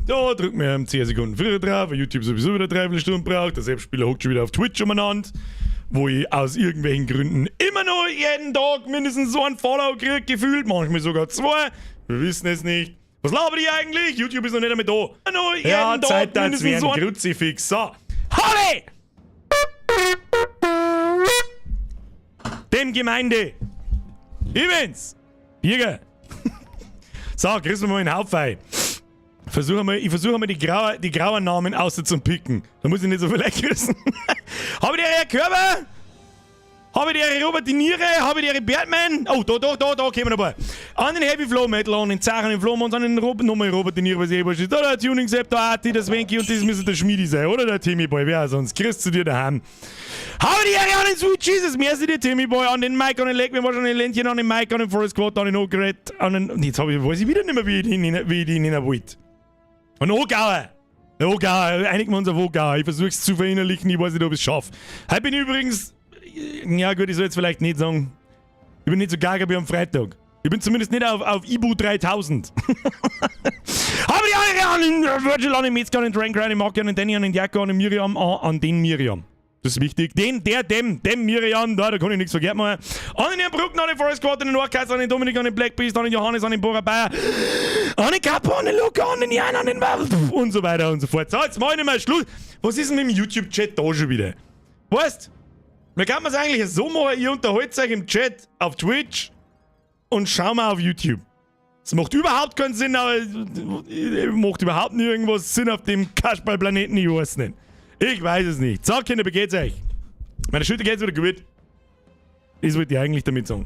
Da drücken wir 10 Sekunden früher drauf, weil YouTube sowieso wieder dreiviertel Stunden braucht. Der Selbstspieler hockt schon wieder auf Twitch umeinander, wo ich aus irgendwelchen Gründen immer noch jeden Tag mindestens so einen Follow krieg, gefühlt, manchmal sogar zwei. Wir wissen es nicht. Was laber ich eigentlich? YouTube ist noch nicht einmal da. Noch jeden Ja, Tag Zeit, das mindestens wäre so ein Kruzifix. So. Halle! Dem Gemeinde! Übrigens! Birger! So, grüßen wir mal den Haufen. Versuche mal, ich versuche mal die grauen Namen außer zum Picken. Da muss ich nicht so viel grüßen. Habe ich die Körper? Habe ich die Robert die Niere? Habe ich die Bertman? Oh, da, da, da, da kommen noch ein paar. An den Heavy Flow Metal, an den Zachen, den Flomons, an den Robert, nochmal Robert die Niere, was ich eh ist. Da der Tuning Sepp, der Arti, der Svenki und das müsste der Schmiedi sein, oder? Der Timmy Boy, wer auch sonst? Grüß zu dir daheim. Habe die Ehre an den Sweet Jesus, merci dir Timmy Boy, an den Mike, an den Leck, mir war schon den Ländchen, an den Mike, an den Forest Squad, an den Ogret, an den. Jetzt hab ich, weiß ich wieder nicht mehr, wie ich den nennen wollte. An Ogauer! Ogauer, einigen wir uns auf Ogauer. Ich versuch's zu verinnerlichen, ich weiß nicht, ob ich's schaff. Heute bin ich übrigens. Ja, gut, ich soll jetzt vielleicht nicht sagen. Ich bin nicht so gaga wie am Freitag. Ich bin zumindest nicht auf Ibu 3000. Habe die Ehre an den Virgil, an den Metzger, an den Drank, an den Mark, an den Danny, an den Jacko, an den Miriam, an den Miriam. Das ist wichtig. Den, der, dem, dem Miriam, da kann ich nichts verkehrt machen. An den Herrn Bruckner, an den Forest Squad, an den Nordkaiser, an den Dominik, an den Black Beast, an den Johannes, an den Bora Bayer, an den Capo, an den Luca, an den Jan, an den und so weiter und so fort. So, jetzt mach ich nicht mehr Schluss. Was ist denn mit dem YouTube-Chat da schon wieder? Weißt, mir kann man es eigentlich so machen, ihr unterhaltet euch im Chat auf Twitch und schau mal auf YouTube. Es macht überhaupt keinen Sinn, aber es macht überhaupt nicht irgendwas Sinn auf dem Kasperlplaneten, ich weiß nicht. Ich weiß es nicht. So, Kinder, wie geht's euch? Meine Schulter geht's wieder gut. Das wollte ich eigentlich damit sagen.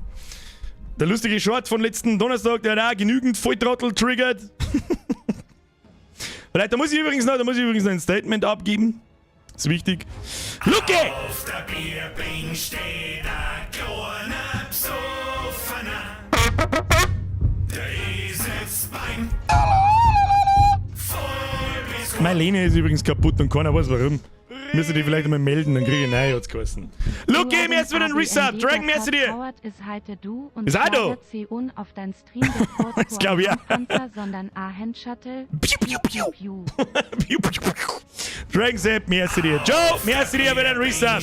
Der lustige Short von letzten Donnerstag, der hat auch genügend Volltrottel triggert. Vielleicht, da muss ich übrigens noch ein Statement abgeben. Ist wichtig. Lucke! Auf der Bierbänk steht ein kleiner Besoffener. Der ist jetzt beim voll bis Meine Lehne ist übrigens kaputt und keiner weiß warum. Müsste die vielleicht einmal melden, dann kriege ich nein, hat's geheißen. Lucke, mir jetzt wieder ein Resub. Dragon, merci dir. Howard ist heute du und Ist auch da. C.Un auf dein Stream der Das glaub ich auch. Panzer, sondern A-Hand-Shuttle. Piu, piu, piu. Piu. Piu, piu, piu. Dragon Sepp, merci dir. Joe, merci dir für den Resub.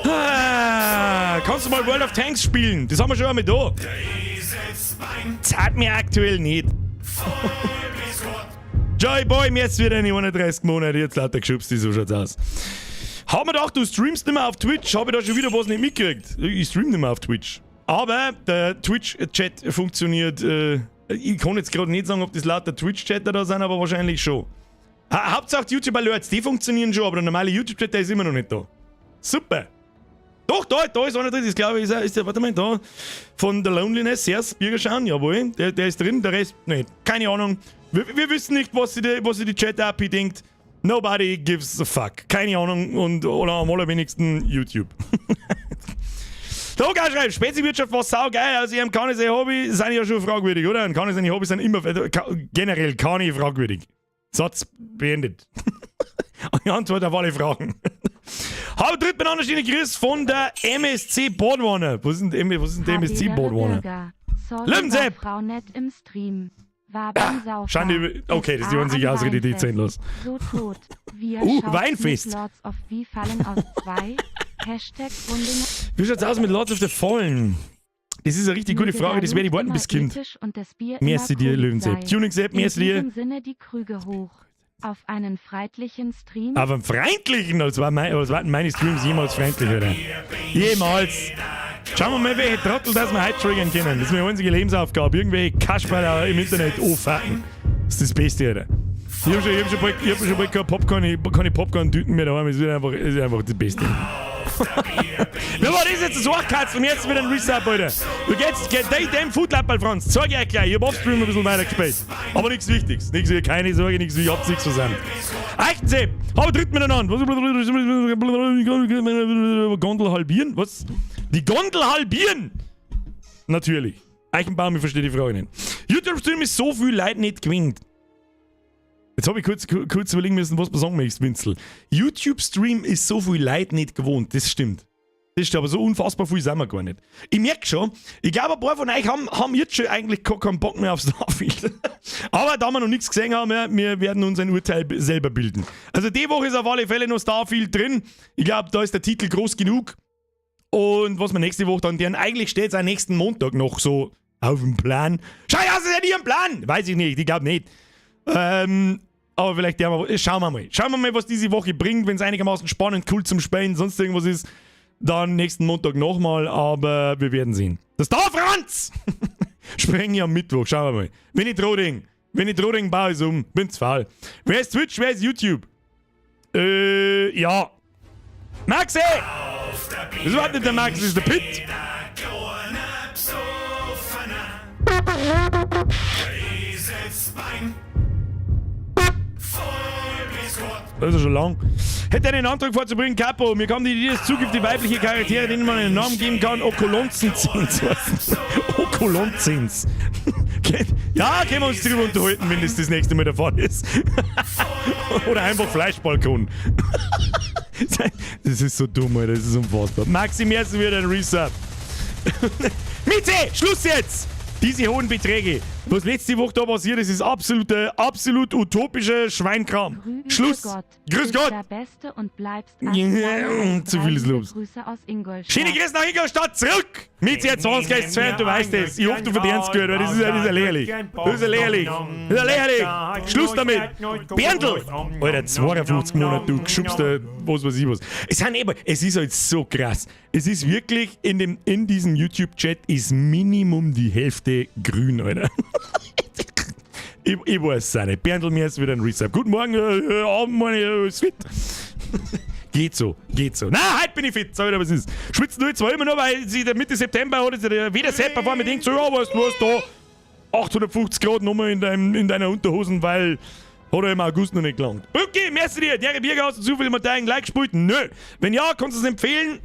Ah, kannst du mal World of Tanks spielen? Das haben wir schon einmal da. Zahlt mir aktuell nicht. Joy Boy, mir jetzt wieder in die 31 Monate, jetzt lauter geschubst, so schaut's aus. Hab mir gedacht, du streamst nicht mehr auf Twitch, hab ich da schon wieder was nicht mitgekriegt. Ich stream nicht mehr auf Twitch. Aber der Twitch-Chat funktioniert, ich kann jetzt gerade nicht sagen, ob das lauter Twitch-Chatter da sind, aber wahrscheinlich schon. Hauptsache die YouTube-Alerts, die funktionieren schon, aber der normale YouTube-Chat, der ist immer noch nicht da. Super. Doch, da ist einer drin, das glaube ich, ist der, warte mal, da, von The Loneliness, Sers, Bürgerschauen, jawohl, der ist drin, der Rest, nicht, keine Ahnung. Wir wissen nicht, was sich die Chat-API denkt. Nobody gives a fuck. Keine Ahnung und oder am allerwenigsten YouTube. Der Oga schreibt, Speziwirtschaft war saugeil, also ihm kann ich sein Hobby, sind ja schon fragwürdig, oder? Und kann ich seine Hobbys sind immer, generell kann ich fragwürdig. Satz beendet. Und die Antwort auf alle Fragen. Hallo, dritt miteinander stehende Chris von der MSC Boardwanne. Was ist denn der MSC Boardwanne? Sorry, Löwensepp! war Frau nett im Stream. War beim Saufen. Schande über- okay, das ist die einzige Ausrede, die ich Weinfest. sinnlos. So tot. Wie schaut's Weinfest. mit Lords of the Fallen aus 2? #Bunding. Wie schaut's aus mit Lords of the Fallen? Das ist eine richtig gute Möge Frage, der das werde ich Loot warten immer bis Kind. ethisch und das Bier Merci immer dir, Covid Löwensepp. sei. Tuning Sepp, In merci dir. diesem Sinne die Krüge hoch. Auf einen freundlichen Stream. Auf einen freundlichen, als waren meine Streams jemals freundlich, oder? Jemals. Schauen wir mal, welche Trottel das wir heute triggern können. Das ist meine einzige Lebensaufgabe. Irgendwelche Kasperl im Internet anfacken. Das ist das Beste, Alter. Ich hab schon bald keine Popcorn-Tüten mehr daheim. Es ist einfach das Beste. Wer war das jetzt? Das Arschkatz und jetzt wieder ein Resub, Alter. Du geht's, geht dem Foodlappal, Franz. Zeig ich euch gleich. Ich hab offstream ein bisschen weiter gespielt. Aber nichts Wichtiges. Nichts, keine Sorge, nichts, ich hab's nichts versandt. Eichensee, hau dritt miteinander. Gondel halbieren? Was? Die Gondel halbieren! Natürlich. Eichenbaum, ich verstehe die Frage nicht. YouTube-Stream ist so viel Leid nicht gewinnt. Jetzt habe ich kurz überlegen müssen, was du sagen möchtest, Winzel. YouTube-Stream ist so viel Leid nicht gewohnt, das stimmt. Das ist aber so unfassbar viel sind wir gar nicht. Ich merke schon, ich glaube, ein paar von euch haben jetzt schon eigentlich gar keinen Bock mehr auf Starfield. Aber da wir noch nichts gesehen haben, ja, wir werden uns ein Urteil selber bilden. Also die Woche ist auf alle Fälle noch Starfield drin. Ich glaube, da ist der Titel groß genug. Und was wir nächste Woche dann deren, eigentlich steht es auch nächsten Montag noch so auf dem Plan. Schau, ja, ist ja nicht am Plan! Weiß ich nicht, ich glaube nicht. Aber vielleicht ja, schauen wir mal. Schauen wir mal, was diese Woche bringt, wenn es einigermaßen spannend, cool zum Spielen, sonst irgendwas ist. Dann nächsten Montag nochmal, aber wir werden sehen. Das Star Franz! Sprengen ich am Mittwoch, schauen wir mal. Wenn ich Roding, wenn ich Roding baue, ist um, bin zu faul. Wer ist Twitch, wer ist YouTube? Ja. Maxi! Das ist überhaupt nicht der Max, das ist der Pitt. Jeder kleine Besoffener. Dieses Bein. Voll bis Gott. Das ist ja schon lang. Hätte einen Antrag vorzubringen, Capo. Mir kam die Idee, dass zukünftig weibliche Charaktere, denen man einen Namen geben kann, Okolonzenzins heißen. Okolonzins. Ja, können wir uns drüber unterhalten, wenn das das nächste Mal der Fall ist. Oder einfach Fleischbalkon. Das ist so dumm, Alter. Das ist unfassbar. Maxi Merzen wieder ein Resub. Miete, Schluss jetzt! Diese hohen Beträge. Was letzte Woche da passiert ist, ist absolut utopischer Schweinkram. Grüße Schluss! Gott. Grüß Bist Gott! der Beste und bleibst Ja, zu vieles Lobs. Grüße aus Ingolstadt. Schöne Grüße nach Ingolstadt, zurück! Mit jetzt 20 Gleich 2, du weißt es. Ich hoffe, du verdienst gut, weil das ist ja lächerlich. Das ist ja lächerlich. Das ist ja lächerlich. Schluss damit. Berndl! Alter, 52 Monate, du geschubster, was weiß ich was. Es sind eben, es ist halt so krass. Es ist wirklich, in diesem YouTube-Chat ist Minimum die Hälfte grün, Alter. Ich weiß es auch nicht. Berndl, mir ist wieder ein Resub. Guten Morgen, Abend, meine, ist fit. Geht so, geht so. Na, heute bin ich fit, sag ich dir, was ist. Schwitzen tue ich zwar immer noch, weil sie der Mitte September hat, sich der weder Sepper vor mir denkt, so, ja, weißt du was, da 850 Grad nochmal in deiner Unterhosen, weil hat er im August noch nicht gelangt. Okay, merci dir, der Birger, hast du zufällig mal deinen Like gespielt? Nö. Wenn ja, kannst du es empfehlen?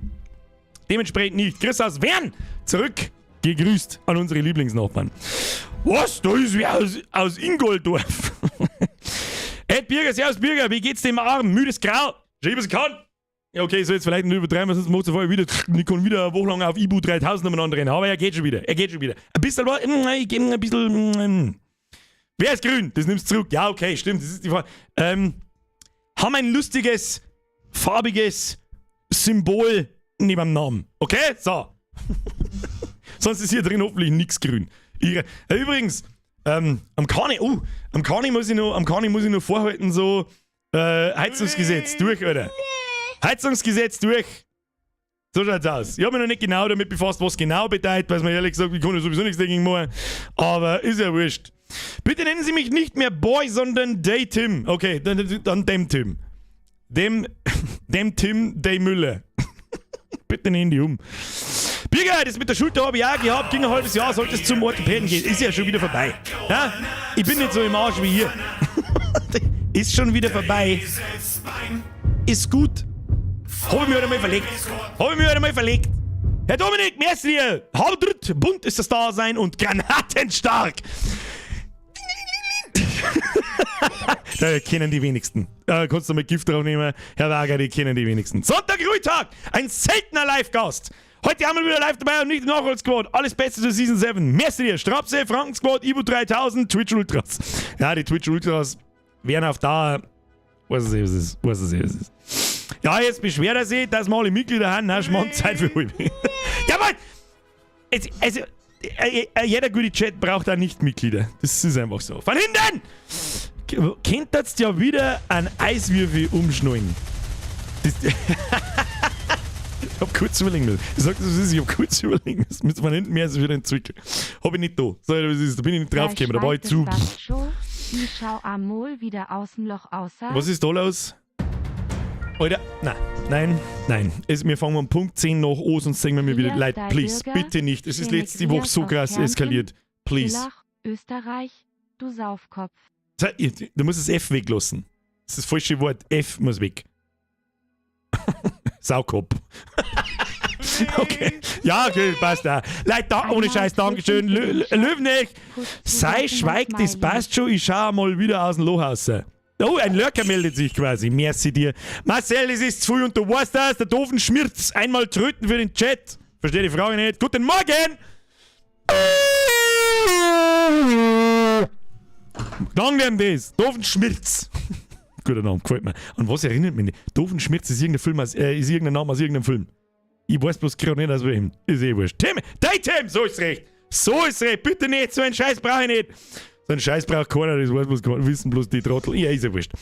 Dementsprechend nicht. Chris aus Wern, zurück, gegrüßt an unsere Lieblingsnachbarn. Was? Da ist wer aus Ingoldorf. Ed Birger, servus Birger, wie geht's dem Arm? Müdes Grau. Schau, was ich kann. Ja, okay, soll jetzt vielleicht nicht übertreiben, sonst macht er vorher wieder. Ich kann wieder eine Woche lang auf Ibu 3000 umeinander rennen. Aber er geht schon wieder. Er geht schon wieder. Ein bisschen, ich gebe ein bisschen. Wer ist grün? Das nimmst du zurück. Ja, okay, stimmt. Das ist die Frage. Haben ein lustiges, farbiges Symbol neben dem Namen. Okay? So. Sonst ist hier drin hoffentlich nichts grün. Ich, übrigens, am Kani muss ich noch vorhalten, so, Heizungsgesetz durch, Alter. Heizungsgesetz durch. So schaut's aus. Ich habe mich noch nicht genau damit befasst, was genau bedeutet, weil mir ehrlich gesagt, ich kann ja sowieso nichts dagegen machen. Aber ist ja wurscht. Bitte nennen Sie mich nicht mehr Boy, sondern Day Tim. Okay, dann dem Tim. Dem Tim Day Müller. Bitte nennen die um. Birger, das mit der Schulter habe ich auch gehabt, ging ein halbes Jahr, sollte es zum Orthopäden gehen. Ist ja schon wieder vorbei. Ja? Ich bin nicht so im Arsch wie ihr. Ist schon wieder vorbei. Ist gut. Habe ich mir heute mal verlegt. Habe ich mir heute mal verlegt. Herr Dominik, merci dir. Haudrit, bunt ist das Dasein und granatenstark. Da kennen die wenigsten. Da kannst du mit Gift drauf nehmen. Herr Wager, die kennen die wenigsten. Sonntag, Ruhetag. Ein seltener Live-Gast. Heute haben wir wieder live dabei und nicht im Nachholsquad. Alles Beste zur Season 7. Merci dir. Strapse, Franken Squad, Ibu 3000, Twitch Ultras. Ja, die Twitch Ultras werden auf Dauer. Weiß es was ist. Weiß es was ist. Ja, jetzt beschwert er sich, dass wir alle Mitglieder haben. Na, Schmarrn, Zeit für halb. Ja, Mann! Es, also, jeder gute Chat braucht auch Nicht-Mitglieder. Das ist einfach so. Von hinten! Könnt ihr ja wieder einen Eiswürfel umschnallen? Das, ich hab kurz überlegen müssen. Ich sag das, was ist, ich hab kurz überlegen müssen. Müssen von hinten mehr als wieder entwickeln. Hab ich nicht da. Sag ich, was ist, da bin ich nicht draufgekommen. Da war ich zu. Ich schau amol wieder aus dem Loch außer. Was ist da los? Alter, nein, nein, nein. Wir fangen um Punkt 10 nach an, sonst sehen wir mir wieder. Leute, please, Bürger, bitte nicht. Es ist schöne letzte Woche so Grüße aus krass Kärnten, eskaliert. Please. Villach, Österreich, du Saufkopf. Du musst das F weglassen. Das ist das falsche Wort. F muss weg. Saukopf. Okay. Ja, okay, passt auch. Leute, da, ohne Einmal Scheiß, Dankeschön. Trüffel für den Löwenech, Kuss sei zu schweig, das Smiley. passt schon. Ich schau mal wieder aus dem Loch raus. Oh, ein Lurker meldet sich quasi. Merci dir. Marcel, es ist früh und du weißt das, der Doofenshmirtz. Einmal tröten für den Chat. Verstehe die Frage nicht. Guten Morgen! Danke dem das. Doofenshmirtz. Guter Name, gefällt mir. An was erinnert mich? Doofenshmirtz ist irgendein Film aus, ist irgendein Name aus irgendeinem Film. Ich weiß bloß gerade nicht, aus welchem. Ist eh wurscht. Tim, Tim, so ist recht. So ist recht. Bitte nicht, so einen Scheiß brauche ich nicht. So einen Scheiß braucht keiner, das weiß bloß keiner, wissen bloß die Trottel. Ja, ist ja wurscht.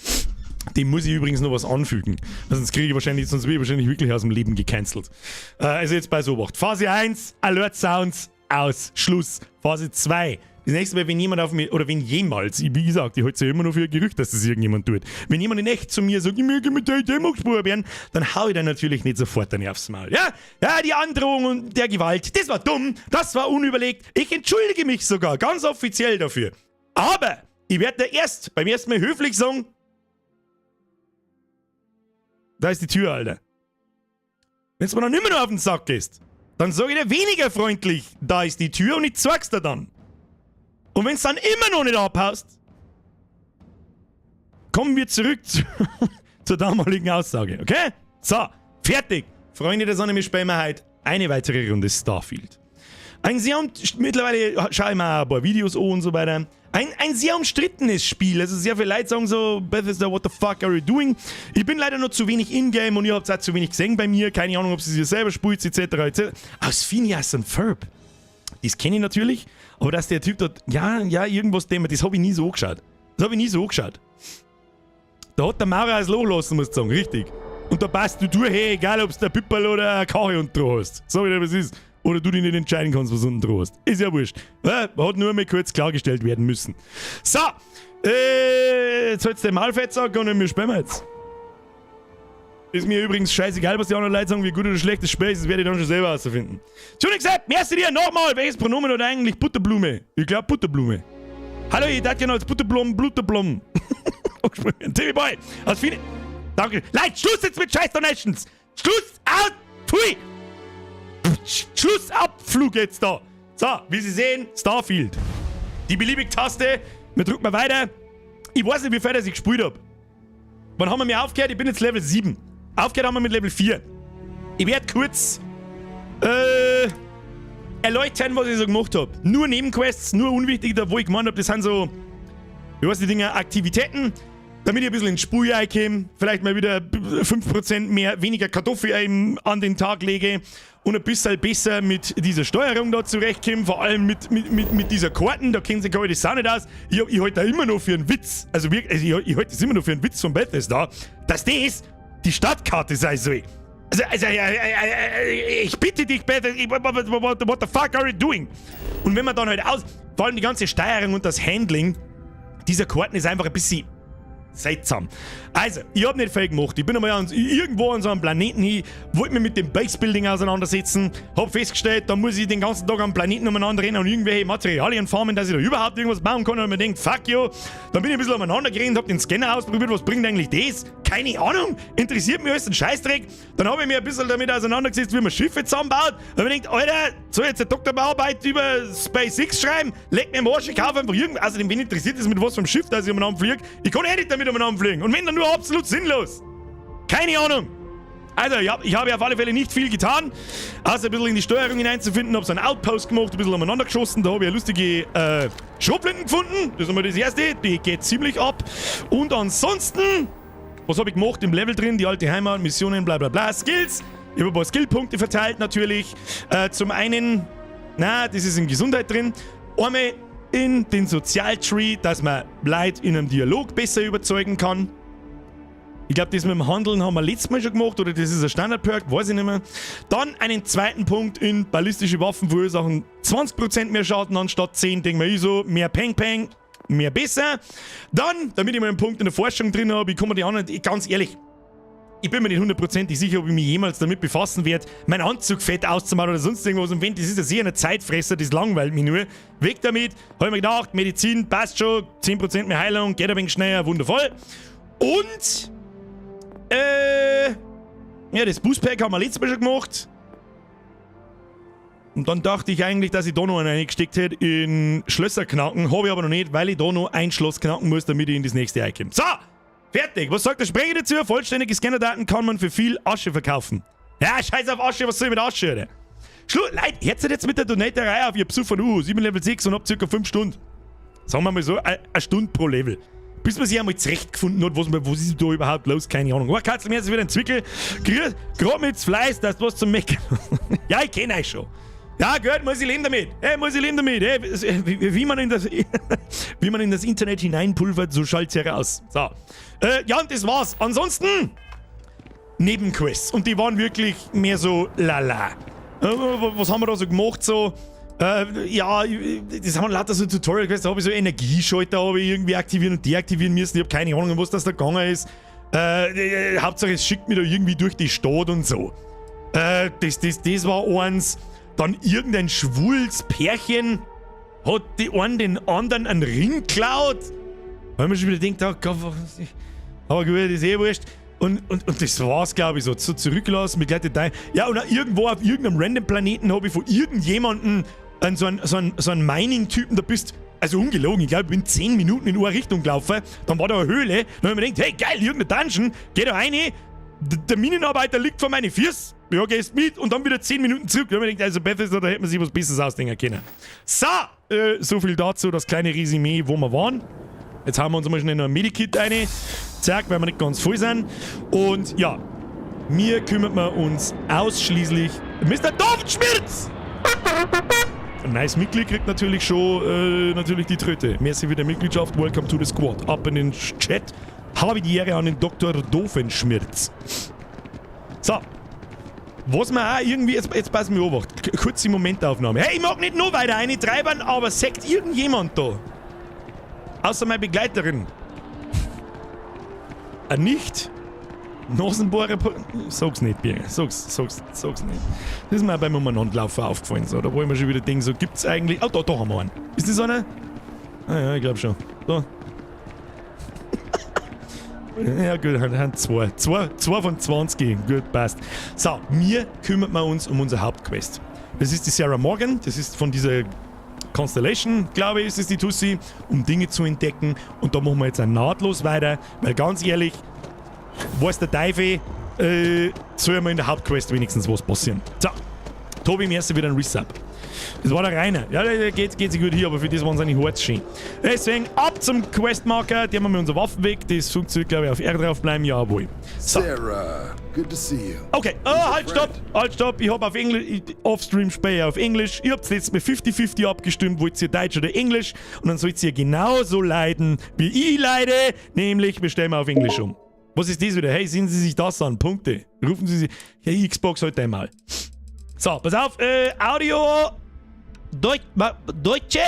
Dem muss ich übrigens noch was anfügen. Sonst kriege ich wahrscheinlich, sonst werde ich wahrscheinlich wirklich aus dem Leben gecancelt. Also jetzt bei Obacht. Phase 1, Alert Sounds, aus. Schluss. Phase 2. Das nächste Mal, wenn jemand auf mich, oder wenn jemals, wie gesagt, ich halte es ja immer noch für ein Gerücht, dass das irgendjemand tut. Wenn jemand in echt zu mir sagt, ich möchte mit der Demo probieren, dann hau ich dann natürlich nicht sofort dann aufs Maul. Ja, ja, die Androhung und der Gewalt, das war dumm, das war unüberlegt. Ich entschuldige mich sogar ganz offiziell dafür. Aber ich werde da erst beim ersten Mal höflich sagen, da ist die Tür, Alter. Wenn es mir dann immer noch auf den Sack gehst, dann sage ich dir weniger freundlich, da ist die Tür und ich zeig's dir dann. Und wenn es dann immer noch nicht abhaust, kommen wir zurück zur damaligen Aussage, okay? So, fertig. Freunde der Sonne, wir spielen heute eine weitere Runde Starfield. Ein sehr, mittlerweile schaue ich mir ein paar Videos an und so weiter. Ein sehr umstrittenes Spiel. Also sehr viele Leute sagen so, Bethesda, what the fuck are you doing? Ich bin leider noch zu wenig in-game und ihr habt auch zu wenig gesehen bei mir. Keine Ahnung, ob sie sich selber spielt, etc. etc. Aus Phineas und Ferb. Das kenne ich natürlich, aber dass der Typ dort, ja, irgendwas Thema, das habe ich nie so angeschaut. Das habe ich nie so angeschaut. Da hat der Maurer das Loch lassen, muss ich sagen, richtig. Und da passt du durch, hey, egal ob es der Pipperl oder ein Kache unten dran hast. Sag ich dir, was ist. Oder du dich nicht entscheiden kannst, was unten dran hast. Ist ja wurscht. Ja, hat nur mal kurz klargestellt werden müssen. So, jetzt sollst du den Maulfett sagen und wir spielen jetzt. Ist mir übrigens scheißegal, was die anderen Leute sagen, wie gut oder schlecht das Spiel ist, das werde ich dann schon selber herausfinden. Entschuldigung, Sepp, merci dir nochmal. Welches Pronomen hat eigentlich Butterblume? Ich glaube Butterblume. Hallo, ich darf gerne als Butterblum, Bluterblumen. Timmy Boy, aus viele. Danke. Leute, Schluss jetzt mit scheiß Donations. Schluss, out, pfui. Schluss, Abflug jetzt da. So, wie Sie sehen, Starfield. Die Beliebig-Taste. Wir drücken mal weiter. Ich weiß nicht, wie viel ich gespielt habe. Wann haben wir mir aufgehört? Ich bin jetzt Level 7. Aufgehört haben wir mit Level 4. Ich werde kurz erläutern, was ich so gemacht habe. Nur Nebenquests, nur unwichtig, da wo ich gemeint habe, das sind so, wie heißt die Dinger, Aktivitäten, damit ich ein bisschen ins Spiel reinkomme, vielleicht mal wieder 5% mehr, weniger Kartoffel an den Tag lege und ein bisschen besser mit dieser Steuerung da zurechtkomme, vor allem mit dieser Karten, da kennen sich das auch nicht aus. Ich halte da immer noch für einen Witz, also wirklich, also ich halte das immer noch für einen Witz von Bethesda, dass das die Stadtkarte sein soll. Also, ich bitte dich, Bethesda, what the fuck are you doing? Und wenn man dann halt aus, vor allem die ganze Steuerung und das Handling dieser Karten ist einfach ein bisschen seltsam. Also, ich habe nicht viel gemacht. Ich bin einmal irgendwo an so einem Planeten hin, wollte mich mit dem Base-Building auseinandersetzen, hab festgestellt, da muss ich den ganzen Tag am Planeten umeinander rennen und irgendwelche Materialien farmen, dass ich da überhaupt irgendwas bauen kann. Und mir denkt, fuck you. Dann bin ich ein bisschen umeinander gerannt, hab den Scanner ausprobiert, was bringt eigentlich das? Keine Ahnung, interessiert mich alles ein Scheißdreck. Dann habe ich mich ein bisschen damit auseinandergesetzt, wie man Schiffe zusammenbaut. Dann habe ich gedacht, Alter, soll ich jetzt eine Doktorarbeit über SpaceX schreiben? Leck mir am Arsch, ich kaufe einfach irgend. Außerdem, wen interessiert das mit was vom Schiff, dass ich umeinander fliege? Ich kann eh nicht damit umeinander fliegen. Und wenn, dann nur absolut sinnlos. Keine Ahnung. Also, ich habe auf alle Fälle nicht viel getan, außer ein bisschen in die Steuerung hineinzufinden, habe so einen Outpost gemacht, ein bisschen umeinander geschossen, da habe ich eine lustige Schrotflinten gefunden. Das ist einmal das erste, die geht ziemlich ab. Und ansonsten, was habe ich gemacht im Level drin? Die alte Heimat, Missionen, bla bla bla, Skills. Ich habe ein paar Skillpunkte verteilt natürlich. Zum einen, na, das ist in Gesundheit drin. Einmal in den Sozialtree, dass man Leute in einem Dialog besser überzeugen kann. Ich glaube, das mit dem Handeln haben wir letztes Mal schon gemacht oder das ist ein Standard-Perk, weiß ich nicht mehr. Dann einen zweiten Punkt in ballistische Waffen verursachen 20% mehr Schaden anstatt 10, denke mir ich so, mehr Peng Peng, mehr besser. Dann, damit ich mal einen Punkt in der Forschung drin habe, ich komme die anderen, ganz ehrlich, ich bin mir nicht hundertprozentig sicher, ob ich mich jemals damit befassen werde, meinen Anzug fett auszumachen oder sonst irgendwas. Und wenn, das ist ja sehr eine Zeitfresser, das langweilt mich nur. Weg damit, habe ich mir gedacht, Medizin passt schon, 10% mehr Heilung, geht ein wenig schneller, wundervoll. Und ja, das Boostpack haben wir letztes Mal schon gemacht. Und dann dachte ich eigentlich, dass ich da noch einen reingesteckt hätte in Schlösser knacken. Habe ich aber noch nicht, weil ich da noch ein Schloss knacken muss, damit ich in das nächste reinkomme. So! Fertig. Was sagt der Sprecher dazu? Vollständige Scannerdaten kann man für viel Asche verkaufen. Ja, scheiß auf Asche, was soll ich mit Asche, Alter? Leute, hört jetzt mit der Donaterei auf, ihr Besufer, 7 Level 6 und ab circa 5 Stunden. Sagen wir mal so, eine Stunde pro Level. Bis man sich einmal zurechtgefunden hat, was ist da überhaupt los, keine Ahnung. Oh, Katzel, mir ist wieder ein Zwickel. Grad mit Fleiß, dass du was zum Meckern. Ja, ich kenn euch schon. Ja, gut, muss ich leben damit. Hey, muss ich leben damit. Hey, wie man in das Internet hineinpulvert, so schallt's heraus. So. Ja, und das war's. Ansonsten Nebenquests. Und die waren wirklich mehr so lala. Was haben wir da so gemacht? So, ja, das haben lauter so Tutorial-Quests, da habe ich so Energieschalter habe ich irgendwie aktivieren und deaktivieren müssen. Ich habe keine Ahnung, was das da gegangen ist. Hauptsache, es schickt mich da irgendwie durch die Stadt und so. Das war eins. Dann irgendein schwules Pärchen hat die einen den anderen einen Ring geklaut. Weil man schon wieder denkt, oh Gott, aber gut, das ist eh wurscht. Und das war's, glaube ich, so. So zurücklassen, begleitet dein. Ja, und auch irgendwo auf irgendeinem random Planeten habe ich von irgendjemandem einen, so einen Mining-Typen, da bist. Also ungelogen, ich glaube, ich bin 10 Minuten in eine Richtung gelaufen. Dann war da eine Höhle. Dann habe ich mir gedacht, hey, geil, irgendein Dungeon. Geh da rein. Der Minenarbeiter liegt vor meine Füße. Ja, gehst mit und dann wieder 10 Minuten zurück. Dann habe ich mir gedacht, also Bethesda, da hätte man sich was Besseres ausdenken können. So, so viel dazu, das kleine Resümee, wo wir waren. Jetzt haben wir uns mal schnell noch ein Medikit rein. Zack, weil wir nicht ganz voll sind. Und ja, mir kümmert wir uns ausschließlich. Mr. Doofenshmirtz! Ein neues Mitglied kriegt natürlich schon natürlich die Tröte. Merci für die Mitgliedschaft. Welcome to the squad. Ab in den Chat. Habe die Ehre an den Dr. Doofenshmirtz. So. Was man auch irgendwie, jetzt pass mir auf, kurze Momentaufnahme. Hey, ich mag nicht noch weiter reintreiben, aber sagt irgendjemand da, außer meine Begleiterin, ein nicht Nasenbohrer. Sag's nicht, Birger. Sag's, sag's, sag's nicht. Das ist mir auch beim Umeinanderlaufen aufgefallen. So. Da wo ich mir schon wieder denke, so gibt's eigentlich. Oh, da haben wir einen. Ist das einer? Ah ja, ich glaube schon. Da. Ja gut, haben zwei. Zwei von 20. Gut, passt. So, mir kümmert wir uns um unsere Hauptquest. Das ist die Sarah Morgan, das ist von dieser Constellation, glaube ich, ist es die Tussi, um Dinge zu entdecken. Und da machen wir jetzt auch nahtlos weiter, weil ganz ehrlich, weiß der Teufel, soll ja mal in der Hauptquest wenigstens was passieren. So, Tobi, im ersten wieder ein Resub. Das war der Rainer. Ja, der geht sich gut hier, aber für das waren seine Herz schön. Deswegen ab zum Questmarker, der haben wir unsere Waffen weg. Das funktioniert, glaube ich, auf R drauf bleiben. Jawohl. So. Sarah, good to see you. Okay, oh, halt, stopp, halt, stopp. Ich hab auf Englisch, Offstream spiele ich auf Englisch. Ihr habt letztes Mal 50-50 abgestimmt, wollt ihr Deutsch oder Englisch? Und dann sollt ihr genauso leiden, wie ich leide, nämlich wir stellen mal auf Englisch um. Was ist das wieder? Hey, sehen Sie sich das an? Punkte. Rufen Sie sich. Ja, Xbox heute einmal. So, pass auf, Audio. Deutsche.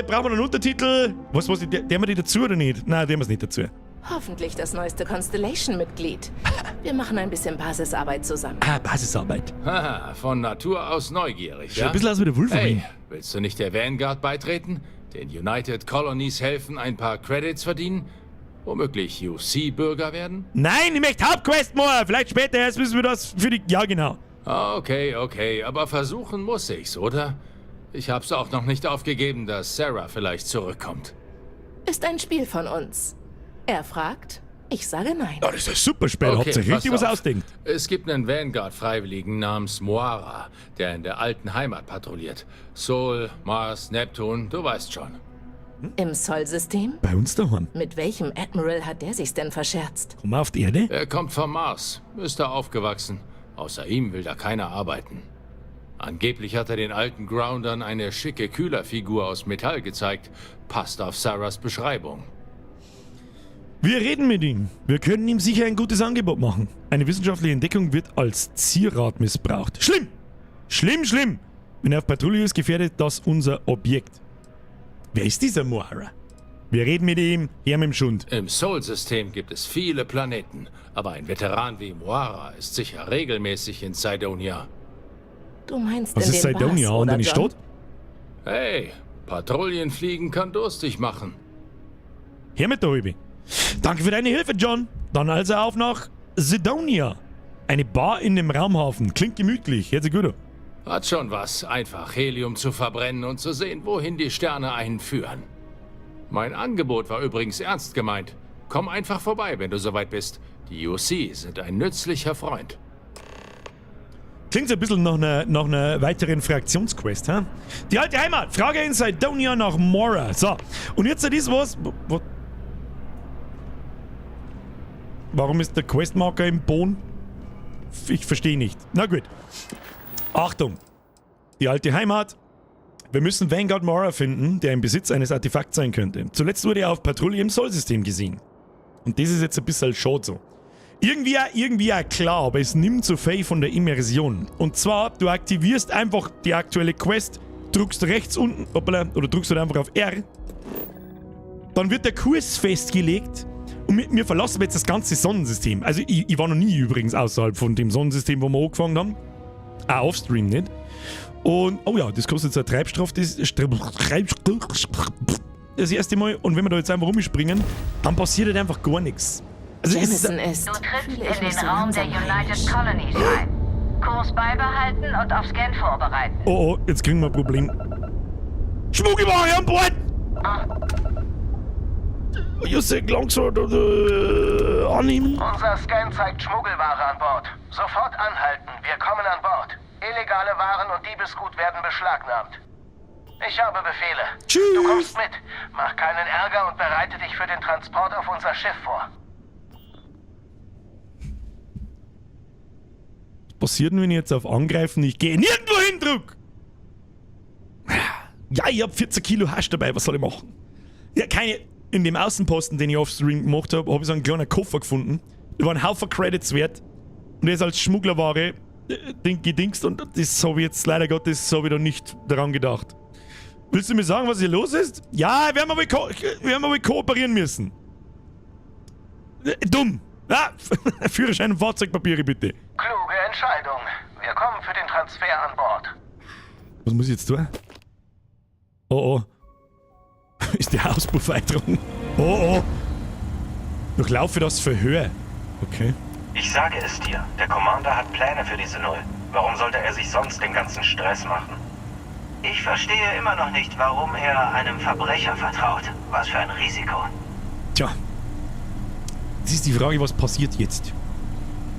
Brauchen wir einen Untertitel? Was, der wir die dazu oder nicht? Nein, der wir nicht dazu. Hoffentlich das neueste Constellation-Mitglied. Wir machen ein bisschen Basisarbeit zusammen. Ah, Basisarbeit. Haha, von Natur aus neugierig, Schaut ja? ein bisschen aus wie der Wolverine. Hey, willst du nicht der Vanguard beitreten? Den United Colonies helfen, ein paar Credits verdienen? Womöglich UC-Bürger werden? Nein, ich möchte Hauptquest machen. Vielleicht später, erst müssen wir das für die. Ja, genau. Okay, aber versuchen muss ich's, oder? Ich hab's auch noch nicht aufgegeben, dass Sarah vielleicht zurückkommt. Ist ein Spiel von uns. Er fragt, ich sage nein. Ja, das ist ein super Spiel. Habt ihr pass richtig was auf. ausdenkt. Es gibt einen Vanguard-Freiwilligen namens Moara, der in der alten Heimat patrouilliert. Sol, Mars, Neptun, du weißt schon. Im Sol-System? Bei uns daheim. Mit welchem Admiral hat der sich's denn verscherzt? Komm mal auf die Erde. Er kommt vom Mars, ist da aufgewachsen. Außer ihm will da keiner arbeiten. Angeblich hat er den alten Groundern eine schicke Kühlerfigur aus Metall gezeigt. Passt auf Sarahs Beschreibung. Wir reden mit ihm. Wir können ihm sicher ein gutes Angebot machen. Eine wissenschaftliche Entdeckung wird als Zierrat missbraucht. Schlimm! Schlimm, schlimm! Wenn er auf Patrouille ist, gefährdet das unser Objekt. Wer ist dieser Moara? Wir reden mit ihm, her mit dem Schund. Im Sol-System gibt es viele Planeten, aber ein Veteran wie Moara ist sicher regelmäßig in Cydonia. Du meinst Was in ist den Cydonia? Bars, Und oder, eine John? Stadt? Hey, Patrouillenfliegen kann durstig machen. Her mit der Halbe. Danke für deine Hilfe, John. Dann also auf nach Cydonia. Eine Bar in dem Raumhafen. Klingt gemütlich. Hört sich gut an. Hat schon was, einfach Helium zu verbrennen und zu sehen, wohin die Sterne einen führen. Mein Angebot war übrigens ernst gemeint. Komm einfach vorbei, wenn du soweit bist. Die UC sind ein nützlicher Freund. Klingt so ein bisschen nach einer weiteren Fraktionsquest, hä? Die alte Heimat! Frage in Cydonia nach Mora. So, und jetzt ist was. Warum ist der Questmarker im Boden? Ich verstehe nicht. Na gut. Achtung! Die alte Heimat. Wir müssen Vanguard Mora finden, der im Besitz eines Artefakts sein könnte. Zuletzt wurde er auf Patrouille im Sol-System gesehen. Und das ist jetzt ein bisschen schade so. Irgendwie auch klar, aber es nimmt so viel von der Immersion. Und zwar, du aktivierst einfach die aktuelle Quest, drückst rechts unten, hoppala, oder drückst halt einfach auf R. Dann wird der Kurs festgelegt und wir verlassen jetzt das ganze Sonnensystem. Also ich war noch nie übrigens außerhalb von dem Sonnensystem, wo wir angefangen haben. Auch offstream nicht. Und, oh ja, das kostet jetzt eine Treibstoff, das erste Mal. Und wenn wir da jetzt einfach rumspringen, dann passiert halt einfach gar nichts. Also Jameson ist, Du trittst fühle ich in mich den so Raum der langsam United heimisch. Colonies ein. Kurs beibehalten und auf Scan vorbereiten. Oh, oh, jetzt kriegen wir ein Problem. Schmuggelware an Bord! Jussi, langsam annehmen. Unser Scan zeigt Schmuggelware an Bord. Sofort anhalten. Wir kommen an Bord. Illegale Waren und Diebesgut werden beschlagnahmt. Ich habe Befehle. Tschüss. Du kommst mit. Mach keinen Ärger und bereite dich für den Transport auf unser Schiff vor. Was passiert denn, wenn ich jetzt auf Angreifen nicht gehe? Nirgendwo hin drück! Ja, ich hab 14 Kilo Hasch dabei, was soll ich machen? Ja, keine. In dem Außenposten, den ich offstream gemacht habe, habe ich so einen kleinen Koffer gefunden. Der war ein Haufen Credits wert. Und der ist als Schmugglerware gedingst und das habe ich jetzt leider Gottes hab ich da nicht daran gedacht. Willst du mir sagen, was hier los ist? Ja, wir haben aber kooperieren müssen. Dumm. Ah, Führerschein und Fahrzeugpapiere bitte. Kluge Entscheidung. Wir kommen für den Transfer an Bord. Was muss ich jetzt tun? Oh oh. Ist der Auspuff eingedrungen? Oh oh. Durchlaufe das Verhör. Okay. Ich sage es dir, der Commander hat Pläne für diese Null. Warum sollte er sich sonst den ganzen Stress machen? Ich verstehe immer noch nicht, warum er einem Verbrecher vertraut. Was für ein Risiko. Tja. Das ist die Frage, was passiert jetzt?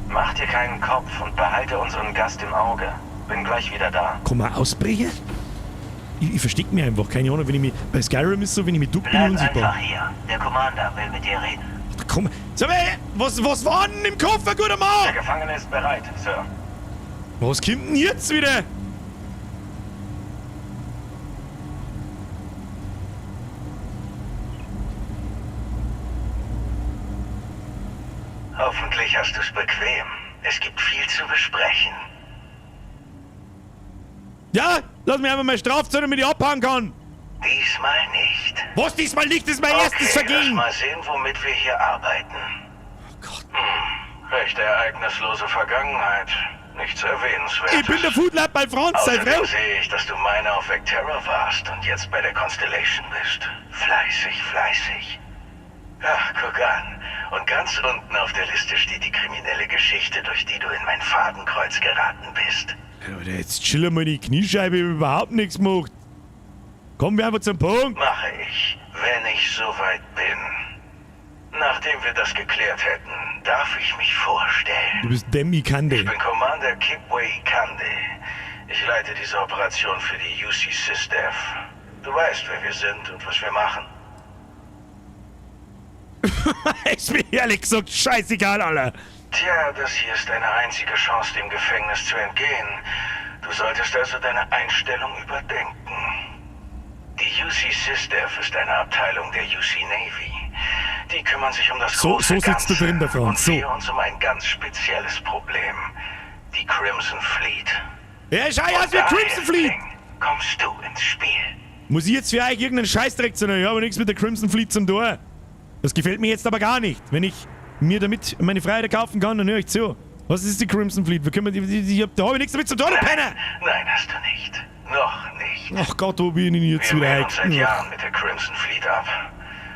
Mach dir keinen Kopf und behalte unseren Gast im Auge. Bin gleich wieder da. Kann man ausbrechen? Ich versteck mich einfach. Keine Ahnung, wenn ich mich... Bei Skyrim ist so, wenn ich mich duck, bin ich Bleib unsichtbar. einfach hier. Der Commander will mit dir reden. Ach, komm. Sag mal, was war denn im Koffer, guter Mann? Der Gefangene ist bereit, Sir. Was kommt denn jetzt wieder? Hoffentlich hast du's bequem. Es gibt viel zu besprechen. Ja, lass mich einfach mal Strafzeit, damit ich abhauen kann. Diesmal nicht. Was diesmal nicht? Das ist mein erstes Vergehen. Lass mal sehen, womit wir hier arbeiten. Oh Gott. Recht ereignislose Vergangenheit. Nichts Erwähnenswertes. Ich bin der Foodlab bei Franz, sei Außerdem froh. sehe ich, dass du meine auf Vectera warst und jetzt bei der Constellation bist. Fleißig, fleißig. Ach, guck an. Und ganz unten auf der Liste steht die kriminelle Geschichte, durch die du in mein Fadenkreuz geraten bist. Alter, jetzt chill mal die Kniescheibe, ich hab überhaupt nichts gemacht. Kommen wir einfach zum Punkt. Mache ich, wenn ich soweit bin. Nachdem wir das geklärt hätten, darf ich mich vorstellen. Du bist Dem Ikande. Ich bin Commander Kipway Ikande. Ich leite diese Operation für die UC SysDef. Du weißt, wer wir sind und was wir machen. Ist mir ehrlich gesagt scheißegal, Alter. Tja, das hier ist deine einzige Chance, dem Gefängnis zu entgehen. Du solltest also deine Einstellung überdenken. Die UC SysDef ist eine Abteilung der UC Navy. Die kümmern sich um das So, große so sitzt du Ganze drin, der Franz. Und So. wir uns um ein ganz spezielles Problem. Die Crimson Fleet. Ja, schau aus wie Und da, Crimson Fleet. Häftling, kommst du ins Spiel. Muss ich jetzt für euch irgendeinen Scheißdreck zu tun? Ich habe nichts mit der Crimson Fleet zum Tor. Das gefällt mir jetzt aber gar nicht. Wenn ich mir damit meine Freiheit erkaufen kann, dann höre ich zu. Was ist die Crimson Fleet? Wir können, da habe ich nichts damit zu tun, du Penner! Nein, hast du nicht. Noch nicht. Ach Gott, wo bin ich denn jetzt Wir wieder? wehren uns seit Jahren mit der Crimson Fleet ab.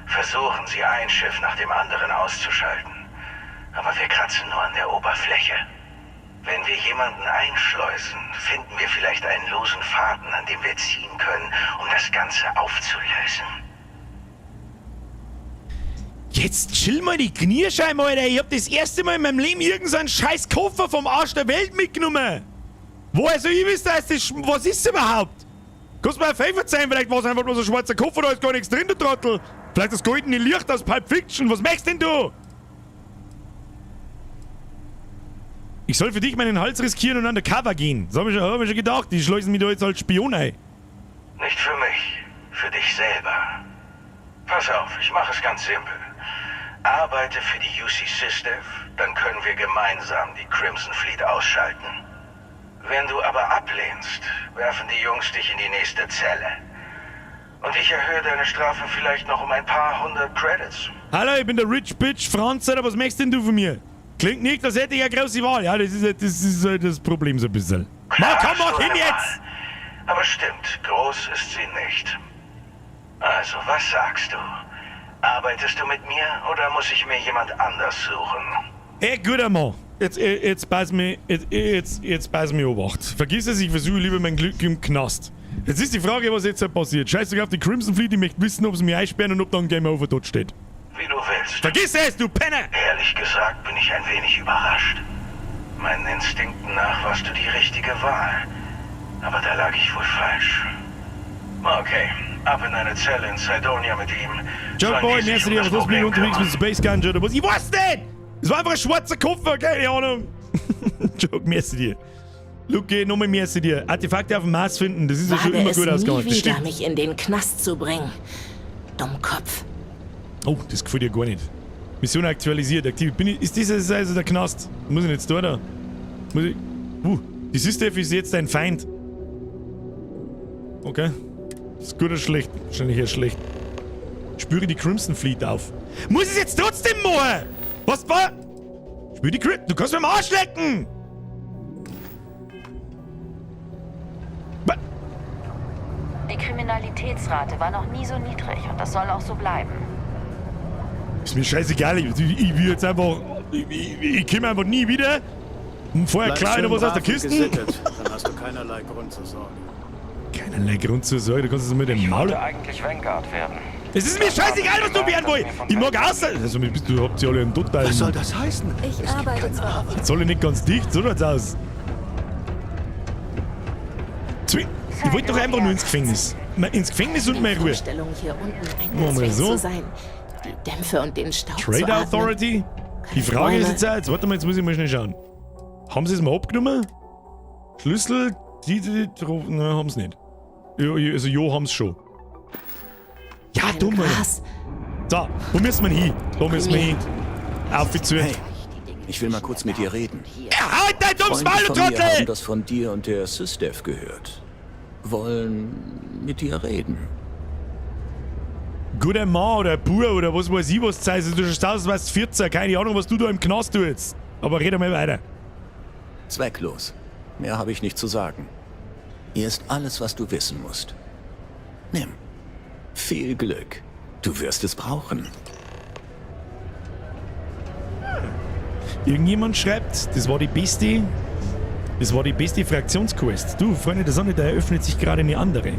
Versuchen sie, ein Schiff nach dem anderen auszuschalten. Aber wir kratzen nur an der Oberfläche. Wenn wir jemanden einschleusen, finden wir vielleicht einen losen Faden, an dem wir ziehen können, um das Ganze aufzulösen. Jetzt chill mal die Knierscheiben, Alter. Ich hab das erste Mal in meinem Leben irgendeinen scheiß Koffer vom Arsch der Welt mitgenommen. Woher soll ich wissen, dass das... Was ist das überhaupt? Kannst du mir ein Favor zeigen? Vielleicht war es einfach bloß ein schwarzer Koffer, da ist gar nichts drin, du Trottel. Vielleicht das goldene Licht aus Pulp Fiction. Was möchtest denn du? Ich soll für dich meinen Hals riskieren und undercover gehen. Das hab ich schon gedacht. Die schleusen mich da jetzt als Spion ein. Nicht für mich, für dich selber. Pass auf, ich mache es ganz simpel. Arbeite für die UC SysDef, dann können wir gemeinsam die Crimson Fleet ausschalten. Wenn du aber ablehnst, werfen die Jungs dich in die nächste Zelle. Und ich erhöhe deine Strafe vielleicht noch um ein paar hundert Credits. Hallo, ich bin der Rich Bitch Franz, Alter. Was möchtest denn du von mir? Klingt nicht, als hätte ich eine große Wahl. Ja, das ist halt das Problem so ein bisschen. Klar, Ma, komm, mach hast du hin eine jetzt! Wahl. Aber stimmt, groß ist sie nicht. Also, was sagst du? Arbeitest du mit mir oder muss ich mir jemand anders suchen? Ey, guter Mann. Jetzt pass mich, jetzt pass mich obacht. Vergiss es, ich versuche lieber mein Glück im Knast. Jetzt ist die Frage, was jetzt passiert. Scheiß doch auf die Crimson Fleet, ich möchte wissen, ob sie mich einsperren und ob dann Game Over dort steht. Wie du willst. Vergiss es, du Penner! Ehrlich gesagt bin ich ein wenig überrascht. Meinen Instinkten nach warst du die richtige Wahl. Aber da lag ich wohl falsch. Okay, ab in eine Zelle in Cydonia mit ihm. Joe Sollen Boy, die sich merci um dir, das was los bin ich Problem unterwegs mit kümmern. Space Ganja oder was? Ich weiß nicht! Es war einfach ein schwarzer Koffer, keine Ahnung. Joke, merci dir. Luke, nochmal merci dir. Artefakte auf dem Mars finden, das ist ja schon Wage immer es gut nie ausgegangen. Das wieder, stimmt. mich in den Knast zu bringen. Dummkopf. Oh, das gefällt dir gar nicht. Mission aktualisiert, aktiv. Bin ich, ist das jetzt also der Knast? Muss ich jetzt da, da? Muss ich. Die SysDef ist jetzt dein Feind. Okay. Ist gut oder schlecht? Wahrscheinlich eher schlecht. Spüre die Crimson Fleet auf. Muss ich es jetzt trotzdem machen? Was war? Spür die Crimson. Du kannst mir am Arsch lecken! Die Kriminalitätsrate war noch nie so niedrig und das soll auch so bleiben. Ist mir scheißegal, ich will jetzt einfach. Ich komme einfach nie wieder. Und vorher Bleib klar schön noch was aus der brav und Kiste. gesittet, Dann hast du keinerlei Grund zur Sorge. Keinerlei Grund zur Sorge, du kannst es mit dem Ich Maul. wollte eigentlich Vanguard werden. Es ist mir scheißegal, was du werden willst. Ich mag außer. Also, du habt sie alle einen totalen. Was soll das heißen? Ich arbeite zwar Jetzt soll ich nicht ganz dicht, so schaut's aus. Ich wollte doch einfach nur ins Gefängnis. Ins Gefängnis und Die meine Ruhe. Vorstellung, hier unten Machen wir eingezwängt so. zu sein. Die Dämpfe und den Staub zu Trade atmen. Authority? Die Frage ist jetzt, auch- jetzt warte mal, jetzt muss ich mal schnell schauen. Haben sie es mal abgenommen? Schlüssel, die, nein, haben sie nicht. Also, jo, haben sie schon. Ja, Kein dumm, Alter. Gras. So, wo müssen wir hin? Da müssen wir hin. Auf die zu. Hey, ich will mal kurz mit dir reden. Ja, halt dein dummes Freunde Maul, du von mir haben Trottel! das von dir und der SysDef gehört. Wollen mit dir reden. Guter Mann oder Bub oder was weiß ich was Zeit. Du schaust aus, als wärst 14. Keine Ahnung, was du da im Knast tust. Aber red einmal weiter. Zwecklos. Mehr habe ich nicht zu sagen. Hier ist alles, was du wissen musst. Nimm. Viel Glück. Du wirst es brauchen. Irgendjemand schreibt, das war die beste. Das war die beste Fraktionsquest. Du, Freunde der Sonne, da eröffnet sich gerade eine andere.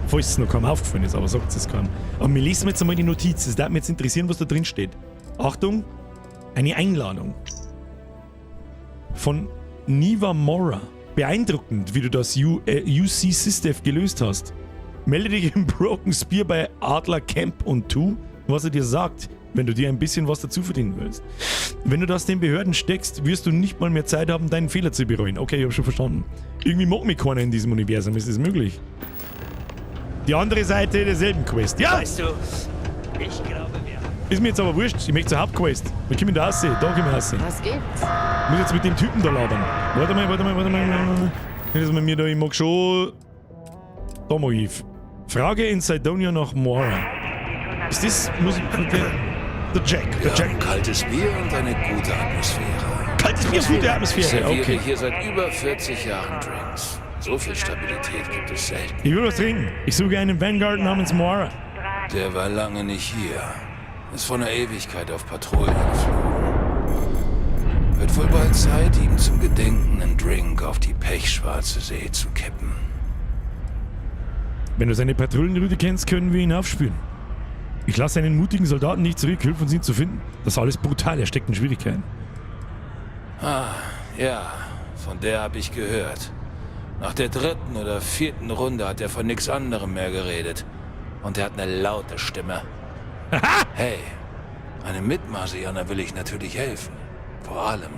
Falls es noch kaum aufgefallen ist, aber sagt es kaum. Aber wir lesen jetzt einmal die Notiz. Es darf mich jetzt interessieren, was da drin steht. Achtung, eine Einladung. Von Niva Mora. Beeindruckend, wie du das UC SysDef gelöst hast. Melde dich im Broken Spear bei Adler Camp und tu, was er dir sagt, wenn du dir ein bisschen was dazu verdienen willst. Wenn du das den Behörden steckst, wirst du nicht mal mehr Zeit haben, deinen Fehler zu bereuen. Okay, ich hab schon verstanden. Irgendwie mag mich keiner in diesem Universum, ist das möglich? Die andere Seite derselben Quest. Ja! Weißt du, ich glaube, wir Ist mir jetzt aber wurscht, ich möchte zur Hauptquest. Wo komme ich da raus? Da komme ich raus. Was gibt's? Ich muss jetzt mit dem Typen da labern. Warte mal, warte mal, warte mal. Warte mal. Nicht, dass man mir da, ich mag schon. Da mag ich. Frage in Cydonia nach Mora. Ist das. Muss ich. Der Jack. Der Wir Jack. haben kaltes Bier und eine gute Atmosphäre. Kaltes Bier und gute Atmosphäre, Ich serviere okay. hier seit über 40 Jahren Drinks. So viel Stabilität gibt es selten. Ich will was trinken. Ich suche einen Vanguard namens Moira. Der war lange nicht hier. Ist vor einer Ewigkeit auf Patrouille geflogen. Wird wohl bald Zeit, ihm zum Gedenken einen Drink auf die pechschwarze See zu kippen. Wenn du seine Patrouillenroute kennst, können wir ihn aufspüren. Ich lasse einen mutigen Soldaten nicht zurück, hilf uns ihn zu finden. Das ist alles brutal, er steckt in Schwierigkeiten. Ah, ja, von der habe ich gehört. Nach der dritten oder vierten Runde hat er von nichts anderem mehr geredet. Und er hat eine laute Stimme. Hey, einem Mitmarsianer will ich natürlich helfen. Vor allem,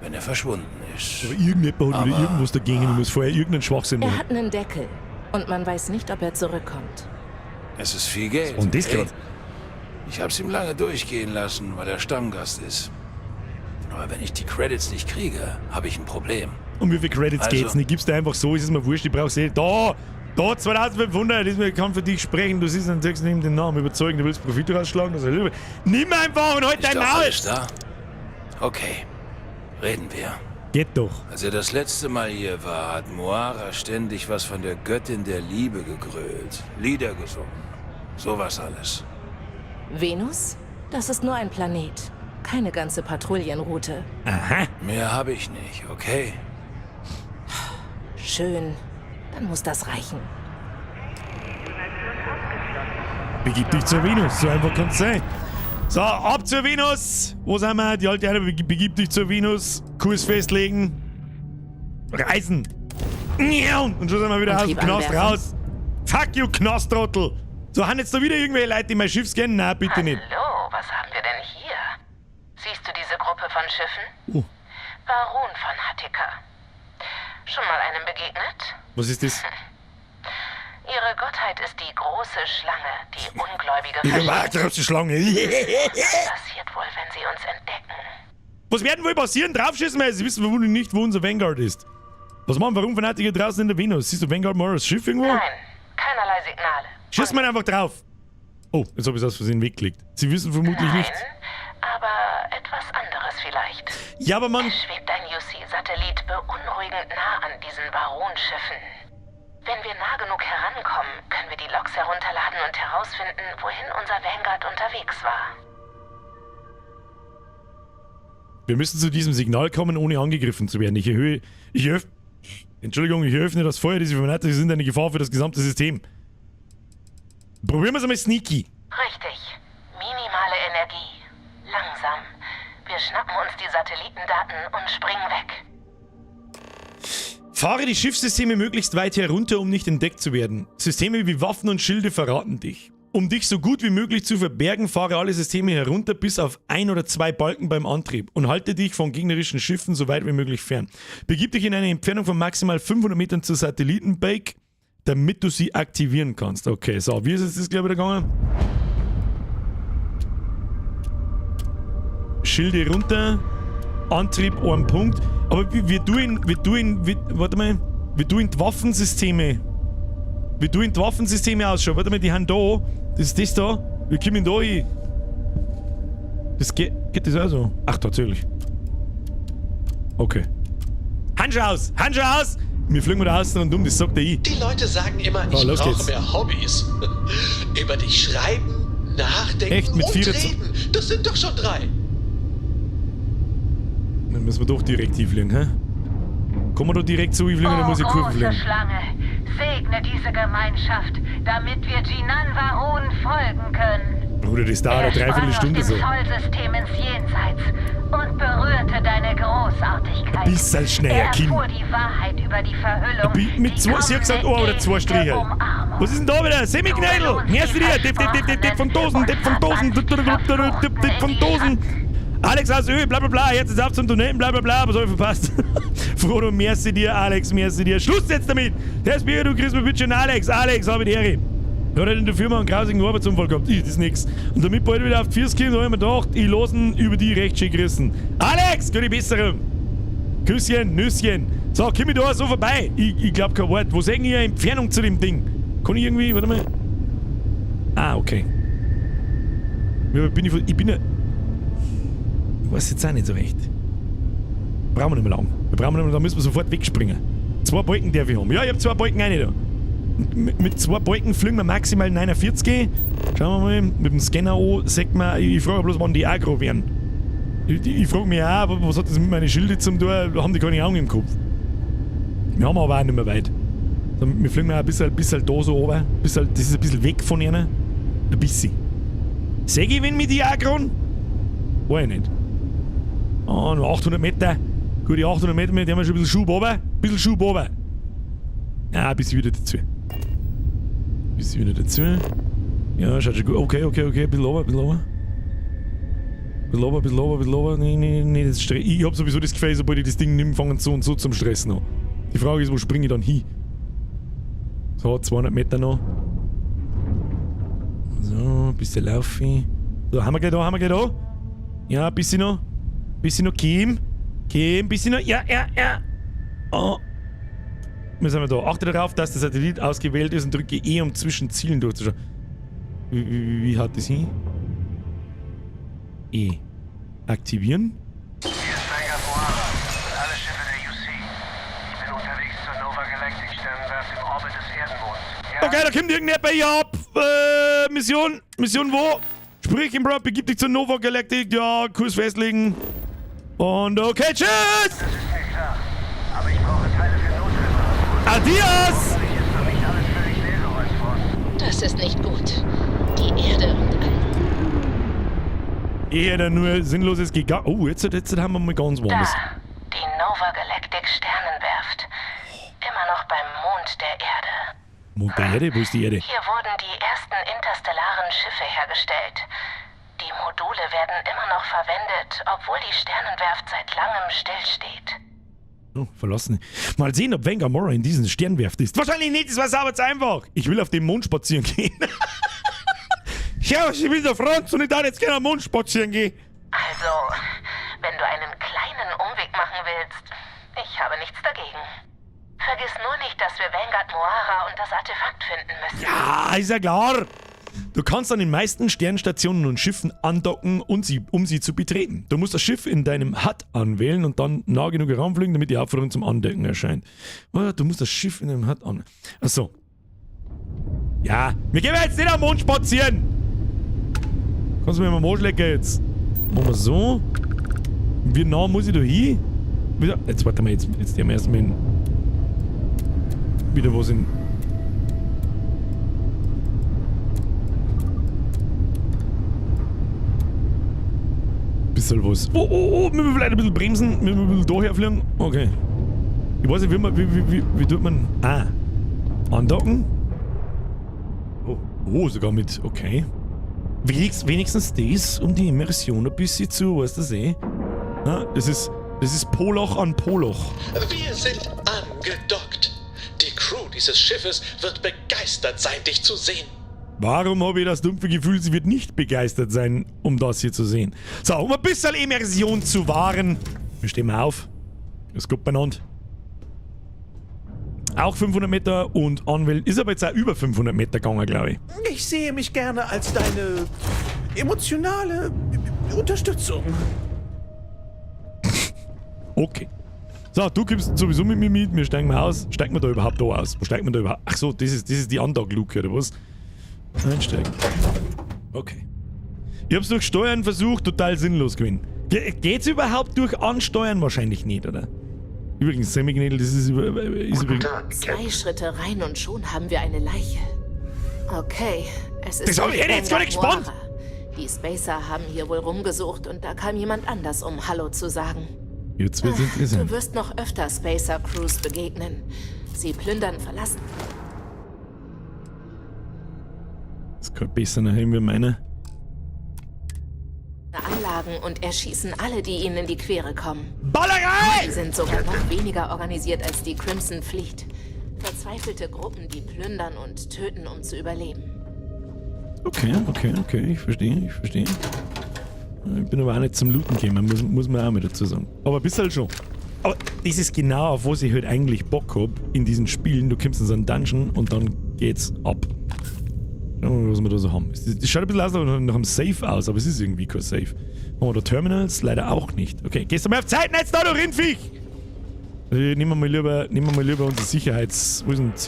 wenn er verschwunden ist. Aber irgendjemand hat wieder Aber- irgendwas dagegen und muss vorher irgendeinen Schwachsinn Er machen. hat einen Deckel. Und man weiß nicht, ob er zurückkommt. Es ist viel Geld. Und das okay? grad. Ich hab's ihm lange durchgehen lassen, weil er Stammgast ist. Aber wenn ich die Credits nicht kriege, habe ich ein Problem. Um wie viel Credits Also- geht's nicht? Gibst du einfach so, ist es mir wurscht, ich brauch's eh. Da! Da, 2500, das kann für dich sprechen. Du siehst natürlich neben den Namen überzeugen, du willst Profit rausschlagen. Das ist ja Nimm einfach und halt Ist dein doch Maul! alles da? Okay, reden wir. Geht doch. Als er das letzte Mal hier war, hat Moara ständig was von der Göttin der Liebe gegrölt, Lieder gesungen. Sowas alles. Venus? Das ist nur ein Planet. Keine ganze Patrouillenroute. Aha. Mehr habe ich nicht, okay? Schön. Dann muss das reichen. Begib dich zur Venus, so einfach kann's sein. So, ab zur Venus! Wo sind wir? Die alte eine begib dich zur Venus. Kurs festlegen. Reisen. Und schon sind wir wieder aus dem Antrieb Knast anwerfen. raus. Fuck you, Knasttrottel! So, haben jetzt da wieder irgendwelche Leute, die mein Schiff scannen? Nein, bitte nicht. Hallo, was haben wir denn hier? Siehst du diese Gruppe von Schiffen? Oh. Baron von Hattika. Schon mal einem begegnet? Was ist das? Ihre Gottheit ist die große Schlange, die Ungläubige Ich war verschlingt. große Schlange. Was passiert wohl, wenn sie uns entdecken? Was werden wohl passieren? Draufschießen wir. Sie wissen vermutlich nicht, wo unser Vanguard ist. Was machen warum Fanatiker draußen in der Venus? Siehst du Vanguard Morris Schiff irgendwo? Nein, keinerlei Signale. Schießen wir einfach drauf. Oh, jetzt habe ich es aus Versehen weggeklickt. Sie wissen vermutlich Nein, nicht. aber etwas anderes vielleicht. Ja, aber man. Es schwebt ein UC-Satellit beunruhigend nah an diesen Baronschiffen. Wenn wir nah genug herankommen, können wir die Loks herunterladen und herausfinden, wohin unser Vanguard unterwegs war. Wir müssen zu diesem Signal kommen, ohne angegriffen zu werden. Ich erhöhe. Ich eröff, Entschuldigung, ich eröffne das Feuer. Diese Fanatiker sind eine Gefahr für das gesamte System. Probieren wir es einmal sneaky. Richtig. Minimale Energie. Langsam. Wir schnappen uns die Satellitendaten und springen weg. Fahre die Schiffssysteme möglichst weit herunter, um nicht entdeckt zu werden. Systeme wie Waffen und Schilde verraten dich. Um dich so gut wie möglich zu verbergen, fahre alle Systeme herunter bis auf ein oder zwei Balken beim Antrieb und halte dich von gegnerischen Schiffen so weit wie möglich fern. Begib dich in eine Entfernung von maximal 500 Metern zur Satellitenbake, damit du sie aktivieren kannst. Okay, so, wie ist es das, glaube ich, wieder gegangen? Schilde runter, Antrieb ein Punkt. Aber wie, wie tun, wie, warte mal, wie tun die Waffensysteme, wie tun die Waffensysteme ausschauen? Warte mal, die haben da, das ist das da, wir kommen da hin. Das geht, geht das auch so? Ach, tatsächlich. Okay. Handschuhe aus! Handschuhe aus! Wir fliegen wieder außen und um, das sagt der ich. Die Leute sagen immer, So, ich los brauche geht's. mehr Hobbys. Über dich schreiben, nachdenken Echt, mit und 24 reden. Das sind doch schon drei. Dann müssen wir doch direkt hinfliegen, hä? Kommen wir da direkt zu hinfliegen oder muss ich Kurven Oh, große fliegen? Schlange, segne diese Gemeinschaft, damit wir Jinan Varun folgen können. Bruder, das dauert eine Er sprang Dreiviertelstunde aus so. dem Zollsystem ins Jenseits und berührte deine Großartigkeit. Ein bisschen schneller, Er Kind. erfuhr die Wahrheit über die Verhüllung. Mit zwei, sie hat gesagt, oh, oder zwei Striche. Was ist denn da wieder? Semiknädel! Hörst du dir? Tipp, tipp, tipp, tipp, tipp von Dosen, Tipp von Dosen, tipp, tipp, tipp, tipp, tipp, tipp von Dosen. Alex aus Ö, bla bla bla, jetzt ist auf zum Donaten, bla bla bla, was hab ich verpasst? Frodo, merci dir, Alex, merci dir. Schluss jetzt damit! Der ist mir, du kriegst mir bitte schön Alex, Alex, hab ich die Ehre. Hat halt in der Firma einen grausigen Arbeitsunfall gehabt. Ich, das ist nix. Und damit bald wieder auf die Füße kommt, hab ich mir gedacht, ich lass ihn über die recht schön gerissen. Alex, gute Besserung! Küsschen, Nüsschen. So, komm ich da so vorbei. Ich glaub kein Wort. Wo sehen ich eine Entfernung zu dem Ding? Kann ich irgendwie, warte mal. Ah, okay. Ja, bin ich, ich bin ja. Ich weiß jetzt auch nicht so recht. Brauchen wir nicht mehr lang. Wir brauchen nicht mehr, da müssen wir sofort wegspringen. Zwei Balken darf ich haben. Ja, ich hab zwei Balken eine da. Mit zwei Balken fliegen wir maximal 49. Schauen wir mal, mit dem Scanner an, sagt man, ich frage bloß, wann die aggro werden. Ich frage mich auch, was hat das mit meinen Schilde zum tun? Haben die keine Augen im Kopf? Wir haben aber auch nicht mehr weit. Wir fliegen auch ein bisschen da so runter. Bisschen, das ist ein bisschen weg von ihnen. Ein bisschen. Seh ich, wenn mich die auch gerade? Weiß ich nicht. Ah, noch 800 Meter. Gute 800 Meter, mit dem haben wir schon ein bisschen Schub runter. Ein bisschen Schub runter. Ja, ein bisschen wieder dazu. Ein bisschen wieder dazu. Ja, schaut schon gut. Okay, okay, okay. Ein bisschen runter, ein bisschen runter. Ein bisschen runter, ein bisschen runter, ein bisschen runter. Nee, nee, nee, das ist Stress. Ich hab sowieso das Gefühl, sobald ich das Ding nehme, fangen so und so zum Stressen an. Die Frage ist, wo springe ich dann hin? So, 200 Meter noch. So, ein bisschen laufen. So, haben wir gleich da, haben wir gleich da? Ja, ein bisschen noch. Ein bisschen noch. Kim. Kim, ein bisschen noch. Ja, ja, ja. Oh. Wir sind wir da. Achte darauf, dass der Satellit ausgewählt ist und drücke E, um zwischen Zielen durchzuschauen. Wie hat das hin? E. Aktivieren. Hier ist Vanguard Moara und alle Schiffe der UC. Ich bin unterwegs zur Nova Galactic Sternenwerft im Orbit des Erdenmonds. Ja? Okay, da kommt irgendeiner bei ihr ab. Mission. Mission wo? Sprich im Bro, begib dich zur Nova Galactic. Ja, Kurs festlegen. Und okay, tschüss! Das ist mir klar. Aber ich brauche Teile für Notreparaturen. Adios! Hoffentlich ist noch nicht alles völlig leergeräumt worden. Das ist nicht gut. Die Erde und all Eher dann nur sinnloses Giga. Oh, jetzt haben wir mal ganz warmes. Da, die Nova Galactic Sternenwerft. Immer noch beim Mond der Erde. Mond der Erde? Wo ist die Erde? Hier wurden die ersten interstellaren Schiffe hergestellt. Die Module werden immer noch verwendet, obwohl die Sternenwerft seit langem stillsteht. Oh, verlassen. Mal sehen, ob Vanguard Moara in diesen Sternwerft ist. Wahrscheinlich nicht, das war sauber zu einfach. Ich will auf den Mond spazieren gehen. Schau, ich bin der Franz und ich darf jetzt gerne am Mond spazieren gehen. Also, wenn du einen kleinen Umweg machen willst, ich habe nichts dagegen. Vergiss nur nicht, dass wir Vanguard Moara und das Artefakt finden müssen. Ja, ist ja klar. Du kannst an den meisten Sternstationen und Schiffen andocken, um sie zu betreten. Du musst das Schiff in deinem HUD anwählen und dann nah genug heranfliegen, damit die Aufforderung zum Andocken erscheint. Oh, du musst das Schiff in deinem HUD an... Achso. Ja, wir gehen jetzt nicht am Mond spazieren. Kannst du mir mal am Arsch lecken jetzt? Machen wir so. Wie nah muss ich da hin? Wieder, jetzt warte mal, jetzt nehmen wir erstmal in, wieder was in... Bisschen was. Oh, oh, oh, müssen wir vielleicht ein bisschen bremsen? Müssen wir ein bisschen daher fliegen? Okay. Ich weiß nicht, wie tut man... Ah. Andocken? Oh, oh, sogar mit... Okay. Wenigstens das, um die Immersion ein bisschen zu, weißt du das eh? Ja, das ist Poloch an Poloch. Wir sind angedockt. Die Crew dieses Schiffes wird begeistert sein, dich zu sehen. Warum habe ich das dumpfe Gefühl, sie wird nicht begeistert sein, um das hier zu sehen? So, um ein bisschen Immersion zu wahren. Wir stehen mal auf. Ist gut benannt. Auch 500 Meter und anwählen. Ist aber jetzt auch über 500 Meter gegangen, glaube ich. Ich sehe mich gerne als deine emotionale Unterstützung. Okay. So, du kommst sowieso mit mir mit. Wir steigen mal aus. Steigt man da überhaupt da aus? Wo steigt man da überhaupt? Ach so, das ist die Andock-Luke, oder was? Einsteigen. Okay. Ich hab's durch Steuern versucht, total sinnlos gewesen. Geht's überhaupt durch Ansteuern? Wahrscheinlich nicht, oder? Übrigens, Semiknädel, das ist übrigens... 2 Schritte rein und schon haben wir eine Leiche. Okay, es ist... Das hab ich jetzt gar nicht gespannt! Die Spacer haben hier wohl rumgesucht und da kam jemand anders, um Hallo zu sagen. Jetzt wird's interessant. Du wirst noch öfter Spacer Crews begegnen. Sie plündern verlassen. Das könnte besser nachher wie meine. Anlagen und erschießen alle, die ihnen in die Quere kommen. Ballerei! Sie sind sogar noch weniger organisiert als die Crimson Fleet. Verzweifelte Gruppen, die plündern und töten, um zu überleben. Okay, okay, okay. Ich verstehe, ich verstehe. Ich bin aber auch nicht zum Looten gekommen, muss man auch mal dazu sagen. Aber ein bisschen schon. Aber das ist genau, auf was ich halt eigentlich Bock hab in diesen Spielen. Du kommst in so einen Dungeon und dann geht's ab. Schauen wir mal, was wir da so haben. Das schaut ein bisschen aus nach einem Safe aus, aber es ist irgendwie kein Safe. Haben wir da Terminals? Leider auch nicht. Okay, gehst du mal auf Zeiten jetzt da, du Rindviech! Nehmen wir mal lieber unser Sicherheits... Wo ist denn das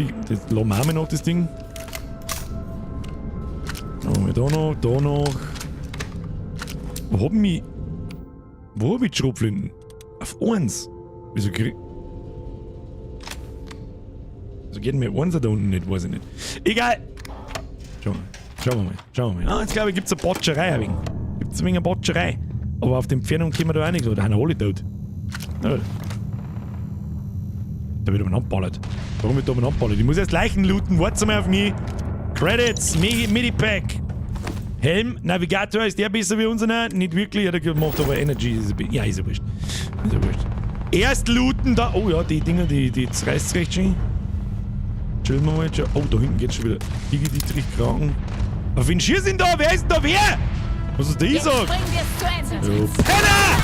lassen wir auch mal noch, das Ding. Haben wir da noch, da noch. Wo hab ich... Wo hab ich die Schrotflinten? Auf 1. Wieso krieg... Wieso geht denn mir 1 da unten nicht? Weiß ich nicht. Egal! Schau mal. Schauen wir mal. Schauen wir mal. Ah, jetzt glaube ich, gibt es eine Botscherei ein wenig. Gibt es ein wenig eine Botscherei. Aber auf die Entfernung kommen wir da auch nicht so. Da sind alle tot. Ja. Da wird umeinander ballert. Warum wird da umeinander ballert? Ich muss erst Leichen looten. Warte mal auf mich. Credits, Medipack. Helm, Navigator, ist der besser wie unserer? Nicht wirklich, hat er gemacht, aber Energy ist ein bisschen. Ja, ist ja wurscht. Ist ja wurscht. Erst looten da. Oh ja, die Dinger, die reißt recht schön. Chillen wir mal. Oh, da hinten geht's schon wieder. Digi Dietrich Kranken. Auf wen schießt denn da? Wer ist denn da wer? Was ist der Jetzt Isaac? bringen wir's zu Ende. Du Penner!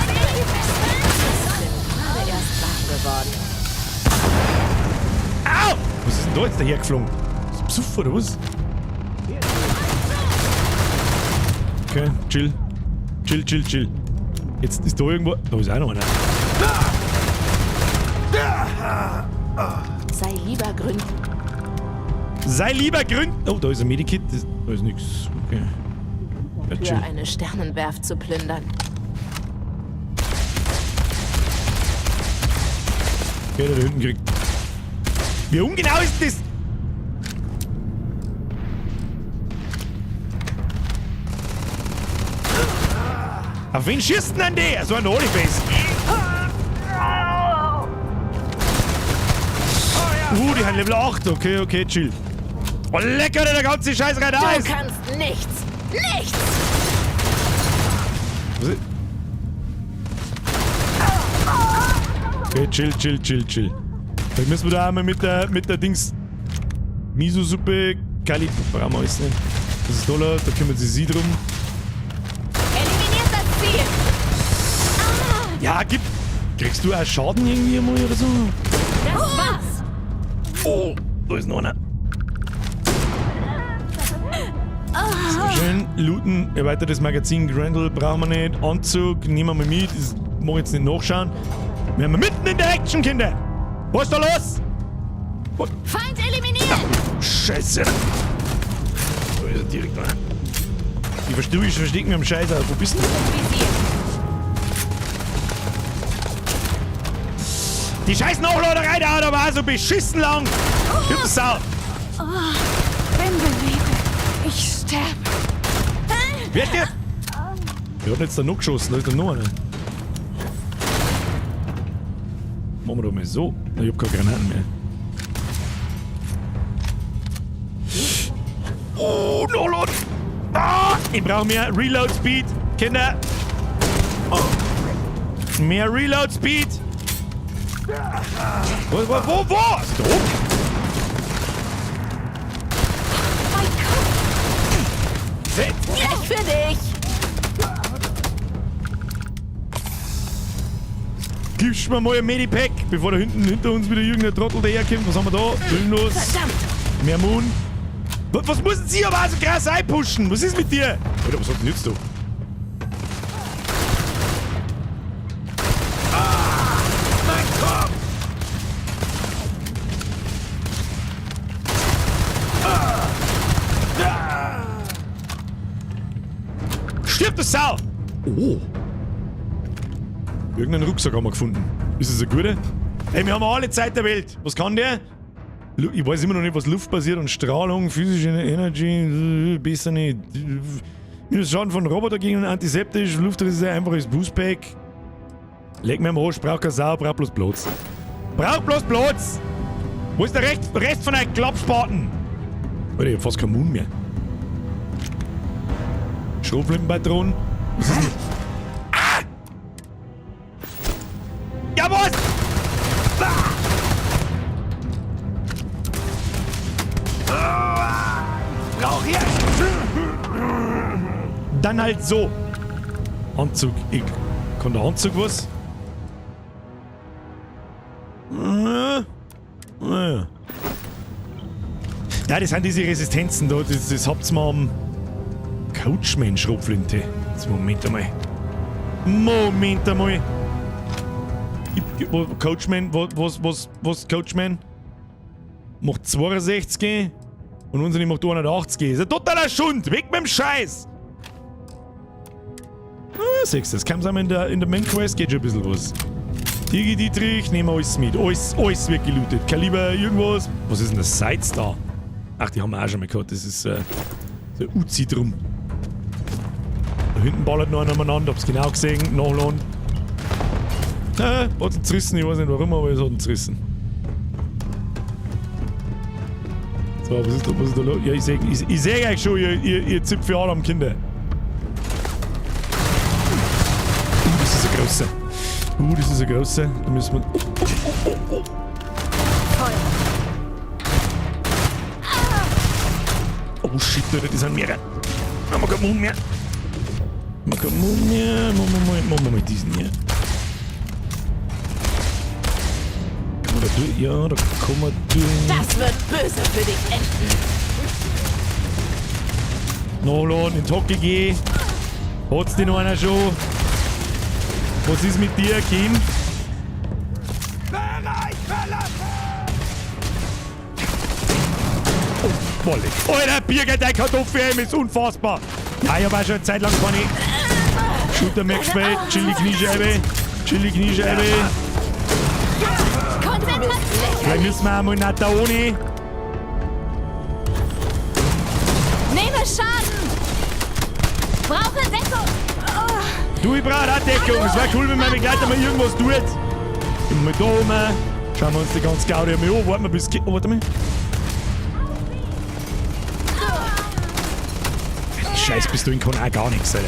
Gerade erst warm geworden. Au! Was ist denn da jetzt dahergeflogen? Ist das Psuff oder was? Okay, chill. Chill, chill, chill. Jetzt ist da irgendwo. Da ist auch noch einer. Sei lieber gründlich. Sei lieber gründlich. Oh, da ist ein Medikit. Da ist nichts. Okay. Ja, Für chill. eine Sternenwerft zu plündern. Okay, der da hinten kriegt. Wie ungenau ist das? Auf wen schießt denn der? So ein Holyface. Die haben Level 8. Okay, okay, chill. Oh, lecker, der ganze Scheiß rein da Du ist. kannst nichts. Nichts! Was ist? Okay, chill, chill, chill, chill. Vielleicht müssen wir da einmal mit der Dings. Miso-Suppe, Kali. Brauchen wir alles nicht. Das ist Dollar, da kümmert sich sie drum. Eliminiert das Ziel! Ja, gib. Kriegst du auch Schaden irgendwie mal oder so? Das war's! Oh, da ist noch einer. Sehr schön. Looten, erweitertes Magazin, Grendel brauchen wir nicht. Anzug nehmen wir mal mit. Das mag ich jetzt nicht nachschauen. Wir haben mitten in der Action, Kinder. Was ist da los? Was? Feind eliminiert! Scheiße. Da ist er direkt einer. Ich versteck mich am Scheiß. Wo bist du? Die scheiß Nachladerei da, da war so beschissen lang. Gib Sau. Oh, Bindegewebe. Ich sterbe. Wer ist der? Wer hat jetzt da noch geschossen? Da ist doch noch einer. Machen wir doch mal so. Ich hab keine Granaten mehr. Oh, Nachladen. Ah, ich brauche mehr Reload Speed. Kinder. Oh. Mehr Reload Speed. Wo, wo, wo, wo? Also da oben. Fett. Pech für dich! Gibst mir mal ein Medipack, bevor da hinten hinter uns wieder irgendein Trottel daherkommt. Was haben wir da? Willenlos. Verdammt! Mehr Moon. Was, was müssen Sie aber auch so krass einpushen? Was ist mit dir? Alter, was hat denn jetzt da? Ah, mein Kopf! Ah, ah. Stirb, du Sau! Oh. Irgendeinen Rucksack haben wir gefunden. Ist das ein guter? Ey, wir haben alle Zeit der Welt. Was kann der? Ich weiß immer noch nicht, was luftbasiert und Strahlung, physische Energy, besser nicht. Minus Schaden von Roboter gegen antiseptisch, Luftresistente, einfaches Boostpack. Leg mir am Arsch, brauch keine Sau, brauch bloß Platz. Brauch bloß Platz! Wo ist der Rest von euch Klappspaten? Alter, ich hab fast keinen Mund mehr. Schrotflintenpatronen. Was ist denn? Ah! Ja, was? Ah! Brauch ich. Dann halt so. Anzug. Ich kann der Anzug was? Ja, das sind diese Resistenzen da. Das habt's mal am Coachman Schrotflinte. Jetzt Moment einmal. Moment einmal. Coachman, was Coachman? Macht 62 und unsere macht 180. Ist ein totaler Schund. Weg mit dem Scheiß. Ah, siehst du, das kam in der Main Quest, geht schon ein bisschen was. Digi Dietrich, nehmen wir alles mit. Alles wird gelootet. Kaliber, irgendwas. Was ist denn das Sides da? Ach, die haben wir auch schon mal gehabt. Das ist so Der Uzi drum. Da hinten ballert noch einer umeinander, hab's genau gesehen. Nachladen. Hat ihn zerrissen, ich weiß nicht warum, aber es hat ihn zerrissen. So, was ist da los? Ja, ich seh euch schon, ihr Zipfel Alarm, Kinder. Das ist ein großer. Das ist ein großer. Da müssen wir. Oh. Oh shit, Alter, das sind mehrere. Haben wir keinen Mund mehr. Machen wir mal diesen hier. Kann man da durch? Ja, da kann man durch. Das wird böse für dich enden. Nachladen, in die Hocke gehen. Hat's denn noch einer schon? Was ist mit dir, Kim? Bereich verlassen! Oh, Wolle. Alter, Birger, dein Kartoffelhelm ist unfassbar. Ja, ich hab auch schon eine Zeit lang keine Shooter mehr gespielt. Chili Kniescheibe. Chili Kniescheibe. Vielleicht müssen wir auch mal nach da ohne. Nehme Schaden! Brauche Deckung! Du, ich brauche auch Deckung. Es wäre cool, wenn mein Begleiter mal irgendwas tut. Gehen wir mal da rum. Schauen wir uns die ganze Gaudi mal an. Warten wir bis... Oh, warte mal. Die Scheiß Pistolen kann auch gar nichts, Alter.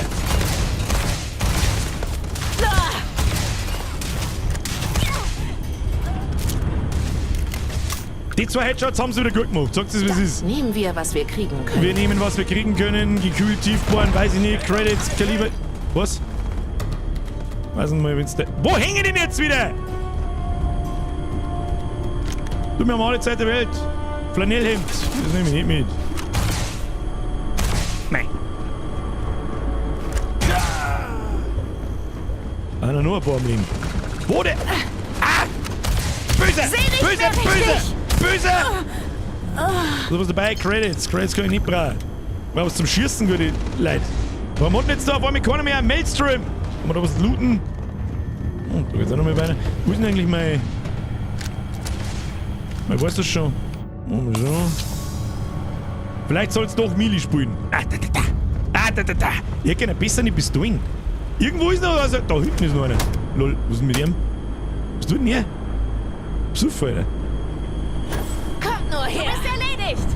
Die zwei Headshots haben sie wieder gut gemacht. Sagt es, wie es ist. Nehmen wir, was wir kriegen können. Wir nehmen, was wir kriegen können. Gekühlt, tiefbohren, weiß ich nicht. Credits, Kaliber. Was? Weiß nicht mal, wenn's da. Wo hängen denn jetzt wieder? Du, wir haben alle Zeit der Welt. Flanellhemd. Das nehme ich nicht mit. Nein. Einer nur ein paar am Leben. Wo der? Ah! Böse! Böse! Böse! Böse! So was dabei? Credits. Credits kann ich nicht brauchen. Brauch was zum Schießen, gute Leute. Warum hat denn jetzt da auf einmal keiner mehr einen Maelstrom? Kann man da was looten? Oh, da geht's auch noch mal weiter. Wo ist denn eigentlich mein... Mein, weiß das schon? Oh, schon. Vielleicht soll's doch Melee spielen. Ah, da, da, da. Ah, da, da, da. Ich hätte gerne besser nicht Pistolen. Irgendwo ist noch was. Da hinten ist noch einer. Lol, was ist denn mit ihm? Was tut denn er? Psuff, Alter. Kommt nur her! Du bist erledigt!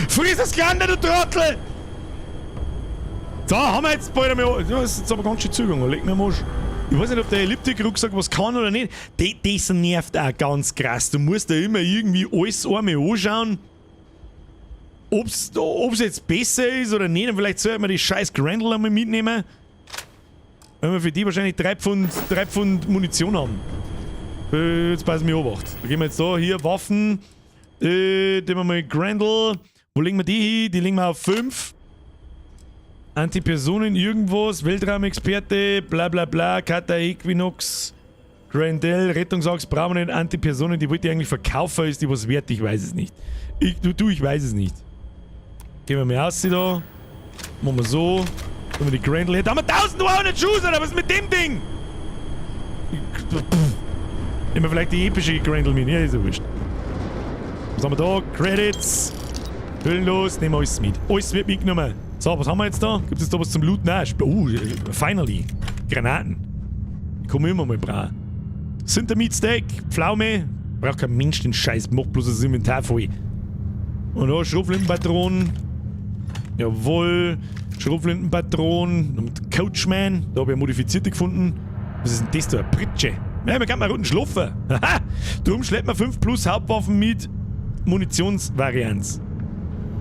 Friss das Gelände, du Trottel! So, haben wir jetzt bald einmal. Das ist jetzt aber ganz schön zugegangen. Leg mir am Arsch. Ich weiß nicht, ob der Elliptik-Rucksack was kann oder nicht. Das nervt auch ganz krass. Du musst da immer irgendwie alles einmal anschauen. Ob's jetzt besser ist oder nicht. Und vielleicht sollte man die scheiß Grendel einmal mitnehmen. Wenn wir für die wahrscheinlich 3 Pfund Munition haben. Jetzt passen wir Obacht. Da gehen wir jetzt da, hier, Waffen. Nehmen wir mal Grendel. Wo legen wir die hin? Die legen wir auf 5. Antipersonen irgendwas, Weltraumexperte, bla bla bla, Kata Equinox, Grendel, Rettungsachs, brauchen wir nicht, Antipersonen, die wollte ich eigentlich verkaufen, ist die was wert, ich weiß es nicht. Ich weiß es nicht. Gehen wir mal aus da. Machen wir so. Dann haben wir die Grendel her. Da haben wir 1100 Schuss, Alter, was ist mit dem Ding? Nehmen wir vielleicht die epische Grendel mit, ja, ist ja wurscht. Was haben wir da? Credits. Hüllenlos, nehmen wir alles mit. Alles wird mitgenommen. So, was haben wir jetzt da? Gibt es da was zum Looten? Nein, finally. Granaten. Die kann man immer mal brauchen. Sintermeat Steak, Pflaume. Braucht kein Mensch den Scheiß, macht bloß das Inventar voll. Und da Schrotflintenpatronen. Jawohl. Schrotflintenpatronen. Und Coachman. Da habe ich eine modifizierte gefunden. Was ist denn das da? Eine Pritsche. Ja, man kann mal unten schlafen. Haha. Drum schleppt man 5 plus Hauptwaffen mit Munitionsvarianz.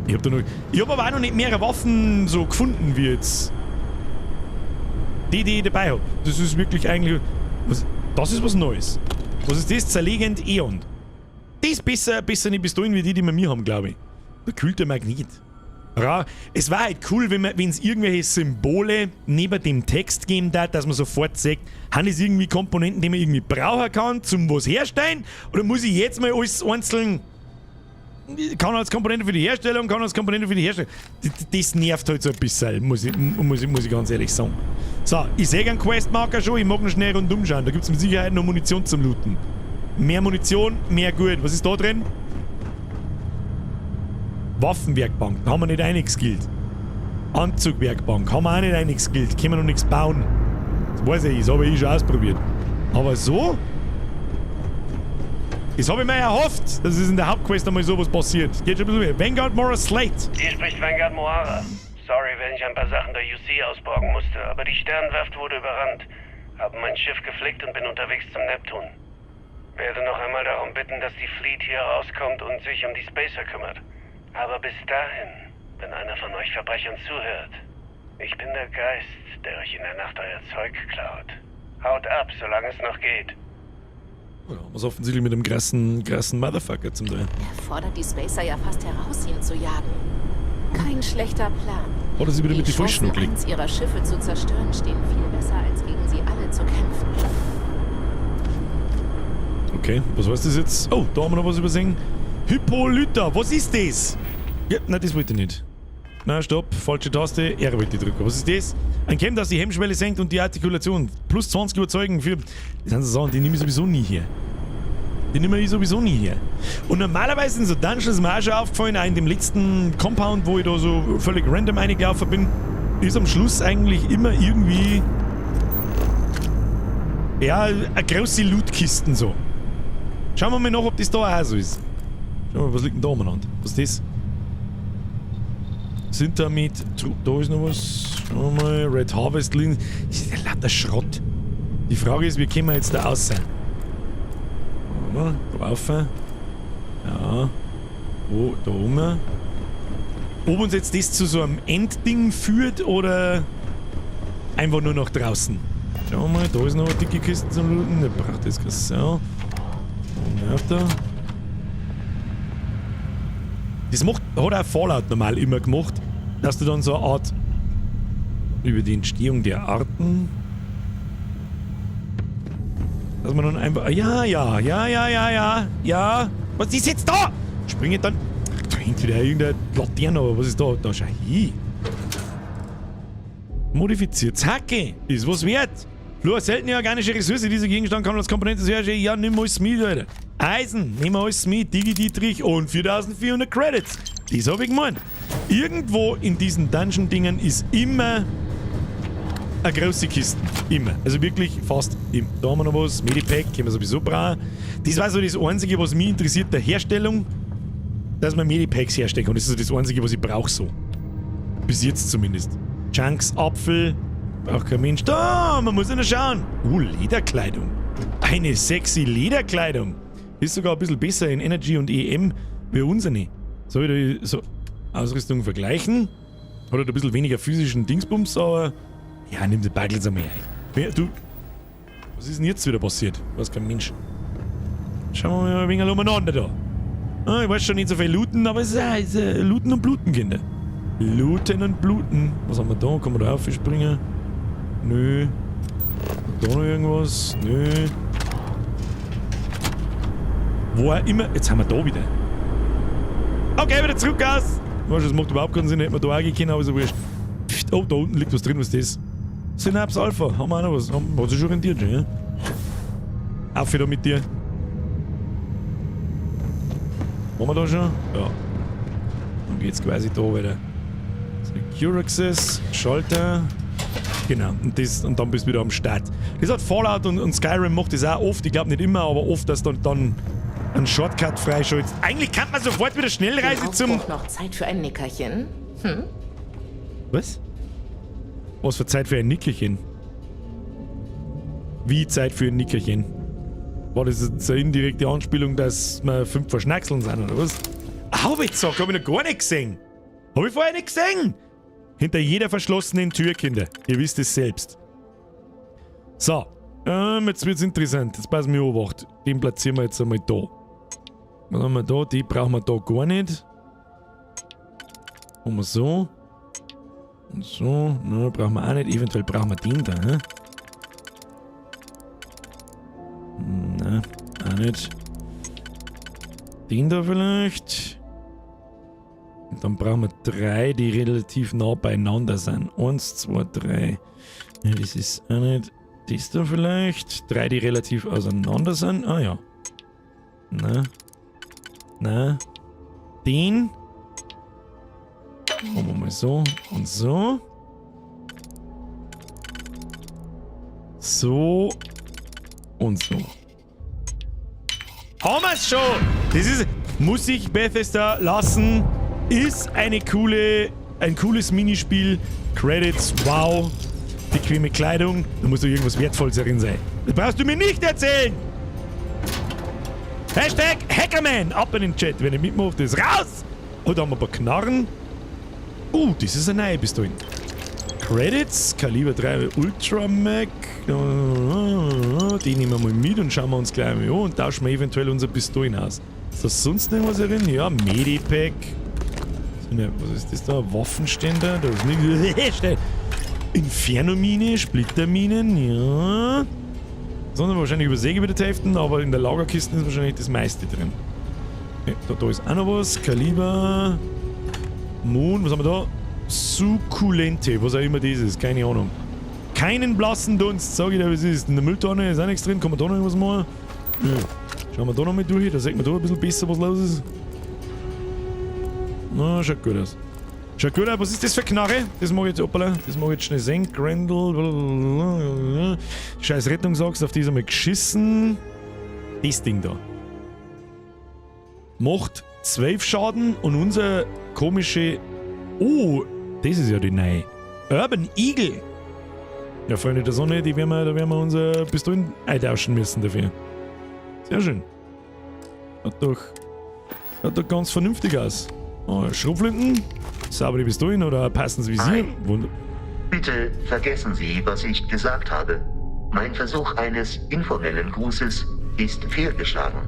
Ich hab aber auch noch nicht mehrere Waffen so gefunden wie jetzt die, die ich dabei hab. Das ist wirklich eigentlich... Was, das ist was Neues. Was ist das? Zerlegend Eon. Das ist besser nicht Pistolen wie die, die wir mir haben, glaube ich. Der kühlte Magnet. Ja, es war halt cool, wenn es irgendwelche Symbole neben dem Text geben hat, dass man sofort sieht, haben das irgendwie Komponenten, die man irgendwie brauchen kann, zum was herstellen? Oder muss ich jetzt mal alles einzeln... Kann als Komponente für die Herstellung, kann als Komponente für die Herstellung. Das nervt halt so ein bisschen, muss ich ganz ehrlich sagen. So, ich sehe einen Questmarker schon, ich mag noch schnell rundum schauen. Da gibt es mit Sicherheit noch Munition zum Looten. Mehr Munition, mehr gut. Was ist da drin? Waffenwerkbank, da haben wir nicht eingeskillt. Anzugwerkbank, haben wir auch nicht eingeskillt. Können wir noch nichts bauen. Das weiß ich, das habe ich schon ausprobiert. Aber so? Das habe ich mir erhofft, dass es in der Hauptquest einmal sowas passiert. Geht schon ein bisschen mehr. Vanguard Mora Slate. Hier spricht Vanguard Moara. Sorry, wenn ich ein paar Sachen der UC ausborgen musste, aber die Sternenwerft wurde überrannt. Haben mein Schiff geflickt und bin unterwegs zum Neptun. Werde noch einmal darum bitten, dass die Fleet hier rauskommt und sich um die Spacer kümmert. Aber bis dahin, wenn einer von euch Verbrechern zuhört, ich bin der Geist, der euch in der Nacht euer Zeug klaut. Haut ab, solange es noch geht. Ja, was offensichtlich mit einem krassen, krassen Motherfucker zum Teil. Er fordert die Spacer ja fast heraus, ihn zu jagen. Kein schlechter Plan. Oder sie wieder Die mit die Chancen, Falschen eins ihrer Schiffe zu zerstören, stehen viel besser, als gegen sie alle zu kämpfen. Okay, was heißt das jetzt? Oh, da haben wir noch was übersehen. Hippolyta, was ist das? Ja, nein, das wollte ich nicht. Na, stopp, falsche Taste, R wollte ich drücken. Was ist das? Ein Chem, das die Hemmschwelle senkt und die Artikulation. Plus 20 überzeugen für. Das sind so Sachen, die nehme ich sowieso nie hier. Die nehme ich sowieso nie hier. Und normalerweise in so Dungeons ist mir auch schon aufgefallen, auch in dem letzten Compound, wo ich da so völlig random reingelaufen bin, ist am Schluss eigentlich immer irgendwie. Ja, eine große Lootkisten so. Schauen wir mal nach, ob das da auch so ist. Schauen wir mal, was liegt denn da umeinander? Was ist das? Sind da mit. Da ist noch was. Schauen wir mal. Red Harvest Lin. Das ist ja lauter Schrott. Die Frage ist, wie kommen wir jetzt da raus? Da rauf. Ja. Oh, da oben. Ob uns jetzt das zu so einem Endding führt oder einfach nur nach draußen. Schauen wir mal, da ist noch eine dicke Kiste zum Looten. Der braucht jetzt keine Sau. Und auf da. Das macht, hat auch Fallout normal immer gemacht, dass du dann so eine Art über die Entstehung der Arten, dass man dann einfach, ja, ja, ja, ja, ja, ja, ja, was ist jetzt da? Springe dann, da hängt wieder irgendeine Laterne, aber was ist da? Da schau hin. Modifiziert Hacke, ist was wert. Fluor, seltene organische Ressource, dieser Gegenstand kann als Komponente herstellen. Ja, nimm alles mit, Alter. Eisen, nehmen wir alles mit. Digi Dietrich und 4400 Credits. Das hab ich gemeint. Irgendwo in diesen Dungeon-Dingen ist immer eine große Kiste. Immer. Also wirklich fast immer. Da haben wir noch was. Medipack können wir sowieso brauchen. Das war so das Einzige, was mich interessiert, der Herstellung, dass man Medipacks herstellen kann. Das ist so das Einzige, was ich brauche so. Bis jetzt zumindest. Chunks, Apfel. Braucht kein Mensch. Da, man muss ja noch schauen. Lederkleidung. Eine sexy Lederkleidung. Ist sogar ein bisschen besser in Energy und EM wie unsere. Soll ich da so Ausrüstung vergleichen? Hat halt ein bisschen weniger physischen Dingsbums, aber. Ja, nimm die Bagels einmal ein. Wer, du. Was ist denn jetzt wieder passiert? Weiß kein Mensch. Schauen wir mal ein wenig umeinander da. Ah, ich weiß schon nicht so viel looten, aber es ist looten und bluten, Kinder. Looten und bluten. Was haben wir da? Kann man da aufspringen? Nö. Da noch irgendwas? Nö. Wo er immer. Jetzt haben wir da wieder. Okay, wieder zurück, Gas! Weißt du, das macht überhaupt keinen Sinn. Hätten wir da auch gehen können, aber ist ja wurscht. Oh, da unten liegt was drin. Was ist das? Synapse Alpha. Haben wir auch noch was? Hat sich schon rentiert, schon, ja? Auf wieder mit dir. Waren wir da schon? Ja. Dann geht's quasi da weiter. Secure Access, Schalter. Genau, und, das, und dann bist du wieder am Start. Das hat Fallout und Skyrim macht das auch oft, ich glaube nicht immer, aber oft, dass dann einen Shortcut freischaltest. Eigentlich kann man sofort wieder Schnellreise zum. Noch Zeit für ein Nickerchen? Hm? Was? Was für Zeit für ein Nickerchen? Wie Zeit für ein Nickerchen? War das jetzt eine indirekte Anspielung, dass wir 5 Verschnackseln sind, oder was? Haubitzsack, hab ich noch gar nicht gesehen. Hab ich vorher nicht gesehen. Hinter jeder verschlossenen Tür, Kinder. Ihr wisst es selbst. So. Jetzt wird's interessant. Jetzt passen wir Obacht. Den platzieren wir jetzt einmal da. Was haben wir da? Die brauchen wir da gar nicht. Machen wir so. Und so. Na, brauchen wir auch nicht. Eventuell brauchen wir den da, hä? Na, auch nicht. Den da vielleicht. Und dann brauchen wir 3, die relativ nah beieinander sind. 1, 2, 3. Ja, das ist auch nicht. Das da vielleicht. 3, die relativ auseinander sind. Ah ja. Na. Na. Den. Machen wir mal so und so. So und so. Haben wir's schon! Das ist, muss ich Bethesda lassen, ist eine coole, ein cooles Minispiel. Credits, wow. Bequeme Kleidung, da muss doch irgendwas Wertvolles darin sein. Das brauchst du mir nicht erzählen! Hashtag Hackerman! Ab in den Chat, wenn ihr mitmacht, ist raus! Oh, da haben wir ein paar Knarren. Das ist eine neue Pistole. Credits, Kaliber 3 Ultra Mac. Die nehmen wir mal mit und schauen wir uns gleich mal an und tauschen wir eventuell unsere Pistolen aus. Ist das sonst noch was drin? Ja, Medipack. Was ist das da? Waffenständer? Da ist nichts. Inferno-Mine, Splitterminen, ja. Sondern wahrscheinlich übersäge wieder die Hälfte, aber in der Lagerkiste ist wahrscheinlich das meiste drin. Ja, da ist auch noch was. Kaliber. Moon, was haben wir da? Sukkulente, was auch immer das ist, keine Ahnung. Keinen blassen Dunst, sag ich dir, wie es ist. In der Mülltonne ist auch nichts drin, kann man da noch irgendwas machen? Ja. Schauen wir da noch mal durch, da sieht man da ein bisschen besser, was los ist. Na, schaut gut aus. Schaut gut aus, was ist das für Knarre? Das mag ich jetzt, hoppala, das mag ich jetzt schnell sehen. Grendel, blablabla. Scheiß Rettungsachs, auf die ist einmal geschissen. Das Ding da. Macht 12 Schaden und unser komische... Oh, das ist ja die neue. Urban Eagle. Ja, Freunde der Sonne, die werden wir, da werden wir unser Pistolen eintauschen müssen dafür. Sehr schön. Schaut doch ganz vernünftig aus. Oh, Schrotflinten, saubere Pistolen oder passendes Visier. Wunder. Bitte vergessen Sie, was ich gesagt habe. Mein Versuch eines informellen Grußes ist fehlgeschlagen.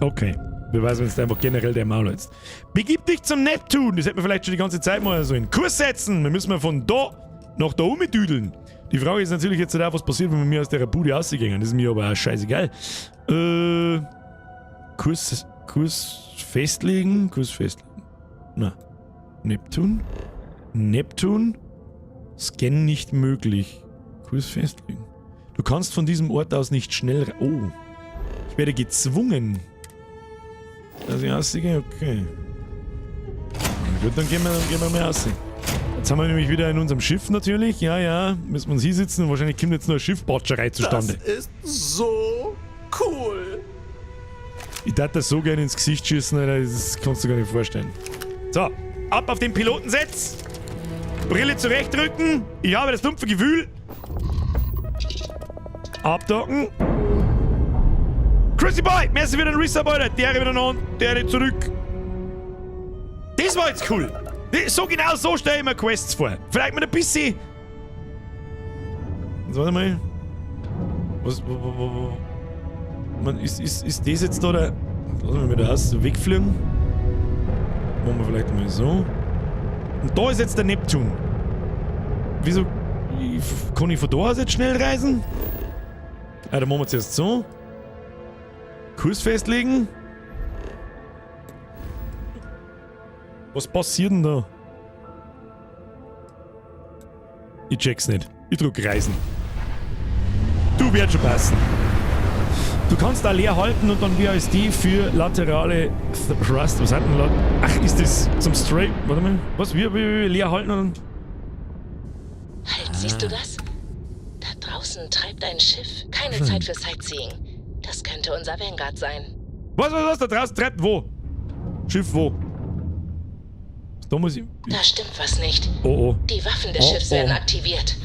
Okay. Wer weiß, wenn es einfach generell der Maul ist. Begib dich zum Neptun. Das hätten wir vielleicht schon die ganze Zeit mal so in Kurs setzen. Wir müssen mal von da nach da umdüdeln. Die Frage ist natürlich jetzt auch, was passiert, wenn wir mir aus der Bude rausgehen. Das ist mir aber auch scheißegal. Kurs festlegen. Kurs festlegen. Na. Neptun. Neptun. Scan nicht möglich. Kurs festlegen. Du kannst von diesem Ort aus nicht schnell... Oh. Ich werde gezwungen. Dass ich rausgehe? Okay. Na gut, dann gehen wir mal raus. Jetzt haben wir nämlich wieder in unserem Schiff natürlich. Ja, ja. Müssen wir uns hier sitzen und wahrscheinlich kommt jetzt nur eine Schiffbatscherei zustande. Das ist so cool. Ich darf das so gerne ins Gesicht schießen, Alter, das kannst du gar nicht vorstellen. So, ab auf den Pilotensitz. Brille zurechtrücken. Ich habe das dumpfe Gefühl. Abdocken. Chrissy Boy, merci für den Resub, Alter. Der wieder noch, der zurück. Das war jetzt cool. So genau so stelle ich mir Quests vor. Vielleicht mit ein bisschen... Jetzt warte mal. Was... Wo, man, ist das jetzt da der... Lass mich mal da aus, wegfliegen. Machen wir vielleicht mal so. Und da ist jetzt der Neptun. Wieso... Kann ich von da aus jetzt schnell reisen? Ah, da machen wir zuerst so. Kurs festlegen. Was passiert denn da? Ich check's nicht. Ich drück Reisen. Du wirst schon passen. Du kannst da leer halten und dann WASD für laterale Thrust. Was hat denn Ach, ist das zum Straight? Warte mal. Was? Wir leer halten und dann. Halt, siehst du das? Da draußen treibt ein Schiff. Keine Zeit für Sightseeing. Das könnte unser Vanguard sein. Was? Da draußen treibt wo? Schiff wo? Da muss ich. Da stimmt was nicht. Oh, oh. Die Waffen des Schiffs werden aktiviert.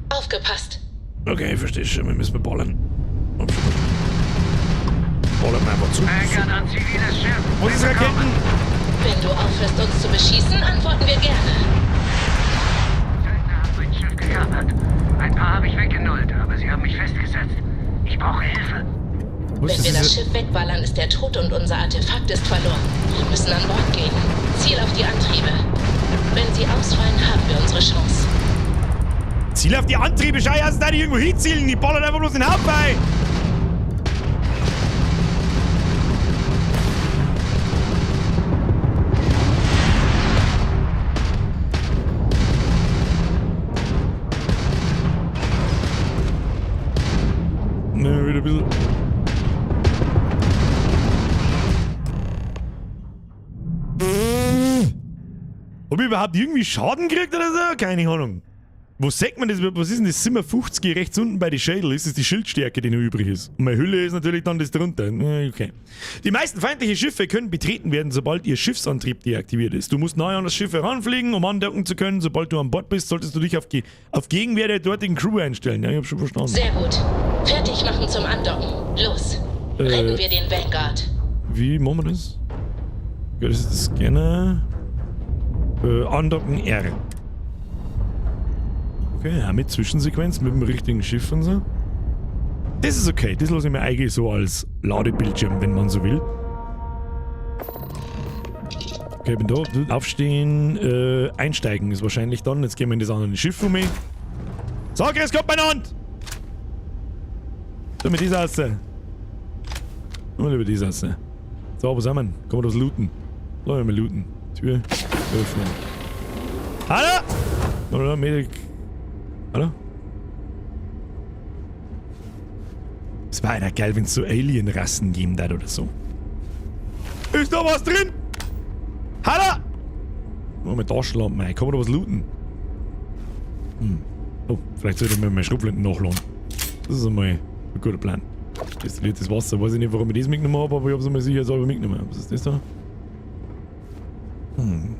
Aufgepasst. Okay, ich verstehe schon. Wir müssen ballern. Ballern wir einfach zu. Vanguard an ziviles Schiff. Wo ist Raketen? Wenn du aufhörst, uns zu beschießen, antworten wir gerne. Söldner haben mein Schiff gekapert. Ein paar habe ich weggenullt, aber sie haben mich festgesetzt. Ich brauche Hilfe. Wenn wir das Schiff wegballern, ist der tot und unser Artefakt ist verloren. Wir müssen an Bord gehen. Ziel auf die Antriebe. Wenn sie ausfallen, haben wir unsere Chance. Ziel auf die Antriebe? Schau, erst da die irgendwo hinzielen. Die ballern einfach bloß den Haupt bei. Nehmen wir wieder ein bisschen. Hab ich überhaupt irgendwie Schaden gekriegt oder so? Keine Ahnung. Wo sagt man das? Was ist denn das? 57 rechts unten bei den Schädel? Ist das die Schildstärke, die noch übrig ist? Und meine Hülle ist natürlich dann das drunter. Okay. Die meisten feindlichen Schiffe können betreten werden, sobald ihr Schiffsantrieb deaktiviert ist. Du musst nahe an das Schiff heranfliegen, um andocken zu können. Sobald du an Bord bist, solltest du dich auf Gegenwehr der dortigen Crew einstellen. Ja, ich hab schon verstanden. Sehr gut. Fertig machen zum Andocken. Los. Retten wir den Vanguard. Wie machen wir das? Ja, das ist der Scanner. Andocken R. Okay, ja, mit Zwischensequenz, mit dem richtigen Schiff und so. Das ist okay, das lasse ich mir eigentlich so als Ladebildschirm, wenn man so will. Okay, bin da. Aufstehen, einsteigen ist wahrscheinlich dann. Jetzt gehen wir in das andere Schiff von mir. So, Chris, kommt beieinander! So, mit dieser aus. Mal über diese aus. So, wo sind wir? Kann man das looten? Lass mich mal looten. Tür öffnen. Hallo! Hallo, Medic. Hallo? Es war ja geil, wenn's so Alien-Rassen geben würde oder so. Ist da was drin? Hallo! Nur mit Taschenlampen rein. Kann man da was looten? Hm. Oh, vielleicht sollte ich mir meine Schrotflinten nachladen. Das ist einmal ein guter Plan. Destilliertes Wasser. Weiß ich nicht, warum ich das mitgenommen habe, aber ich hab's einmal sicherheitshalber mitgenommen. Was ist das da? Hm.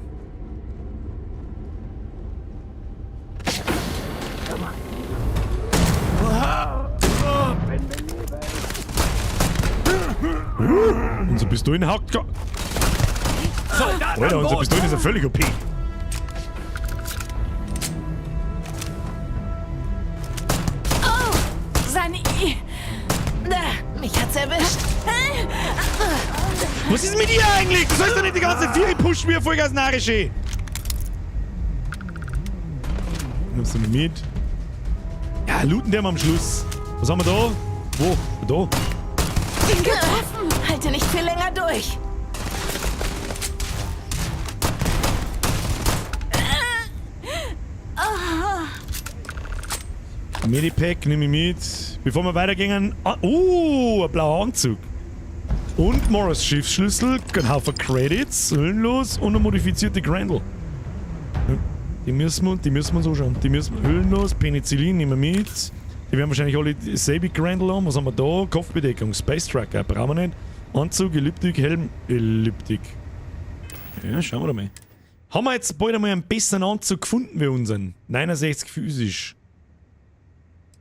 Unsere Pistolen hackt gar. Alter, unsere Pistolen ist ja völlig OP. Oh, seine I. Mich hat's erwischt. Was ist mit dir eigentlich? Du sollst doch nicht die ganze Viere pushen, wie Vollgas narische. Nimmst du mit? Ja, looten der mal am Schluss. Was haben wir da? Wo? Da. Bin getroffen. Halte nicht viel länger durch. Medipack nehme ich mit. Bevor wir weitergehen. Ah, ein blauer Anzug. Und Morris Schiffsschlüssel, ein Haufen Credits, hüllenlos und eine modifizierte Grendel. Die müssen wir uns anschauen. Die müssen wir, hüllenlos, Penicillin nehmen wir mit. Die werden wahrscheinlich alle dieselbe Grendel haben. Was haben wir da? Kopfbedeckung, Space Tracker, brauchen wir nicht. Anzug, Elliptik, Helm, Elliptik. Ja, schauen wir doch mal. Haben wir jetzt bald einmal einen besseren Anzug gefunden wie unseren? 69 physisch.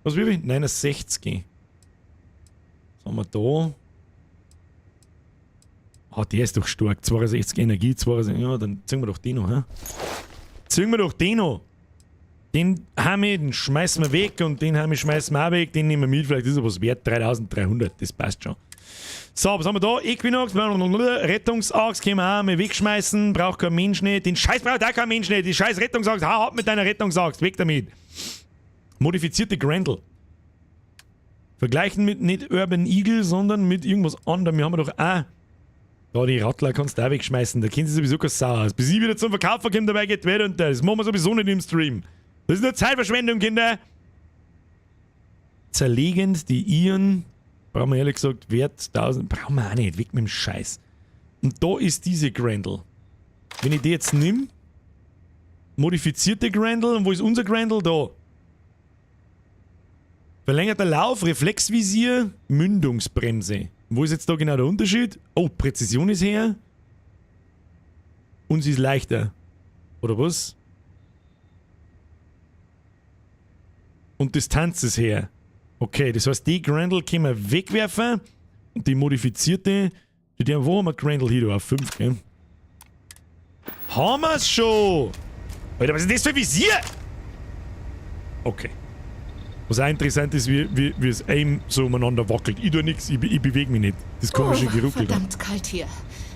Was will ich? 69. Was haben wir da? Ah, der ist doch stark. 62 Energie, 62. Ja, dann ziehen wir doch den noch, hä? Ziehen wir doch den noch. Den Hami, den schmeißen wir weg und den Hami schmeißen wir auch weg. Den nehmen wir mit. Vielleicht ist er was wert. 3300, das passt schon. So, was haben wir da? Equinox, Rettungsachs, können wir auch mal wegschmeißen. Braucht kein Mensch nicht. Den Scheiß braucht auch kein Mensch nicht. Die scheiß Rettungsachs, hau ab mit deiner Rettungsachs. Weg damit. Modifizierte Grendel. Vergleichen mit nicht Urban Eagle, sondern mit irgendwas anderem. Wir haben doch auch. Da, die Rattler kannst du auch wegschmeißen. Da kennt sie sowieso keine Sau aus. Bis ich wieder zum Verkaufen komme, dabei geht wieder und das machen wir sowieso nicht im Stream. Das ist nur Zeitverschwendung, Kinder. Zerlegend die Ion. Brauchen wir ehrlich gesagt Wert 1000. Brauchen wir auch nicht. Weg mit dem Scheiß. Und da ist diese Grendel. Wenn ich die jetzt nimm, modifizierte Grendel. Und wo ist unser Grendel? Da. Verlängerter Lauf, Reflexvisier, Mündungsbremse. Wo ist jetzt da genau der Unterschied? Oh, Präzision ist her. Und sie ist leichter. Oder was? Und Distanz ist her. Okay, das heißt, die Grendel können wir wegwerfen. Und die modifizierte, die, wo haben wir Grendel hier? Auf 5, gell? Haben wir's schon! Alter, was ist das für ein Visier? Okay. Was auch interessant ist, wie es Aim so umeinander wackelt. Ich tue nix, ich bewege mich nicht. Das komische Geruckel da. Verdammt kalt hier.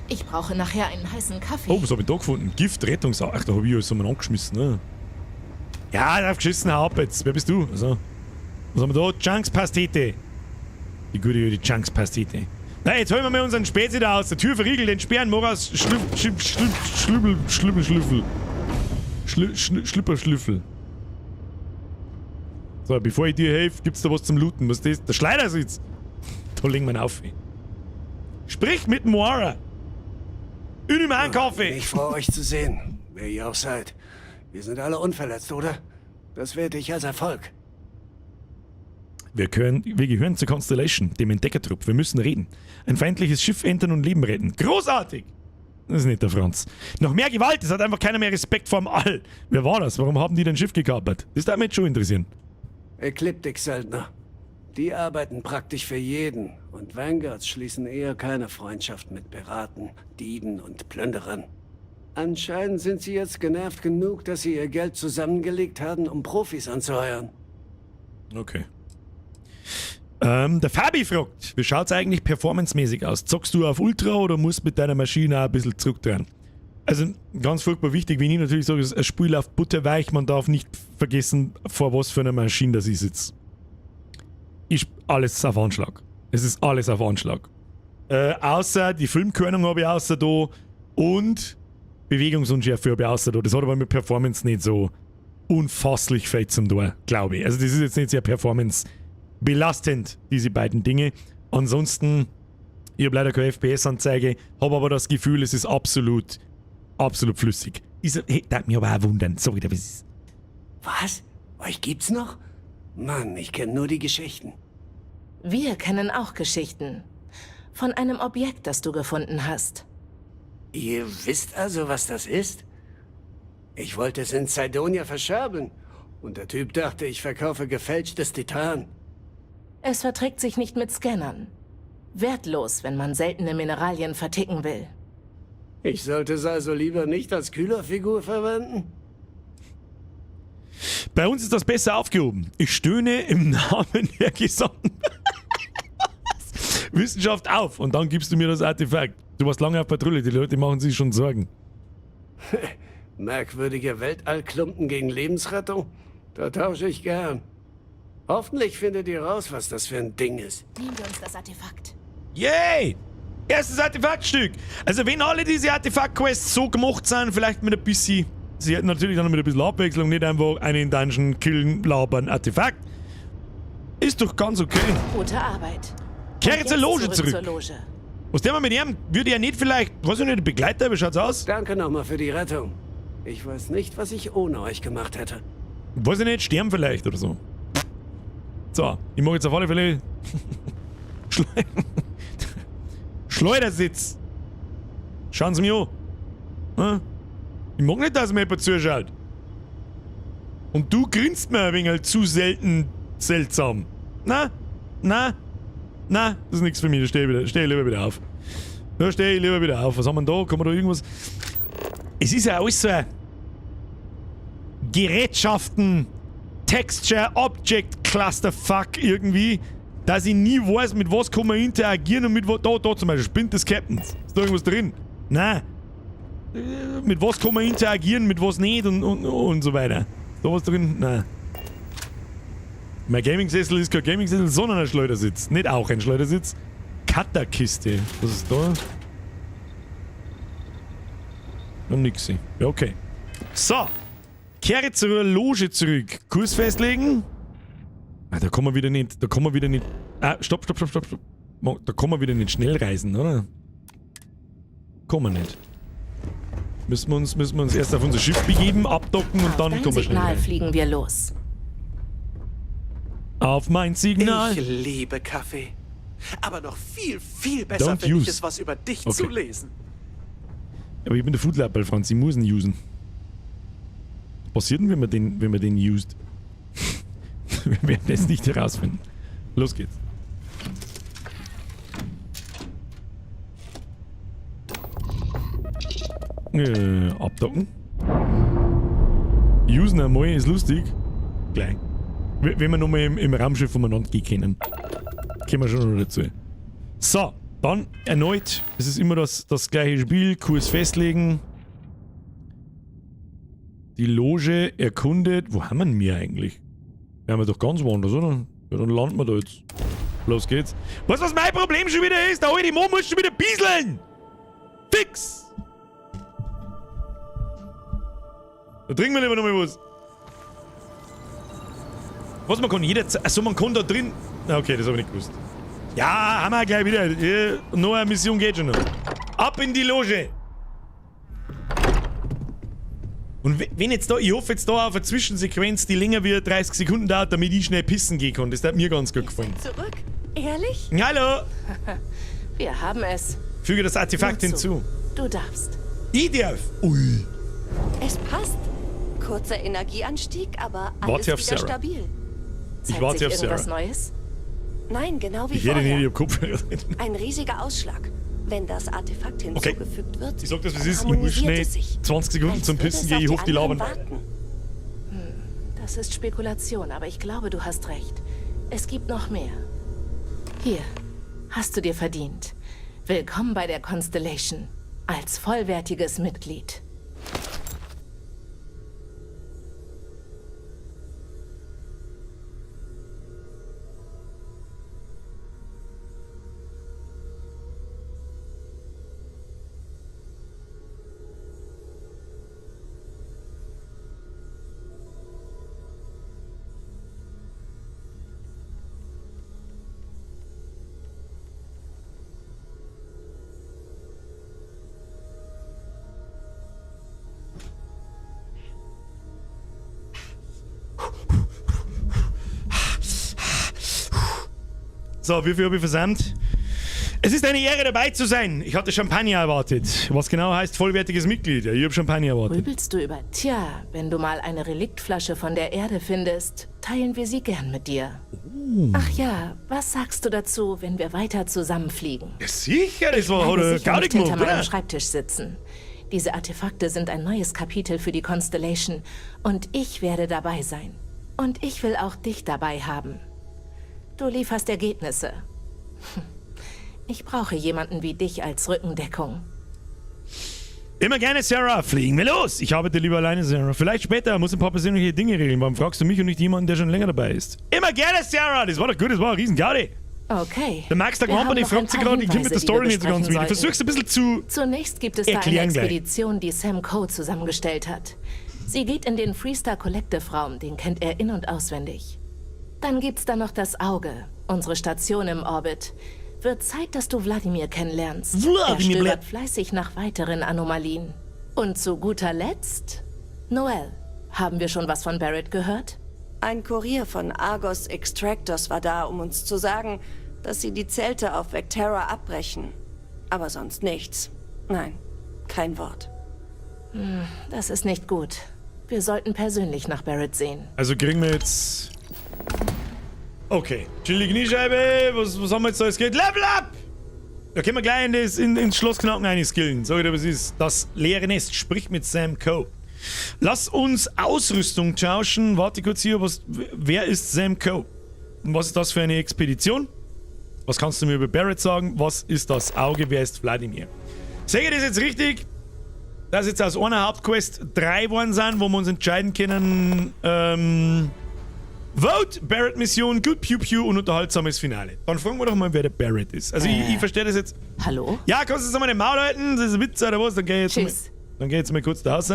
Ich brauche nachher einen heißen Kaffee. Oh, was habe ich da gefunden? Gift, Rettungsau. Ach, da habe ich alles umeinander angeschmissen, ne? Ja, drauf geschissen, hau ab jetzt. Wer bist du? Also, was haben wir da? Chunks-Pastete. Die gute die Chunks-Pastete. Na, jetzt holen wir mal unseren Spezi da aus der Tür verriegelt, den Sperren, Moras, Schlüppel, Schlüppel, Schlüffel. Schlüpper, Schlüffel. So, bevor ich dir helfe, gibt's da was zum Looten. Was ist das? Der Schleudersitz. Da legen wir ihn auf. Sprich mit Moara. Ich nehme einen Kaffee. Ich freue euch zu sehen. Wer ihr auch seid. Wir sind alle unverletzt, oder? Das werte ich als Erfolg. Wir gehören zur Constellation, dem Entdeckertrupp. Wir müssen reden. Ein feindliches Schiff entern und Leben retten. Großartig! Das ist nicht der Franz. Noch mehr Gewalt, es hat einfach keiner mehr Respekt vorm All. Wer war das? Warum haben die dein Schiff gekapert? Das darf mich jetzt schon interessieren. Ecliptic-Söldner. Die arbeiten praktisch für jeden. Und Vanguards schließen eher keine Freundschaft mit Piraten, Dieben und Plünderern. Anscheinend sind sie jetzt genervt genug, dass sie ihr Geld zusammengelegt haben, um Profis anzuheuern. Okay. Der Fabi fragt, wie schaut's eigentlich performancemäßig aus? Zockst du auf Ultra oder musst mit deiner Maschine auch ein bisschen zurückdrehen? Also ganz furchtbar wichtig, wenn ich natürlich sage, das Spiel läuft butterweich, man darf nicht vergessen, vor was für einer Maschine das ich sitze. Ist alles auf Anschlag. Es ist alles auf Anschlag. Außer die Filmkörnung habe ich außer da und Bewegungsunschärfe habe ich außer da. Das hat aber mit Performance nicht so unfasslich viel zum tun, glaube ich. Also das ist jetzt nicht sehr performance belastend, diese beiden Dinge. Ansonsten, ich habe leider keine FPS-Anzeige, habe aber das Gefühl, es ist absolut, absolut flüssig. Ist, hey, darf mich aber auch wundern. Sorry, das ist. Was? Euch gibt's noch? Mann, ich kenne nur die Geschichten. Wir kennen auch Geschichten. Von einem Objekt, das du gefunden hast. Ihr wisst also, was das ist? Ich wollte es in Cydonia verscherbeln. Und der Typ dachte, ich verkaufe gefälschtes Titan. Es verträgt sich nicht mit Scannern. Wertlos, wenn man seltene Mineralien verticken will. Ich sollte es also lieber nicht als Kühlerfigur verwenden? Bei uns ist das besser aufgehoben. Ich stöhne im Namen der gesamten Wissenschaft auf und dann gibst du mir das Artefakt. Du warst lange auf Patrouille, die Leute machen sich schon Sorgen. Merkwürdige Weltallklumpen gegen Lebensrettung? Da tausche ich gern. Hoffentlich findet ihr raus, was das für ein Ding ist. Nehmen wir uns das Artefakt. Yay! Erstes Artefaktstück! Also wenn alle diese Artefakt-Quests so gemacht sind, vielleicht mit ein bisschen... Sie hätten natürlich dann mit ein bisschen Abwechslung, nicht einfach einen Dungeon killen, labern, Artefakt. Ist doch ganz okay. Gute Arbeit. Kehre zur Loge zurück. Zur Loge. Was der mal mit ihm? Würde er nicht vielleicht, weiß ich nicht, Begleiter, wie schaut's aus? Danke nochmal für die Rettung. Ich weiß nicht, was ich ohne euch gemacht hätte. Weiß ich nicht, sterben vielleicht oder so. So, ich mache jetzt auf alle Fälle Schleudersitz. Schauen Sie mich an. Hm? Ich mag nicht, dass mir jemand zuschaut. Und du grinst mir ein wenig zu selten seltsam. Na? Na? Na, das ist nichts für mich. Da stehe ich, steh ich lieber wieder auf. Da stehe ich lieber wieder auf. Was haben wir denn da? Kann man da irgendwas... Es ist ja alles so ein Gerätschaften, Texture, Object, Clusterfuck irgendwie, dass ich nie weiß, mit was kann man interagieren und mit was... Da zum Beispiel, Spind des Captains. Ist da irgendwas drin? Nein. Mit was kann man interagieren, mit was nicht und so weiter. Ist da was drin? Nein. Mein Gaming-Sessel ist kein Gaming-Sessel, sondern ein Schleudersitz. Nicht auch ein Schleudersitz. Cutterkiste. Was ist da? Noch nix. Ja, okay. So. Kehre zur Loge zurück. Kurs festlegen. Ah, da kommen wir wieder nicht. Da kommen wir wieder nicht. Ah, stopp, stopp, stopp, stopp, stopp. Da kommen wir wieder nicht schnell reisen, oder? Kommen wir nicht. Müssen wir uns erst auf unser Schiff begeben, abdocken und dann kommen wir schnell Signal rein. fliegen wir los. Auf mein Signal. Ich liebe Kaffee. Aber noch viel, viel besser Don't finde ich use. es, was über dich Okay. zu lesen. Aber ich bin der Foodlabel, Franz. Ich muss ihn usen. Was passiert denn, wenn man den used? Wir werden es nicht herausfinden. Los geht's. Abdocken. Usen einmal ist lustig. Gleich. Wenn wir nochmal im Raumschiff umeinander gehen können. Kommen wir schon noch dazu. So, dann erneut. Es ist immer das gleiche Spiel. Kurs festlegen. Die Loge erkundet. Wo haben wir denn wir eigentlich? Wir haben ja doch ganz woanders, oder? Ja, dann landen wir da jetzt. Los geht's. Weißt du, was mein Problem schon wieder ist? Der alte Mo muss schon wieder bieseln! Fix! Da trinken wir lieber nochmal was. Was, man kann jederzeit... Achso, man kann da drin... Okay, das habe ich nicht gewusst. Ja, haben wir gleich wieder. Ja, noch eine Mission geht schon noch. Ab in die Loge! Und wenn jetzt da, ich hoffe jetzt da auf eine Zwischensequenz, die länger wie 30 Sekunden dauert, damit ich schnell pissen gehen kann. Das hat mir ganz gut gefallen. Zurück? Ehrlich? Hallo! Wir haben es. Füge das Artefakt Nur zu. hinzu. Du darfst. Ich darf! Ui. Es passt. Kurzer Energieanstieg, aber alles Warte auf wieder Sarah. stabil. Ich warte sich auf irgendwas Sarah. Neues? Nein, genau wie Ich hätte vorher. nicht, ich hab Kopfhörer drin. Ein riesiger Ausschlag. Wenn das Artefakt Okay. hinzugefügt wird, Ich sag das, wie es dann ist. Ich muss harmonisiert schnell es sich. 20 Sekunden Als zum würde Pissen es gehen. auf Ich hoffe, die anderen labern. warten. Das ist Spekulation, aber ich glaube, du hast recht. Es gibt noch mehr. Hier, hast du dir verdient. Willkommen bei der Constellation. Als vollwertiges Mitglied. So, wie viel habe ich versandt? Es ist eine Ehre, dabei zu sein. Ich hatte Champagner erwartet. Was genau heißt vollwertiges Mitglied? Ja, ich habe Champagner erwartet. Grübelst du über. Tja, wenn du mal eine Reliktflasche von der Erde findest, teilen wir sie gern mit dir. Oh. Ach ja, was sagst du dazu, wenn wir weiter zusammenfliegen? Ja, sicher, das war, hat Bleibe er sicher gar nicht nicht hinter gemacht, meinem oder? Schreibtisch sitzen. Diese Artefakte sind ein neues Kapitel für die Constellation und ich werde dabei sein. Und ich will auch dich dabei haben. Du lieferst Ergebnisse. Ich brauche jemanden wie dich als Rückendeckung. Immer gerne, Sarah. Fliegen wir los. Ich arbeite lieber alleine, Sarah. Vielleicht später. Muss ein paar persönliche Dinge regeln. Warum fragst du mich und nicht jemanden, der schon länger dabei ist? Immer gerne, Sarah. Das war doch gut. Das war ein riesen Gaudi. Okay. Der Max, der Wir haben Company noch ein fragt sich paar gerade, ich komme mit der Hinweise, die Story wir nicht so ganz besprechen mit. Ich versuch's ein bisschen zu Zunächst gibt es da eine erklären gleich. Expedition, die Sam Coe zusammengestellt hat. Sie geht in den Freestar Collective Raum, den kennt er in- und auswendig. Dann gibt's da noch das Auge, unsere Station im Orbit. Wird Zeit, dass du Wladimir kennenlernst. Wladimir er stöbert fleißig nach weiteren Anomalien. Und zu guter Letzt, Noel. Haben wir schon was von Barrett gehört? Ein Kurier von Argos Extractors war da, um uns zu sagen, dass sie die Zelte auf Vecterra abbrechen. Aber sonst nichts. Nein, kein Wort. Das ist nicht gut. Wir sollten persönlich nach Barrett sehen. Also kriegen wir jetzt. Okay. Chillige Kniescheibe. Was haben wir jetzt da? Es geht Level up! Da können wir gleich ins Schloss knacken reinskillen. Sag ich dir, was ist. Das leere Nest spricht mit Sam Coe. Lass uns Ausrüstung tauschen. Warte kurz hier. Wer ist Sam Coe? Und was ist das für eine Expedition? Was kannst du mir über Barrett sagen? Was ist das Auge? Wer ist Wladimir? Sehe ich das jetzt richtig? Dass jetzt aus einer Hauptquest 3 geworden sind, wo wir uns entscheiden können, Vote, Barrett Mission, gut Pew Pew und unterhaltsames Finale. Dann fragen wir doch mal, wer der Barrett ist. Also ich verstehe das jetzt. Hallo? Ja, kannst du jetzt einmal den Maul halten? Das ist ein Witz oder was? Dann geh ich jetzt mal, Tschüss. dann geh ich jetzt mal kurz da raus.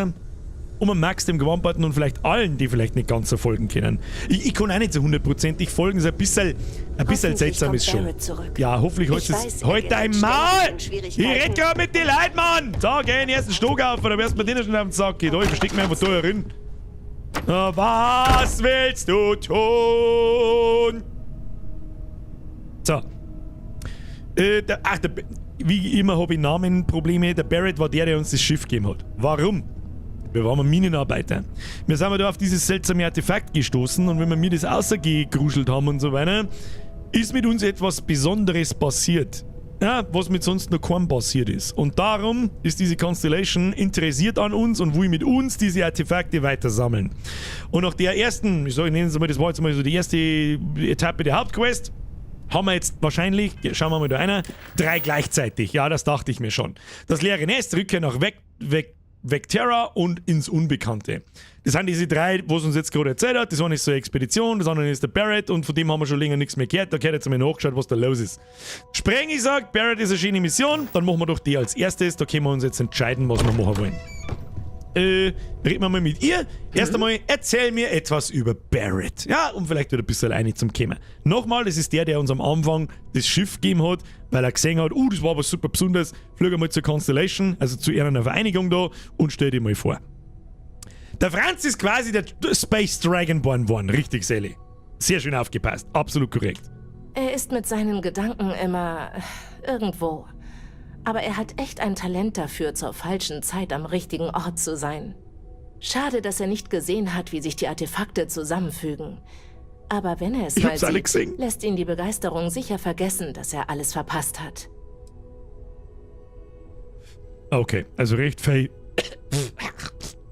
Um Max, dem Gewamperten und vielleicht allen, die vielleicht nicht ganz so folgen können. Ich kann auch nicht so hundertprozentig folgen, so ein bisschen Hoffentlich seltsam kommt ist schon. Barrett zurück. Ja, hoffentlich Ich heute weiß, ist er heute gerät dein ständig Maul! in Ich Schwierigkeiten. red grad mit den Leuten, Mann! So, geh in den ersten Stock auf, oder wirst du mir den schon auf den Sack gehen. Da, ich versteck mich einfach da herin. Na, was willst du tun? So. Wie immer habe ich Namenprobleme. Der Barrett war der, der uns das Schiff gegeben hat. Warum? Wir waren Minenarbeiter. Wir sind da auf dieses seltsame Artefakt gestoßen und wenn wir mir das außergegruschelt haben und so weiter, ist mit uns etwas Besonderes passiert. Ja, was mit sonst noch kaum passiert ist. Und darum ist diese Constellation interessiert an uns und will mit uns diese Artefakte weiter sammeln. Und nach der ersten, ich sag, ich nenne es mal, das war jetzt mal so die erste Etappe der Hauptquest, haben wir jetzt wahrscheinlich, schauen wir mal da einer, 3 gleichzeitig. Ja, das dachte ich mir schon. Das leere Nest, Rückkehr nach Vectera und ins Unbekannte. Das sind diese 3, was uns jetzt gerade erzählt hat. Das eine ist so eine Expedition, das andere ist der Barrett und von dem haben wir schon länger nichts mehr gehört. Da gehört jetzt einmal nachgeschaut, was da los ist. Sprengi sagt, Barrett ist eine schöne Mission, dann machen wir doch die als erstes. Da können wir uns jetzt entscheiden, was wir machen wollen. Reden wir mal mit ihr. Erst einmal, erzähl mir etwas über Barrett. Ja, um vielleicht wieder ein bisschen alleine zum Kommen. Nochmal, das ist der, der uns am Anfang das Schiff gegeben hat, weil er gesehen hat, das war was super Besonderes. Flüge mal zur Constellation, also zu ihrer Vereinigung da und stell dir mal vor. Der Franz ist quasi der Space Dragonborn worden. Richtig, Sally. Sehr schön aufgepasst. Absolut korrekt. Er ist mit seinen Gedanken immer irgendwo. Aber er hat echt ein Talent dafür, zur falschen Zeit am richtigen Ort zu sein. Schade, dass er nicht gesehen hat, wie sich die Artefakte zusammenfügen. Aber wenn er es Ich mal hab's alle sieht, gesehen. lässt ihn die Begeisterung sicher vergessen, dass er alles verpasst hat. Okay, also recht fei.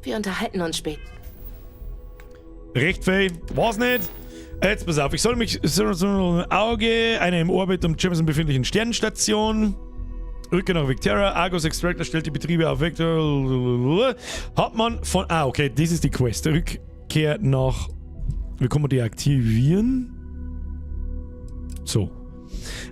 Wir unterhalten uns später. Recht fei. War's nicht. Jetzt pass auf, ich soll mich so Auge einer im Orbit um Jemison befindlichen Sternenstation. Rückkehr nach Vectera. Argos Extractor stellt die Betriebe auf Vectera. Hat man von. Ah, okay, das ist die Quest. Rückkehr nach. Wie kann man die aktivieren? So.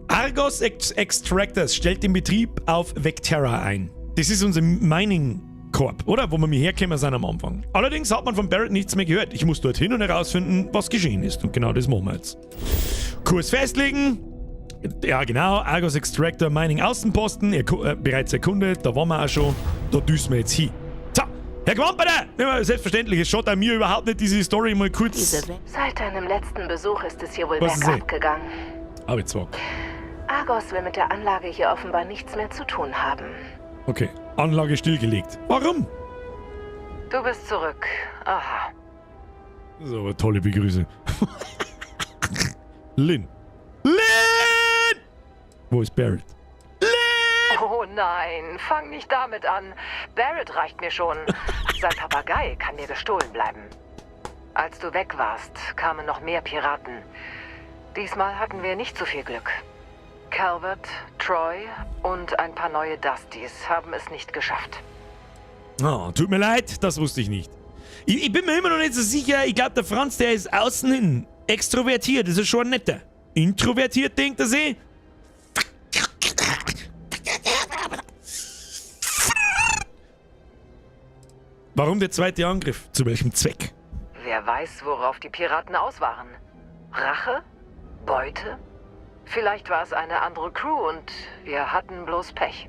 Argos Extractors stellt den Betrieb auf Vectera ein. Das ist unser Mining Corp, oder? Wo wir mir hergekommen sind am Anfang. Allerdings hat man von Barrett nichts mehr gehört. Ich muss dorthin und herausfinden, was geschehen ist. Und genau das machen wir jetzt. Kurs festlegen. Ja, genau. Argos Extractor Mining Außenposten. Bereits erkundet. Da waren wir auch schon. Da düsen wir jetzt hin. So, Herr Gwamperer! Ja, selbstverständlich, es schaut an mir überhaupt nicht, diese Story mal kurz. Seit deinem letzten Besuch ist es hier wohl Was ist bergab gegangen. Aber jetzt war. Argos will mit der Anlage hier offenbar nichts mehr zu tun haben. Okay, Anlage stillgelegt. Warum? Du bist zurück. Aha. Das ist aber tolle Begrüße. Lynn. Lynn! Wo ist Barrett? Oh nein, fang nicht damit an. Barrett reicht mir schon. Sein Papagei kann mir gestohlen bleiben. Als du weg warst, kamen noch mehr Piraten. Diesmal hatten wir nicht so viel Glück. Calvert, Troy und ein paar neue Dusties haben es nicht geschafft. Oh, tut mir leid, das wusste ich nicht. Ich bin mir immer noch nicht so sicher. Ich glaube, der Franz, der ist außen hin extrovertiert. Das ist schon ein netter. Introvertiert, denkt er sich. Warum der zweite Angriff? Zu welchem Zweck? Wer weiß, worauf die Piraten aus waren. Rache? Beute? Vielleicht war es eine andere Crew und wir hatten bloß Pech.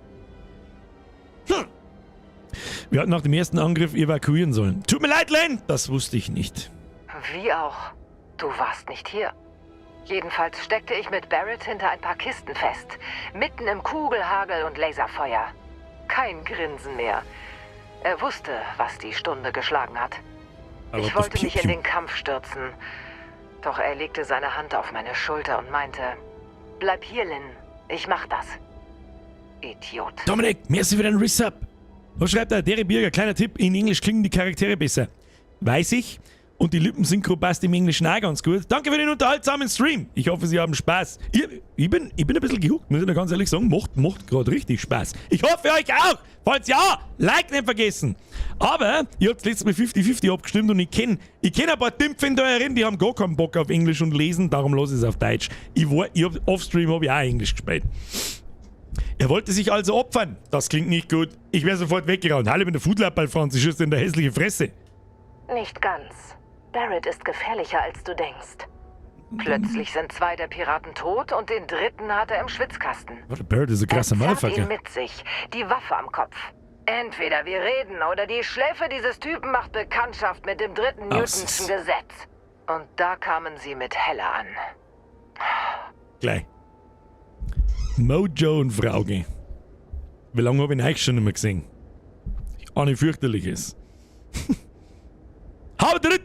Wir hatten nach dem ersten Angriff evakuieren sollen. Tut mir leid, Len! Das wusste ich nicht. Wie auch. Du warst nicht hier. Jedenfalls steckte ich mit Barrett hinter ein paar Kisten fest. Mitten im Kugelhagel und Laserfeuer. Kein Grinsen mehr. Er wusste, was die Stunde geschlagen hat. Aber Ich das wollte mich in Piu-Piu. den Kampf stürzen. Doch er legte seine Hand auf meine Schulter und meinte, Bleib hier, Lynn. Ich mach das. Idiot. Dominik, merci für deinen Resub. Was schreibt er? Dere Birger, kleiner Tipp, in Englisch klingen die Charaktere besser. Weiß ich. Und die Lippensynchro passt im Englischen auch ganz gut. Danke für den unterhaltsamen Stream. Ich hoffe, Sie haben Spaß. Ich bin ein bisschen gehuckt, muss ich da ganz ehrlich sagen. Macht gerade richtig Spaß. Ich hoffe, euch auch. Falls ja, Like nicht vergessen. Aber ihr habt letztes Mal 50-50 abgestimmt und ich kenn ein paar Dümpfe da herin, die haben gar keinen Bock auf Englisch und Lesen, darum lasse ich es auf Deutsch. Offstream hab ich auch Englisch gespielt. Er wollte sich also opfern. Das klingt nicht gut. Ich wäre sofort weggerannt. Hallo, ich bin der Foodlab, Franz. Ich schieße in der hässliche Fresse. Nicht ganz. Barrett ist gefährlicher, als du denkst. Plötzlich sind zwei der Piraten tot und den dritten hat er im Schwitzkasten. Warte, Barrett ist ein krasser Er zerrt Motherfucker. ihn mit sich, die Waffe am Kopf. Entweder wir reden oder die Schläfe dieses Typen macht Bekanntschaft mit dem dritten Ach, Newtonschen Gesetz. Und da kamen sie mit Heller an. Gleich. Mojo und Frauge. Wie lange habe ich ihn eigentlich schon nicht mehr gesehen? Ahne fürchterliches. Haut dritt!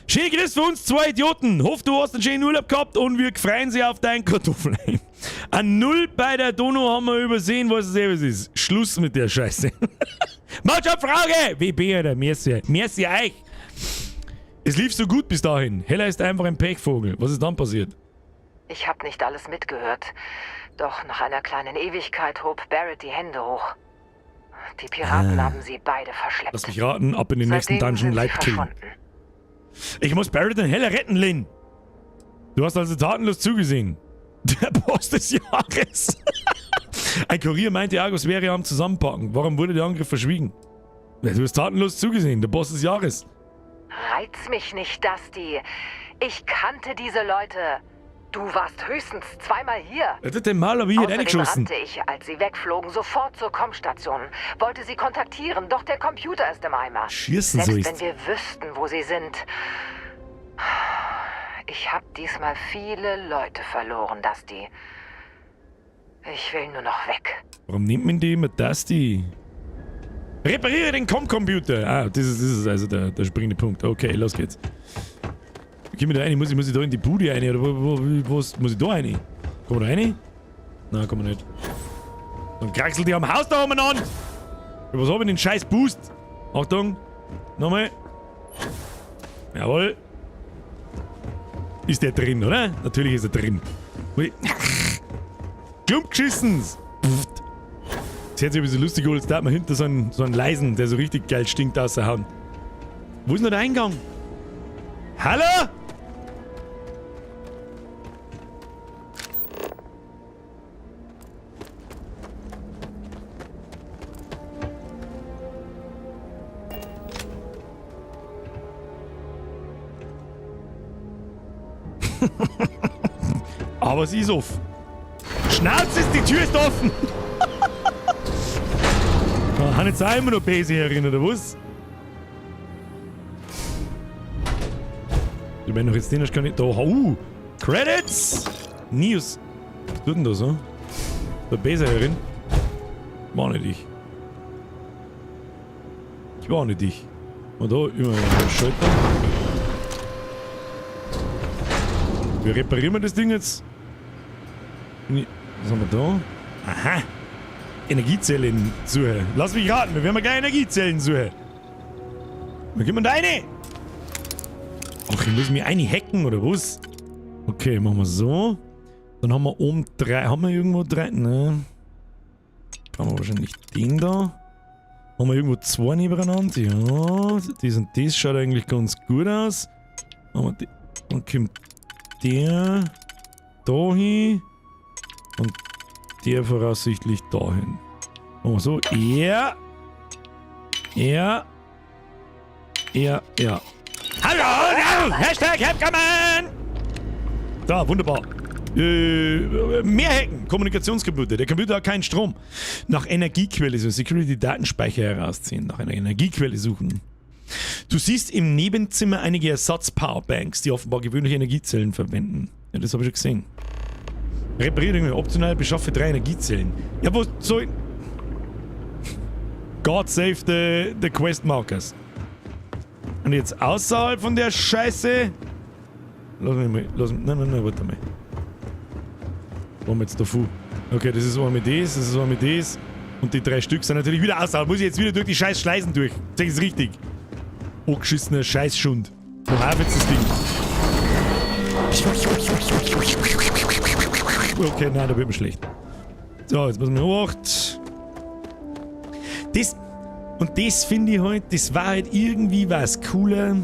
Schöne Grüße für uns zwei Idioten. Hoff, du hast einen schönen Urlaub gehabt und wir freuen sich auf deinen Kartoffeln. Ein Null bei der Donau haben wir übersehen, was es eben ist. Schluss mit der Scheiße. Mojo Frauge! WB, Alter. Merci. Merci euch. Es lief so gut bis dahin. Hella ist einfach ein Pechvogel. Was ist dann passiert? Ich habe nicht alles mitgehört. Doch nach einer kleinen Ewigkeit hob Barrett die Hände hoch. Die Piraten haben sie beide verschleppt. Lass mich raten, ab in den nächsten Seitdem Dungeon sind sie Light killen. verschwunden. Ich muss Barrett und Hella retten, Lynn. Du hast also tatenlos zugesehen. Der Boss des Jahres. Ein Kurier meinte, Argos wäre am Zusammenpacken. Warum wurde der Angriff verschwiegen? Ja, du hast tatenlos zugesehen, der Boss des Jahres. Reiz mich nicht, Dusty. Ich kannte diese Leute. Du warst höchstens zweimal hier. Alter, den Maul hab ich Außerdem reingeschossen. rannte ich, als sie wegflogen, sofort zur Kommstation. Wollte sie kontaktieren, doch der Computer ist im Eimer. Schießen Selbst sollst. wenn wir wüssten, wo sie sind. Ich habe diesmal viele Leute verloren, Dusty. Ich will nur noch weg. Warum nimmt man die immer Dusty? Repariere den Com-Computer. Ah, das ist also der springende Punkt. Okay, los geht's. Geh mir da rein. Muss ich da in die Bude rein? Oder wo, muss ich da rein? Komm da rein? Nein, komm nicht. Dann kraxelt die am Haus da umeinander. Was hab ich denn? Scheiß Boost. Achtung. Nochmal. Jawohl. Ist der drin, oder? Natürlich ist er drin. Ui. Klump geschissen. Pfft. Das hört sich ein bisschen lustig an, als da hat man hinter so einen leisen, der so richtig geil stinkt, raushauen. Wo ist denn der Eingang? Hallo? Aber sie ist offen. Schnauze ist, die Tür ist offen! Da haben jetzt auch immer noch Besen herin, oder was? Ich meine noch jetzt den hast, kann ich. Da, oh! Credits! News! Was tut denn da so? Der Besen herin. War nicht ich. Ich war nicht ich. Und da immer ein Schalter. Wie reparieren wir das Ding jetzt? Was haben wir da? Aha! Energiezellen suchen. Lass mich raten, wir werden mal gleich Energiezellen suchen. Wo gehen wir da rein? Ach, ich muss mir eine hacken, oder was? Okay, machen wir so. Dann haben wir oben drei. Haben wir irgendwo drei? Ne. Brauchen wir wahrscheinlich den da. Haben wir irgendwo zwei nebeneinander? Ja. Das und das schaut eigentlich ganz gut aus. Haben wir die, dann kommt der da hin. Und der voraussichtlich dahin. Machen wir so. Ja. Ja. Ja, ja. Hallo! Hashtag Helpcommand! Da, wunderbar. Mehr hacken. Kommunikationscomputer. Der Computer hat keinen Strom. Nach Energiequelle suchen. Security-Datenspeicher herausziehen. Nach einer Energiequelle suchen. Du siehst im Nebenzimmer einige Ersatz-Powerbanks, die offenbar gewöhnliche Energiezellen verwenden. Ja, das habe ich schon gesehen. Repariere optional, beschaffe 3 Energiezellen. Ja, wo soll... God save the Quest Markers. Und jetzt außerhalb von der Scheiße... Lass mich mal... Lass mich, nein, nein, nein, warte mal. Wollen wir jetzt da fu? Okay, das ist einmal das, das ist einmal das. Und die 3 Stück sind natürlich wieder außerhalb. Muss ich jetzt wieder durch die scheiß Schleisen durch. Das ist richtig. Angeschissener Scheißschund. Wo auf jetzt das Ding? Okay, nein, da wird mir schlecht. So, jetzt müssen wir 8. Das, und das finde ich halt, das war halt irgendwie was cooler.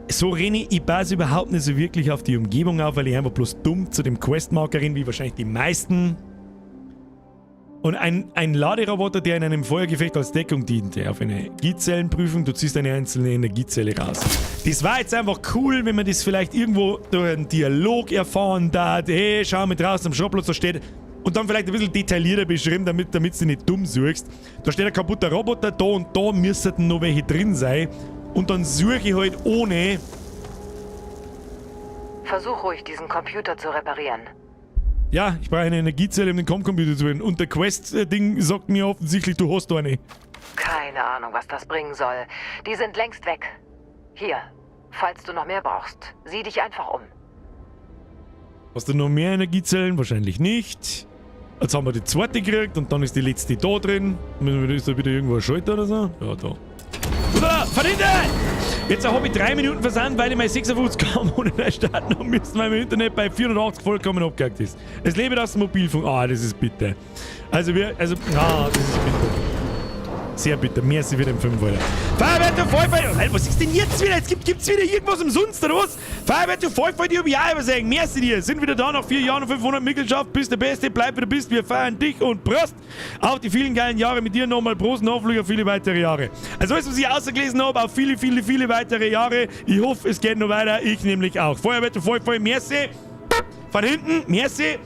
So renne ich, ich passe überhaupt nicht so wirklich auf die Umgebung auf, weil ich einfach bloß dumm zu dem Questmarker renne, wie wahrscheinlich die meisten. Und ein Laderoboter, der in einem Feuergefecht als Deckung dient, der auf Energiezellenprüfung, du ziehst eine einzelne Energiezelle raus. Das war jetzt einfach cool, wenn man das vielleicht irgendwo durch einen Dialog erfahren darf. Hey, schau mal draußen am Schrottplatz, da steht... Und dann vielleicht ein bisschen detaillierter beschrieben, damit du nicht dumm suchst. Da steht ein kaputter Roboter, da und da müssten noch welche drin sein. Und dann suche ich halt ohne... Versuch ruhig, diesen Computer zu reparieren. Ja, ich brauche eine Energiezelle, um den Com-Computer zu werden. Und der Quest-Ding sagt mir offensichtlich, du hast da eine. Keine Ahnung, was das bringen soll. Die sind längst weg. Hier, falls du noch mehr brauchst, sieh dich einfach um. Hast du noch mehr Energiezellen? Wahrscheinlich nicht. Jetzt haben wir die zweite gekriegt und dann ist die letzte da drin. Müssen wir, ist da wieder irgendwo ein Schalter oder so? Ja, da. Oder? Von hinten! Jetzt habe ich 3 Minuten versandt, weil ich mein 56 K ohne neu starten haben müssen, weil mein Internet bei 480 vollkommen abgehackt ist. Es lebe das Mobilfunk. Ah, das ist bitter. Also wir, also, ah, das ist bitter. Sehr bitter. Merci für den 5, Alter. Feuerwehr to Vollfall. Alter, was ist denn jetzt wieder? Jetzt gibt's wieder irgendwas umsonst, oder was? Feuerwehr to Vollfall, die hab ich auch übersehen. Merci dir. Sind wieder da nach 4 Jahren und 500 Mitgliedschaft. Bist der Beste, bleib wie du bist. Wir feiern dich und Prost. Auf die vielen geilen Jahre mit dir nochmal Prost und hoffentlich auf viele weitere Jahre. Also alles, was ich ausgelesen habe, auf viele, viele, viele weitere Jahre. Ich hoffe, es geht noch weiter. Ich nämlich auch. Feuerwehr to Vollfall, merci. Von hinten, merci.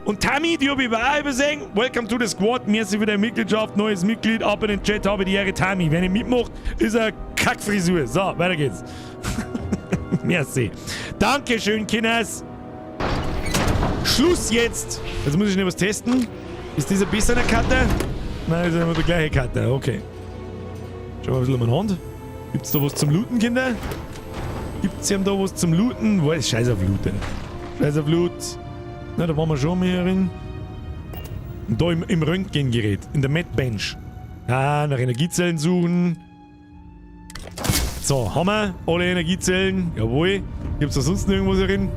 Und Tammy, die habe ich auch übersehen. Welcome to the squad. Merci für deine Mitgliedschaft. Neues Mitglied. Ab in den Chat habe die Ehre, Tammy. Wer nicht mitmacht, ist eine Kackfrisur. So, weiter geht's. Merci. Dankeschön, Kinders. Schluss jetzt. Jetzt muss ich schnell was testen. Ist das ein besserer Cutter? Nein, ist immer die gleiche Cutter. Okay. Schauen wir mal ein bisschen umeinander. Gibt's da was zum Looten, Kinder? Gibt's hier da was zum Looten? Was? Scheiß auf Loot, ey. Scheiß auf Loot. Na, da waren wir schon mehr drin. Und da im Röntgengerät, in der Medbench. Ah, nach Energiezellen suchen. So, haben wir alle Energiezellen. Jawohl. Gibt's da sonst noch irgendwas drin?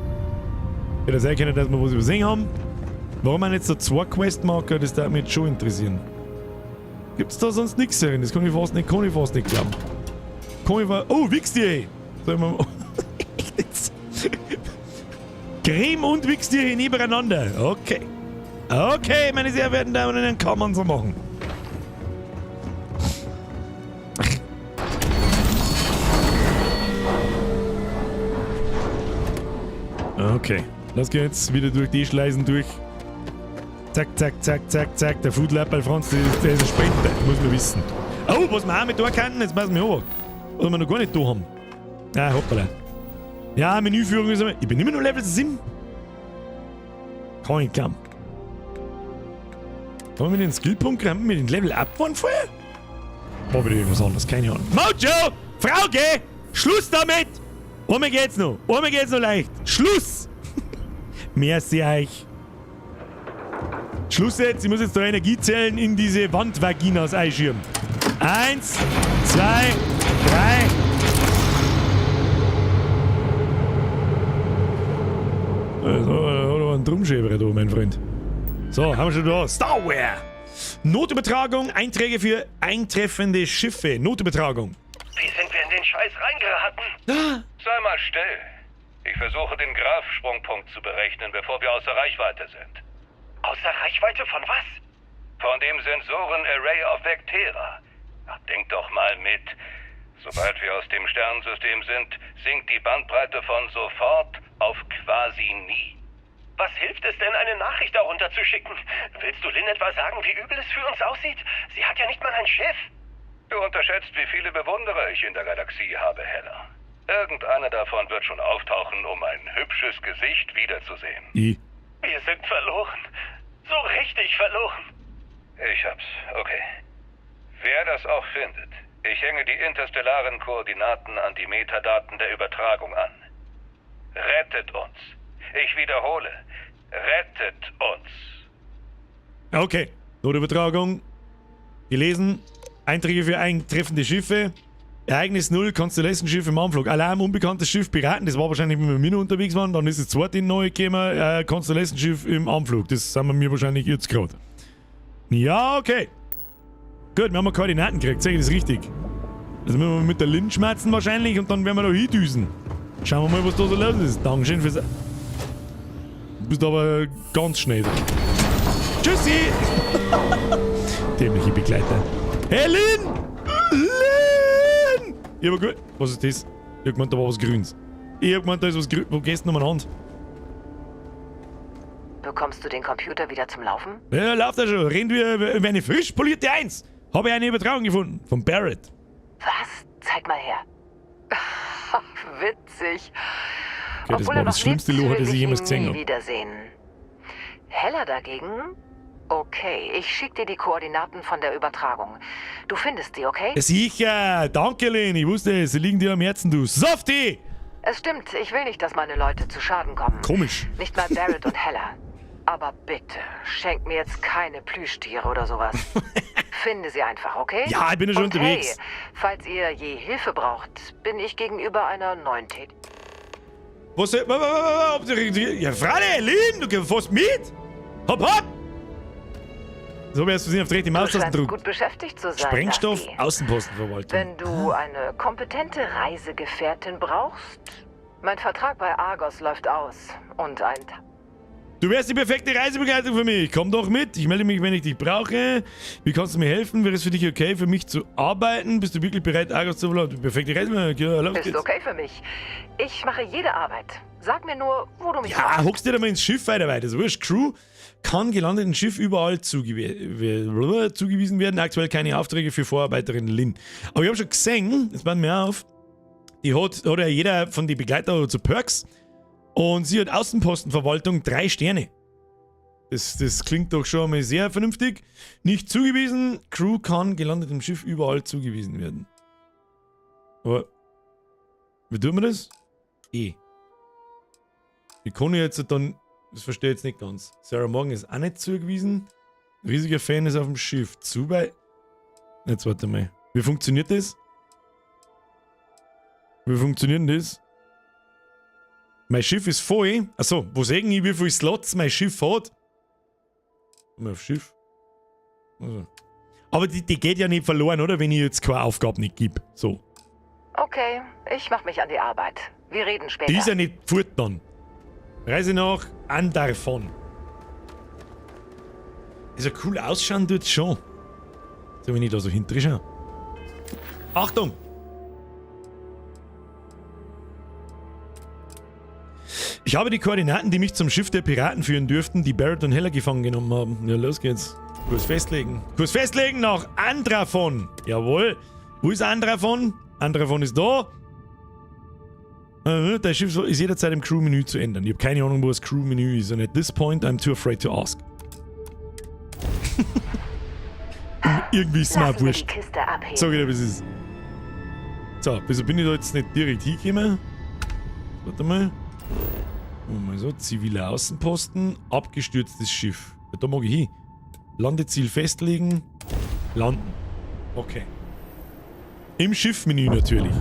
Hätte sein können, dass wir was übersehen haben. Warum man jetzt da zwei Questmarker, das würde mich jetzt schon interessieren. Gibt's da sonst nichts drin? Das kann ich fast nicht, glauben. Kann ich fast, oh, Wichstier! ey. Soll ich mal. Echt jetzt? Creme und Wichstier nebeneinander. Okay. Okay, meine sehr verehrten Damen und Herren, kann man so machen. Okay. Los geht's. Wieder durch die Schleisen durch. Zack, zack, zack, zack, zack. Der Food Lab bei Franz, der ist ein Sprinter. Muss man wissen. Oh, was wir auch mit da könnten, jetzt passen wir auf. Was wir noch gar nicht da haben. Ah, hoppala. Ja, Menüführung ist immer. Ich bin immer nur Level 7. Kann ich glauben. Kann man mit den Skillpunkt haben wir den Level up fahren vorher? War wieder irgendwas anderes, keine Ahnung. Mojo! Frauke! Schluss damit! Einmal geht's noch. Einmal geht's noch leicht. Schluss! Merci euch. Schluss jetzt. Ich muss jetzt da Energiezellen in diese Wandvaginas einschirmen. 1, 2, 3. So, ein Drumschäber da, mein Freund. So, haben wir schon da. Starware. Notübertragung, Einträge für eintreffende Schiffe. Notübertragung. Wie sind wir in den Scheiß reingeraten? Sei mal still. Ich versuche den Graph-Sprungpunkt zu berechnen, bevor wir außer Reichweite sind. Außer Reichweite von was? Von dem Sensoren-Array auf Vectera. Ach, denk doch mal mit. Sobald wir aus dem Sternensystem sind, sinkt die Bandbreite von sofort auf quasi nie. Was hilft es denn, eine Nachricht darunter zu schicken? Willst du Lin etwa sagen, wie übel es für uns aussieht? Sie hat ja nicht mal ein Schiff. Du unterschätzt, wie viele Bewunderer ich in der Galaxie habe, Heller. Irgendeiner davon wird schon auftauchen, um ein hübsches Gesicht wiederzusehen. I. Wir sind verloren. So richtig verloren. Ich hab's, okay. Wer das auch findet, ich hänge die interstellaren Koordinaten an die Metadaten der Übertragung an. Rettet uns. Ich wiederhole, rettet uns. Okay. Notübertragung. Gelesen. Einträge für eintreffende Schiffe. Ereignis 0, Constellation-Schiff im Anflug. Alarm, unbekanntes Schiff, Piraten. Das war wahrscheinlich, wenn wir mit mir unterwegs waren. Dann ist das zweite neu gekommen. Constellation-Schiff im Anflug. Das sind wir mir wahrscheinlich jetzt gerade. Ja, okay. Gut, wir haben Koordinaten gekriegt. Sag ich das richtig? Also müssen wir mit der Lin schmerzen wahrscheinlich und dann werden wir da hindüsen. Schauen wir mal, was da so los ist. Dankeschön fürs... Du bist aber ganz schnell da. Tschüssi! Dämliche Begleiter. Hey, Lin! Lin! Ich hab gut. Was ist das? Ich hab gemeint, da war was Grünes. Ich hab gemeint, da ist was Grünes. Wo gehst du umeinander? Bekommst du den Computer wieder zum Laufen? Ja, läuft ja schon. Reden wir über eine frisch polierte Eins. Habe ich eine Übertragung gefunden. Von Barrett. Was? Zeig mal her. Witzig. Okay, das Obwohl war er das noch schlimmste lebt, Loch, will das ich ich jemals ihn gesehen nie habe. wiedersehen. Heller dagegen? Okay, ich schick dir die Koordinaten von der Übertragung. Du findest sie, okay? Sicher. Danke, Lin. Ich wusste es. Sie liegen dir am Herzen, du Softie! Es stimmt, ich will nicht, dass meine Leute zu Schaden kommen. Komisch. Nicht mal Barrett und Heller. Aber bitte, schenk mir jetzt keine Plüschtiere oder sowas. Finde sie einfach, okay? Ja, ich bin ja schon und unterwegs. Hey, falls ihr je Hilfe braucht, bin ich gegenüber einer neuen Tätigkeit. Was? Ja, Freunde, Lin, du gehst fast mit! Hopp, hopp! So wärst du sie auf die rechte Du Maustaste scheinst drückt. gut beschäftigt zu sein, Sprengstoff, Dusty. Außenpostenverwaltung. Wenn du eine kompetente Reisegefährtin brauchst, mein Vertrag bei Argos läuft aus und ein... Du wärst die perfekte Reisebegleitung für mich. Komm doch mit. Ich melde mich, wenn ich dich brauche. Wie kannst du mir helfen? Wäre es für dich okay, für mich zu arbeiten? Bist du wirklich bereit, Argos zu verlassen? Die perfekte Reisebegleitung. Ja, los Ist geht's. okay für mich. Ich mache jede Arbeit. Sag mir nur, wo du mich Ja, hockst dir da mal ins Schiff weiter weiter. So wurscht. Crew kann gelandeten Schiff überall zugewiesen werden. Aktuell keine Aufträge für Vorarbeiterin Lin. Aber ich habe schon gesehen, das baut mir auf, die hat ja jeder von den Begleitern zu Perks. Und sie hat Außenpostenverwaltung 3 Sterne. Das klingt doch schon mal sehr vernünftig. Nicht zugewiesen. Crew kann gelandetem Schiff überall zugewiesen werden. Aber wie tun wir das? E. Wie kann ich jetzt dann. Das verstehe ich jetzt nicht ganz. Sarah Morgan ist auch nicht zugewiesen. Riesiger Fan ist auf dem Schiff. Zu bei. Jetzt warte mal. Wie funktioniert das? Wie funktioniert denn das? Mein Schiff ist voll. Achso, wo sehen ich, wie viele Slots mein Schiff hat? Mal auf Schiff. Also. Aber die geht ja nicht verloren, oder? Wenn ich jetzt keine Aufgabe nicht gebe. So. Okay, ich mach mich an die Arbeit. Wir reden später. Die ist ja nicht fort dann. Reise nach Andarfon. Also cool ausschauen tut's schon. So, wenn ich da so hinten schaue. Achtung! Ich habe die Koordinaten, die mich zum Schiff der Piraten führen dürften, die Barrett und Heller gefangen genommen haben. Ja, los geht's. Kurs festlegen. Kurs festlegen nach Andrafon. Jawohl. Wo ist Andrafon? Andrafon ist da. Dein Schiff ist jederzeit im Crew-Menü zu ändern. Ich habe keine Ahnung, wo das Crew-Menü ist. And at this point, I'm too afraid to ask. Irgendwie ist es mir auch wurscht. Sag ich dir, wie es ist. So, wieso bin ich da jetzt nicht direkt hingekommen? Warte mal. Mal so, ziviler Außenposten, abgestürztes Schiff. Ja, da mag ich hin. Landeziel festlegen. Landen. Okay. Im Schiffmenü natürlich.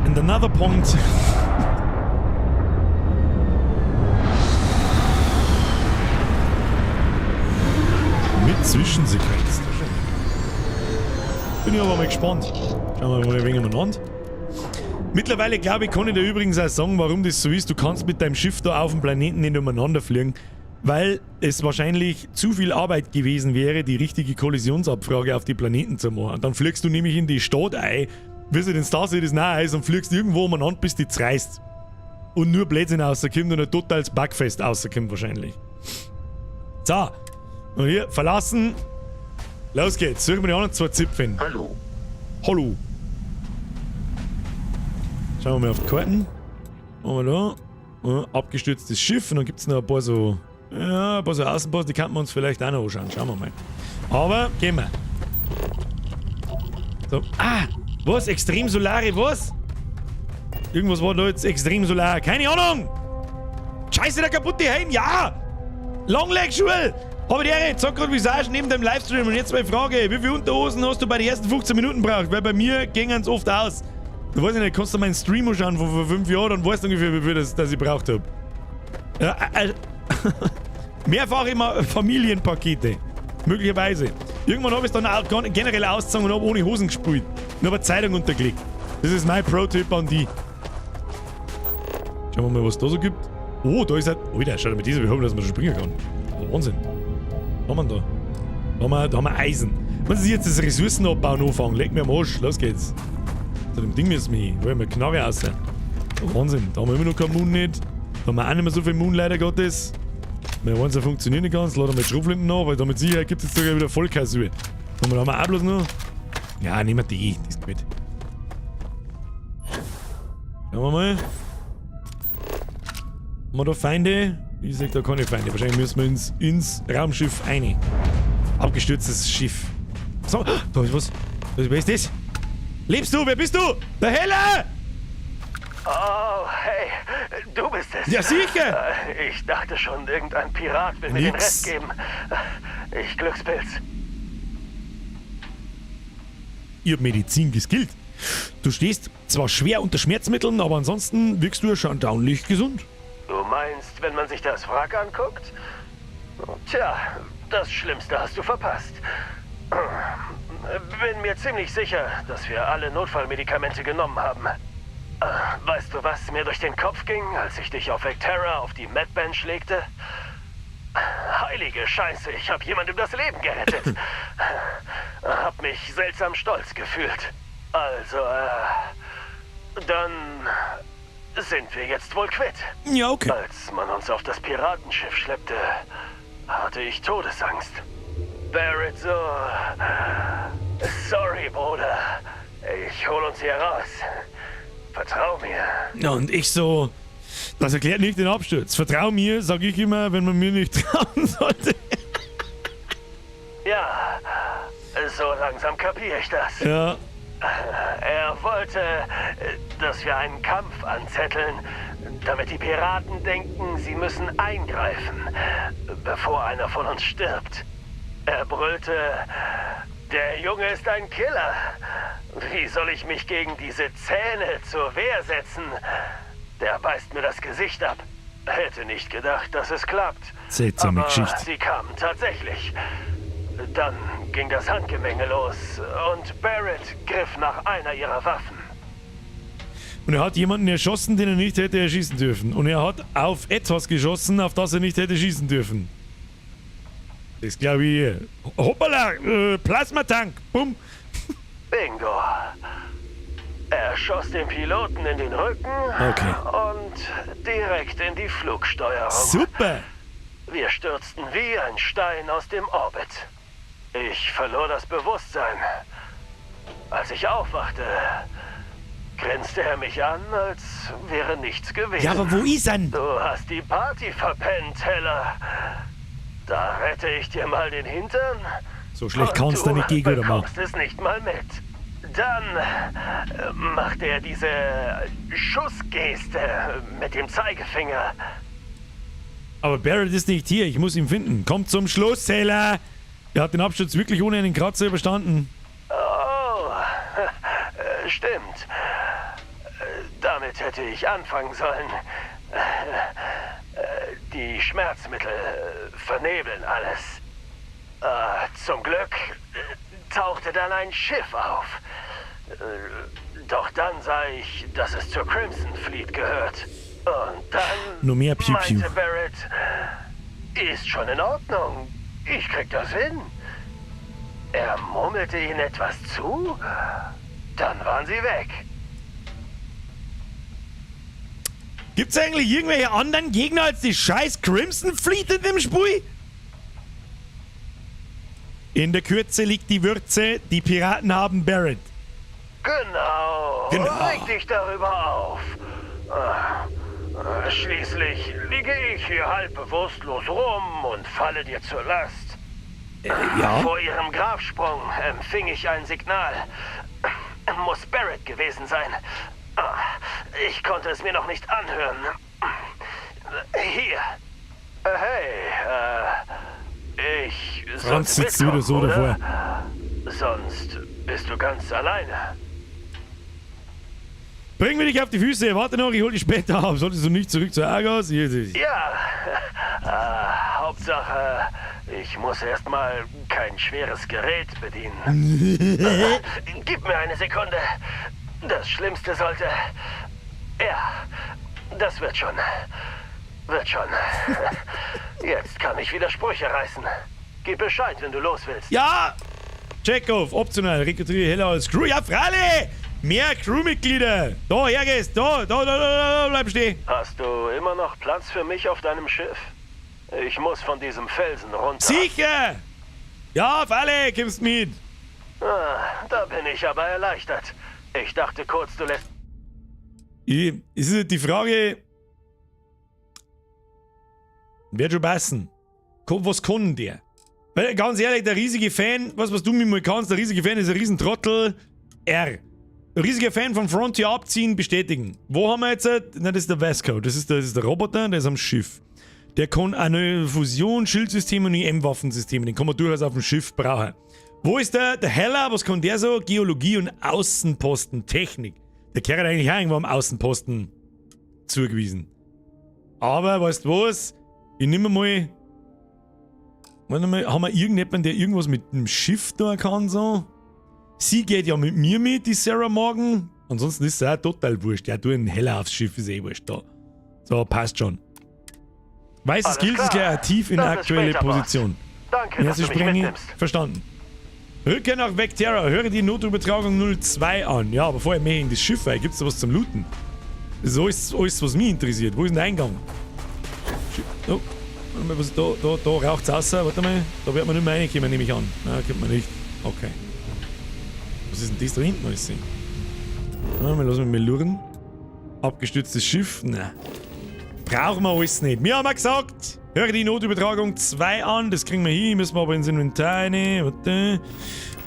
And another point. Mit Zwischensequenz. Bin ich aber mal gespannt. Schauen wir mal ein wenig umeinander. Mittlerweile, glaube ich, kann ich dir übrigens auch sagen, warum das so ist. Du kannst mit deinem Schiff da auf dem Planeten nicht umeinander fliegen, weil es wahrscheinlich zu viel Arbeit gewesen wäre, die richtige Kollisionsabfrage auf die Planeten zu machen. Und dann fliegst du nämlich in die Stadt ein, wirst du den Star Citizen nahe ist und fliegst irgendwo umeinander, bis die zerreißt. Und nur Blödsinn rauskommt und ein totales Bugfest rauskommt wahrscheinlich. So. Und hier, verlassen. Los geht's. Suchen wir die anderen zwei Zipfeln. Hallo. Hallo. Schauen wir mal auf die Karten. Haben wir da. Abgestürztes Schiff. Und dann gibt es noch ein paar so. Ja, ein paar so Außenposten, die könnten wir uns vielleicht auch noch anschauen. Schauen wir mal. Aber gehen wir. So. Ah! Was? Extrem Solare, was? Irgendwas war da jetzt extrem solar. Keine Ahnung! Scheiße, der kaputte Helm! Ja! Longleg-Schuhe! Aber die Ehre, sag grad Visage neben deinem Livestream und jetzt meine Frage: Wie viele Unterhosen hast du bei den ersten 15 Minuten braucht? Weil bei mir gingen es oft aus. Da weiß ich nicht, kannst du meinen Stream anschauen von vor 5 Jahren, dann weißt du ungefähr, wie viel das ich braucht hab. Ja, mehrfach immer Familienpakete. Möglicherweise. Irgendwann habe ich es dann auch generell ausgezogen und habe ohne Hosen gespielt. Und habe eine Zeitung untergelegt. Das ist mein Pro-Tipp an die. Schauen wir mal, was es da so gibt. Oh, da ist halt. Alter, schau dir mal diese, wir hoffen, dass man schon springen kann. Oh, Wahnsinn. Was haben wir da? Da haben wir Eisen. Wenn Sie jetzt das Ressourcenabbauen anfangen, leg mir am Arsch. Los geht's. Zu dem Ding müssen wir hin. Wo haben wir Knarre raus. Oh, Wahnsinn. Da haben wir immer noch keinen Moon nicht. Da haben wir auch nicht mehr so viel Moon, leider Gottes. Meine Ohren funktionieren nicht ganz. Laden wir die Schrotflinten nach, weil damit Sicherheit gibt es jetzt sogar wieder Vollkassur. Und dann haben wir auch bloß noch. Ja, nehmen wir die. Die ist gut. Schauen wir mal. Haben wir da Feinde? Ich sag da keine Feinde. Wahrscheinlich müssen wir ins Raumschiff rein. Abgestürztes Schiff. So, da ist was. Wer ist das? Lebst du? Wer bist du? Der Heller! Oh, hey, du bist es. Ja, sicher. Ich dachte schon, irgendein Pirat will mir den Rest geben. Ich Glückspilz. Ich hab Medizin geskillt. Du stehst zwar schwer unter Schmerzmitteln, aber ansonsten wirkst du ja schon erstaunlich gesund. Du meinst, wenn man sich das Wrack anguckt? Tja, das Schlimmste hast du verpasst. Bin mir ziemlich sicher, dass wir alle Notfallmedikamente genommen haben. Weißt du, was mir durch den Kopf ging, als ich dich auf Vectera auf die Medbench legte? Heilige Scheiße, ich habe jemandem das Leben gerettet. Hab mich seltsam stolz gefühlt. Also, dann sind wir jetzt wohl quitt. Ja, okay. Als man uns auf das Piratenschiff schleppte, hatte ich Todesangst. Barrett so... Sorry, Bruder. Ich hol uns hier raus. Vertrau mir. Ja, und ich so, das erklärt nicht den Absturz. Vertrau mir, sag ich immer, wenn man mir nicht trauen sollte. Ja, so langsam kapiere ich das. Ja. Er wollte, dass wir einen Kampf anzetteln, damit die Piraten denken, sie müssen eingreifen, bevor einer von uns stirbt. Er brüllte, der Junge ist ein Killer. Wie soll ich mich gegen diese Zähne zur Wehr setzen? Der beißt mir das Gesicht ab. Hätte nicht gedacht, dass es klappt. Seltsame Aber Geschichte. sie kamen tatsächlich. Dann ging das Handgemenge los und Barrett griff nach einer ihrer Waffen. Und er hat jemanden erschossen, den er nicht hätte erschießen dürfen. Und er hat auf etwas geschossen, auf das er nicht hätte schießen dürfen. Das glaube ich. Hoppala! Plasmatank! Bumm! Bingo. Er schoss den Piloten in den Rücken Okay. und direkt in die Flugsteuerung. Super! Wir stürzten wie ein Stein aus dem Orbit. Ich verlor das Bewusstsein. Als ich aufwachte, grinste er mich an, als wäre nichts gewesen. Ja, aber wo ist er denn? Du hast die Party verpennt, Heller. Da rette ich dir mal den Hintern. So schlecht Und kannst du nicht gehen, oder mal. bekommst es nicht mal mit. Dann machte er diese Schussgeste mit dem Zeigefinger. Aber Barrett ist nicht hier, ich muss ihn finden. Kommt zum Schluss, Heller! Er hat den Absturz wirklich ohne einen Kratzer überstanden. Oh, stimmt. Damit hätte ich anfangen sollen. Die Schmerzmittel vernebeln alles. Zum Glück tauchte dann ein Schiff auf. Doch dann sah ich, dass es zur Crimson Fleet gehört. Und dann Nur mehr Piu Piu. meinte Barrett, ist schon in Ordnung. Ich krieg das hin. Er murmelte ihnen etwas zu. Dann waren sie weg. Gibt's eigentlich irgendwelche anderen Gegner als die scheiß Crimson Fleet in dem Spiel? In der Kürze liegt die Würze, die Piraten haben Barrett. Genau. Genau. Reg dich darüber auf. Schließlich liege ich hier halb bewusstlos rum und falle dir zur Last. Ja. Vor ihrem Grabsprung empfing ich ein Signal. Muss Barrett gewesen sein. Ich konnte es mir noch nicht anhören. Hier. Hey, ich Franz sollte sitzt wieder so mitkommen, davor. oder? Sonst bist du ganz alleine. Bring mir dich auf die Füße, warte noch, ich hol dich später ab. Solltest du nicht zurück zu Argos? Ja, Hauptsache, ich muss erstmal kein schweres Gerät bedienen. Gib mir eine Sekunde. Das Schlimmste sollte... Ja, das wird schon. Wird schon. Jetzt kann ich wieder Sprüche reißen. Gib Bescheid, wenn du los willst. Ja! Chekhov, optional, rekrutiere Heller als Crew. Ja, freilich! Mehr Crewmitglieder! Da, hergehst! Da, da, da, da, da, bleib stehen! Hast du immer noch Platz für mich auf deinem Schiff? Ich muss von diesem Felsen runter. Sicher! Ja, freilich, kommst mit! Ah, da bin ich aber erleichtert. Ich dachte kurz, du lässt... Es ist die Frage... Wird schon passen. Was kann der? Weil, ganz ehrlich, der riesige Fan, was du mir mal kannst, der riesige Fan ist ein Riesentrottel. R. Riesiger Fan von Frontier abziehen, bestätigen. Wo haben wir jetzt? Nein, das ist der Vasco. Das ist der Roboter, der ist am Schiff. Der kann eine Fusion, Schildsysteme und EM-Waffensysteme. Den kann man durchaus auf dem Schiff brauchen. Wo ist der? Der Heller, was kann der so? Geologie und Außenpostentechnik. Der Kerl hat eigentlich auch irgendwo am Außenposten zugewiesen. Aber, weißt du was? Ich nehme mal... Warte mal, haben wir irgendjemanden, der irgendwas mit dem Schiff da kann so? Sie geht ja mit mir mit, die Sarah Morgan. Ansonsten ist es auch total wurscht. Ja, du einen Heller aufs Schiff, ist eh wurscht da. So, passt schon. Weißes Alles Gilt ist klar. gleich aktiv in Dann bis aktuelle später, Boss. Position. Danke, Ja, dass sie du mich sprengen. mitnimmst. Verstanden. Rückkehr nach Vectera. Höre die Notübertragung 02 an. Ja, aber vorher mehr in das Schiff rein. Gibt's da was zum Looten? Das ist alles, alles, was mich interessiert. Wo ist denn der Eingang? Oh, warte mal, was, da raucht's raus. Warte mal, da wird man nicht mehr reinkommen, nehme ich an. Nein, kommt man nicht. Okay. Was ist denn das da hinten alles? Ah, wir lassen mich mal luren. Abgestürztes Schiff? Nein. Brauchen wir alles nicht. Wir haben ja gesagt, höre die Notübertragung 2 an. Das kriegen wir hin. Müssen wir aber ins Inventar rein. Warte.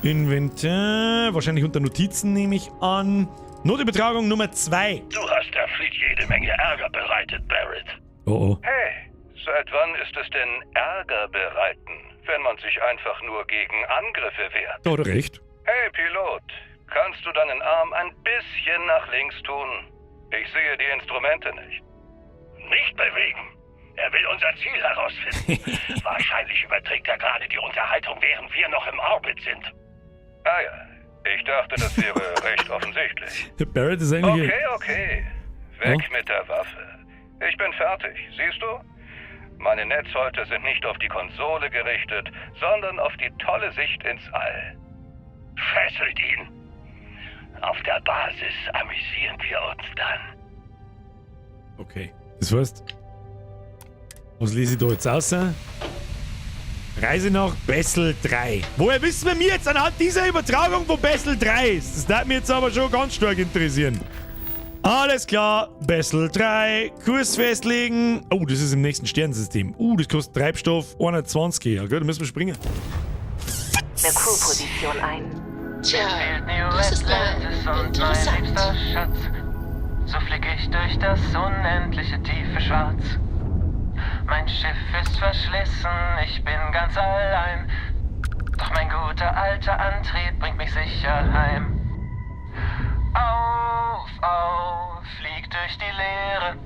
Inventar. Wahrscheinlich unter Notizen nehme ich an. Notübertragung Nummer 2. Du hast der Fleet jede Menge Ärger bereitet, Barrett. Oh oh. Hey, seit wann ist es denn Ärger bereiten, wenn man sich einfach nur gegen Angriffe wehrt? Da hat er recht. Hey, Pilot, kannst du deinen Arm ein bisschen nach links tun? Ich sehe die Instrumente nicht. Nicht bewegen. Er will unser Ziel herausfinden. Wahrscheinlich überträgt er gerade die Unterhaltung, während wir noch im Orbit sind. Ah ja, ich dachte, das wäre recht offensichtlich. Der Barrett ist eigentlich. Okay, okay. Weg mit der Waffe. Ich bin fertig, siehst du? Meine Netzhäute sind nicht auf die Konsole gerichtet, sondern auf die tolle Sicht ins All. Fesselt ihn. Auf der Basis amüsieren wir uns dann. Okay. Das heißt, was lese ich da jetzt raus? Reise nach Bessel 3. Woher wissen wir mir jetzt anhand dieser Übertragung, wo Bessel 3 ist? Das darf mich jetzt aber schon ganz stark interessieren. Alles klar, Bessel 3, Kurs festlegen. Oh, das ist im nächsten Sternensystem. Das kostet Treibstoff 120. Ja, gut, dann müssen wir springen. Eine Crewposition ein. Tja, das ist mal interessant. Schatz. So flieg ich durch das unendliche tiefe Schwarz. Mein Schiff ist verschlissen, ich bin ganz allein. Doch mein guter alter Antrieb bringt mich sicher heim. Auf, auf, flieg durch die Leere.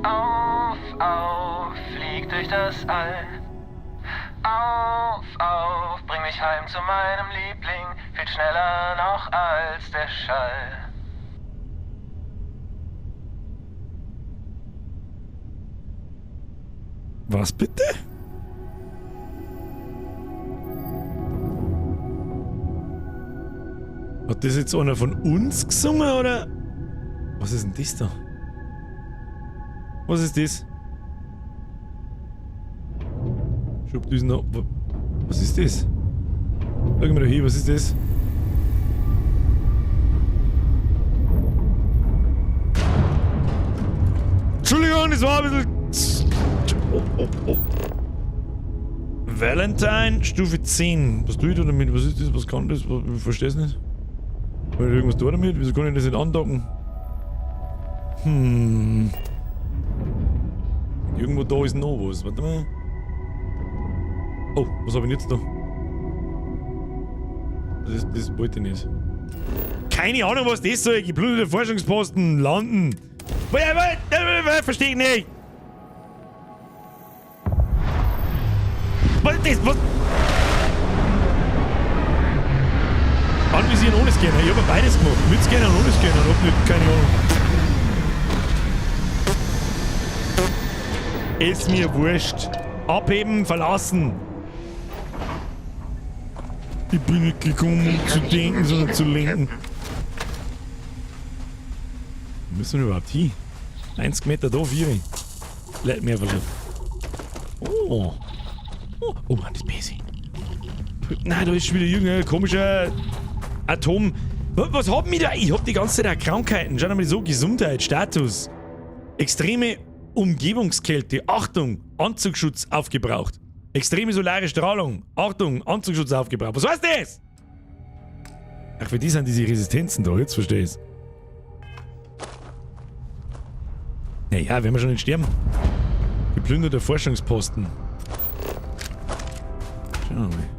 Auf, auf, flieg durch das All. Auf, auf, bring mich heim zu meinem Liebling, viel schneller noch als der Schall. Was bitte? Hat das jetzt einer von uns gesungen oder? Was ist denn das da? Was ist das? Schubdüsen da. Was ist das? Schau mal da hier, was ist das? Entschuldigung, das war ein bisschen. Oh, oh, oh. Valentine, Stufe 10. Was tue ich da damit? Was ist das? Was kann das? Ich verstehe es nicht. Kann ich irgendwas tun damit? Wieso kann ich das nicht andocken? Irgendwo da ist noch was. Warte mal. Oh, was habe ich denn jetzt da? Das wollte ich nicht. Keine Ahnung, was das soll. Geplünderte Forschungsposten landen. Verstehe ich nicht. Was ist das? Was? Anvisieren ohne Scanner. Ich habe beides gemacht. Mit Scanner und ohne Scanner. Und hab nicht, keine Ahnung. Ist mir wurscht. Abheben, verlassen. Ich bin nicht gekommen, um zu denken, sondern zu lenken. Wo müssen wir überhaupt hin? 90 Meter da, 4. Leid mehr verloren. Oh. Oh, oh Mann, das ist busy. Nein, da ist schon wieder irgendein komischer Atom. Was hab ich da? Ich hab die ganze Zeit auch Krankheiten. Schau mal so, Gesundheit, Status. Extreme Umgebungskälte. Achtung, Anzugsschutz aufgebraucht. Extreme solare Strahlung. Achtung, Anzugsschutz aufgebraucht. Was heißt das? Ach, für die sind diese Resistenzen da. Jetzt verstehe ich's. Naja, wenn wir schon nicht sterben. Geplünderter Forschungsposten. Schauen wir mal.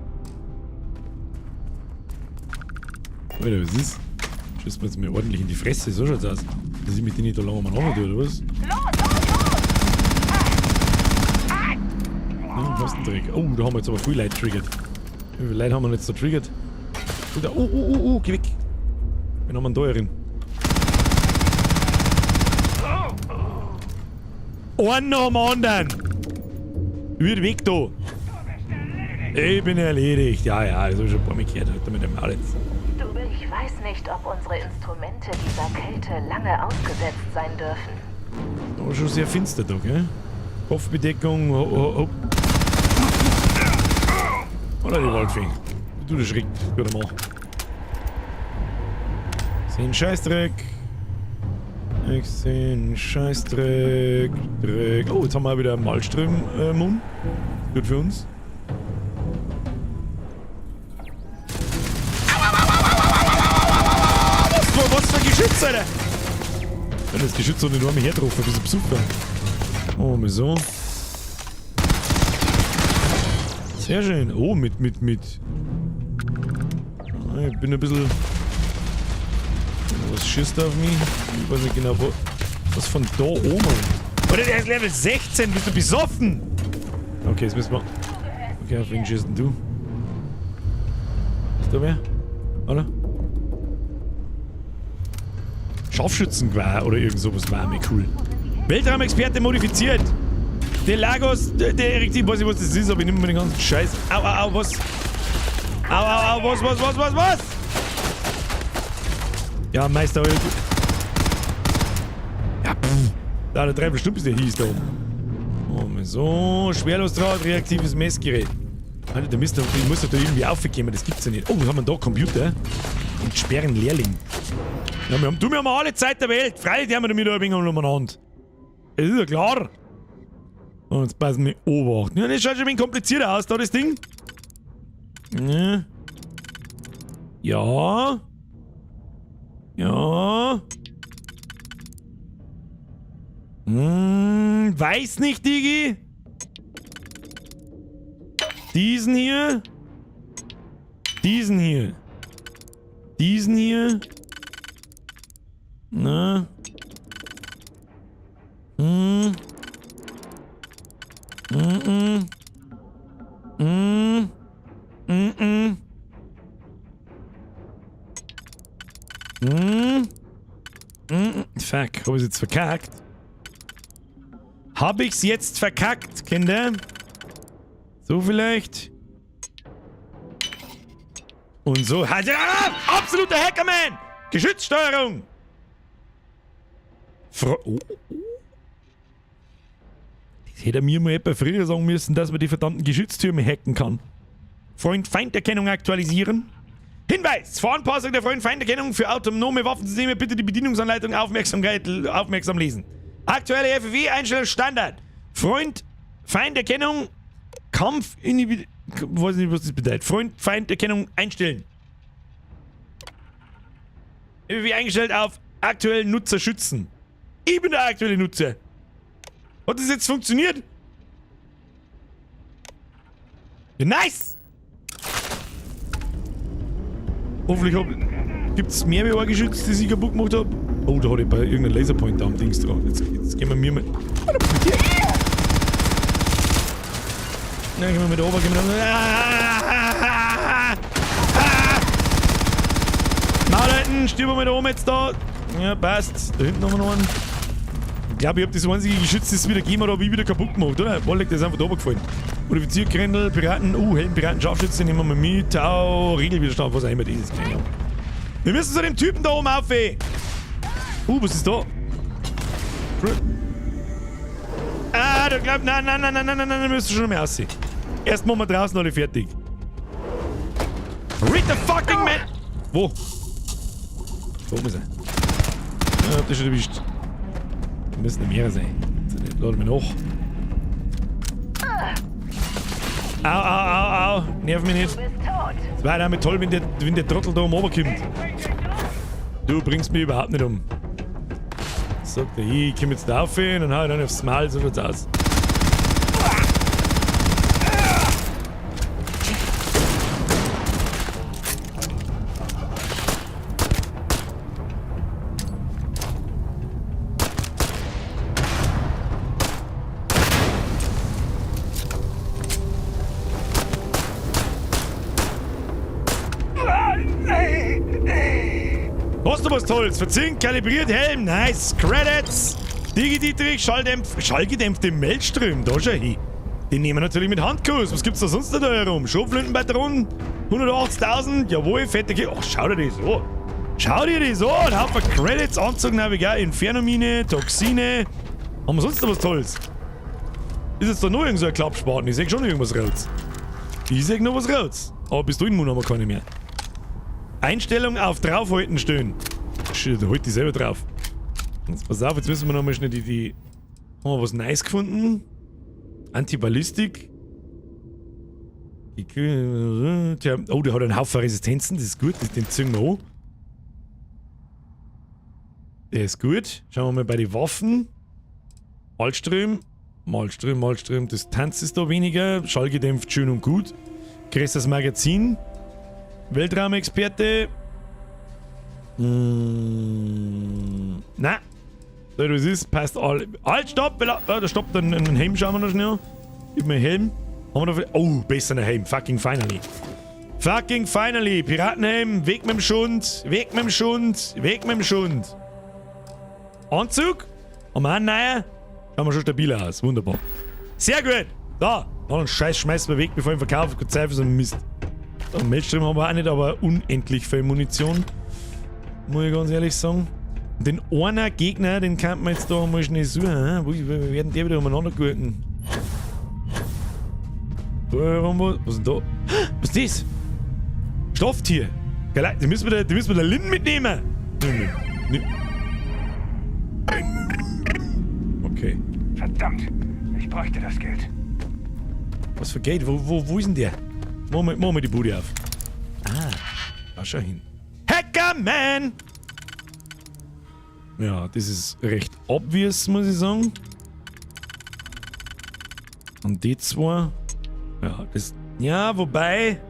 Alter, was ist? Schießt mir jetzt mal ordentlich in die Fresse, so schaut's aus. Dass ich mit denen da lange mal tue, oder was? Ja, was denn Dreck? Oh, da haben wir jetzt aber viel Leute triggert. Wie viele Leute haben wir jetzt da triggert? Oh, da, oh, oh, oh, oh, geh weg. Wen haben wir denn da herin? Einen nach dem anderen. Wird weg da. Ich bin erledigt. Ja, ja, das hab ich schon ein paar Mal gehört. Halt mit dem Maul jetzt. Ich weiß nicht, ob unsere Instrumente dieser Kälte lange ausgesetzt sein dürfen. Aber schon sehr finster da, gell? Kopfbedeckung, ho, ho, ho. Oder die Waldfee. Du, der Schreck. Guter Mann. Sehen Scheißdreck. Ich seh einen Scheißdreck. Dreck. Oh, jetzt haben wir wieder Malström-Mund. Gut für uns. Was für ein Geschütz, Alter! Wenn das Geschütz so nicht nur mich hergetroffen, bist du besoffen. Oh, mal so. Sehr schön. Oh, mit. Ich bin ein bisschen... Was schießt da auf mich? Ich weiß nicht genau, wo... Was von da oben? Oder der ist Level 16, bist du besoffen? Okay, jetzt müssen wir... Okay, auf wen schießt denn du? Ist da wer? Oder? Scharfschützengewehr oder irgend sowas war mir cool. Weltraumexperte modifiziert! Der Lagos, der Erektiv, weiß ich, was das ist, aber ich nehme mir den ganzen Scheiß. Au, au, au, was? Au, au, au, was? Ja, Meister, ja, pff. Da, der Dreiviertelstunde, bis der hieß da oben. Oh, so, Schwerlosdraht, reaktives Messgerät. Alter, der Mist, ich muss doch da irgendwie aufgehen, das gibt's ja nicht. Oh, was haben wir da? Computer? Und sperren Lehrling. Ja, wir haben alle Zeit der Welt. Freilich haben wir damit ein wenig umeinander. Das ist ja klar. Und jetzt passen wir Obacht. Ja, das schaut schon ein wenig komplizierter aus, da das Ding. Ja. Ja. Ja. Hm, weiß nicht, Digi. Diesen hier. Diesen hier. Diesen hier. Na. Hm. Mm. Mm. Mm. Mm. Mm. Mm. Fuck, hab ich's jetzt verkackt? Hab ich's jetzt verkackt, Kinder? So vielleicht? Und so. Halt, ah, absoluter Hackerman! Geschützsteuerung! Oh, oh. Das hätte mir mal etwa früher sagen müssen, dass man die verdammten Geschütztürme hacken kann. Freund-Feind-Erkennung aktualisieren. Hinweis! Vor Anpassung der Freund-Feind-Erkennung für autonome Waffensysteme bitte die Bedienungsanleitung aufmerksam lesen. Aktuelle FFW-Einstellung Standard. Freund-Feind-Erkennung, Kampf in weiß nicht, was das bedeutet. Freund-Feind-Erkennung einstellen. FFW eingestellt auf aktuellen Nutzer schützen. Ich bin der aktuelle Nutzer. Hat das jetzt funktioniert? Ja, nice! Hoffentlich gibt es mehr wie ein Geschütz, das ich kaputt gemacht habe. Oh, da hat ich bei irgendeinem Laserpointer am Dings dran. Jetzt gehen wir mir mit. Oh, da bin ich hier. Ja, gehen wir mit oben, gehen wir mit. Ah, ah. Maul halten, stirb mal da oben jetzt da. Ja, passt. Da hinten haben wir noch einen. Ich glaube, ich habe das einzige Geschütz, das es wieder gegeben hat, habe ich wieder kaputt gemacht, oder? Wolleck, der ist einfach da oben gefallen. Modifiziert, Grendel, Piraten, Helden, Piraten, Scharfschütze nehmen wir mal mit. Tau, Regelwiderstand, was auch immer das ist. Keine Ahnung. Wir müssen zu dem Typen da oben auf, ey. Was ist da? Ah, da glaubt, nein, nein, nein, nein, nein, nein, nein, wir müssen schon mehr aussehen. Erst machen wir draußen alle fertig. Read the fucking man! Wo? Da oben ist er. Ja, hab dich schon erwischt. Da müssen ja mehrere sein. Lade mich nach. Au, au, au, au. Nerv mich nicht. Es war ja toll, wenn der Trottel da oben runterkommt. Du bringst mich überhaupt nicht um. Sagt er, ich komm jetzt da auf und dann hau ich dann aufs Maul, so schaut's aus. Hast du was Tolles? Verzinkt, kalibriert, Helm, nice. Credits. Digi-Dietrich, schallgedämpfte Meldström, da schau hin. Den nehmen wir natürlich mit Handkuss. Was gibt's da sonst noch da herum? Schrotflintenpatronen, 180.000, jawohl, fette Ki. Ach, schau dir das an. Schau dir das an. Ein Haufen Credits, Anzug, Navigator, Inferno-Mine, Toxine. Haben wir sonst noch was Tolles? Ist jetzt da noch irgend so ein Klappspaten? Ich seh schon irgendwas raus. Ich seh noch was raus. Aber Pistolenmund haben wir keine mehr. Einstellung auf draufhalten stellen. Shit, da halt die selber drauf. Jetzt pass auf, jetzt müssen wir nochmal schnell die. Haben wir was Nice gefunden? Antiballistik. Oh, der hat einen Haufen Resistenzen, das ist gut, den ziehen wir an. Der ist gut. Schauen wir mal bei den Waffen. Malström, Malström, Malström, Distanz ist da weniger. Schallgedämpft, schön und gut. Größeres Magazin. Weltraumexperte. Na. So, das ist, passt all. Halt, stopp! Da stoppt ein Helm, schauen wir noch schnell. Gib mir einen Helm. Haben wir da vielleicht. Oh, besser ein Helm. Fucking finally. Fucking finally. Piratenhelm. Weg mit dem Schund. Weg mit dem Schund. Weg mit dem Schund. Anzug? Haben wir auch einen neuen? Schauen wir schon stabiler aus. Wunderbar. Sehr gut. Da. Noch einen Scheiß schmeißen wir weg, bevor ich ihn verkaufe. Keine Zeit für so einen Mist. So, Meldström haben wir auch nicht, aber unendlich viel Munition. Muss ich ganz ehrlich sagen. Den einen Gegner, den kann man jetzt da mal schnell suchen. Hä? Wo werden der wieder umeinander gurken? Was ist denn da? Was ist das? Stofftier. Geil, die müssen wir der Lin mitnehmen. Okay. Verdammt, ich bräuchte das Geld. Was für Geld? Wo ist denn der? Mach mal die Bude auf. Ah, da schau hin. Hackerman! Ja, das ist recht obvious, muss ich sagen. Und die zwei. Ja, das. Ja, wobei.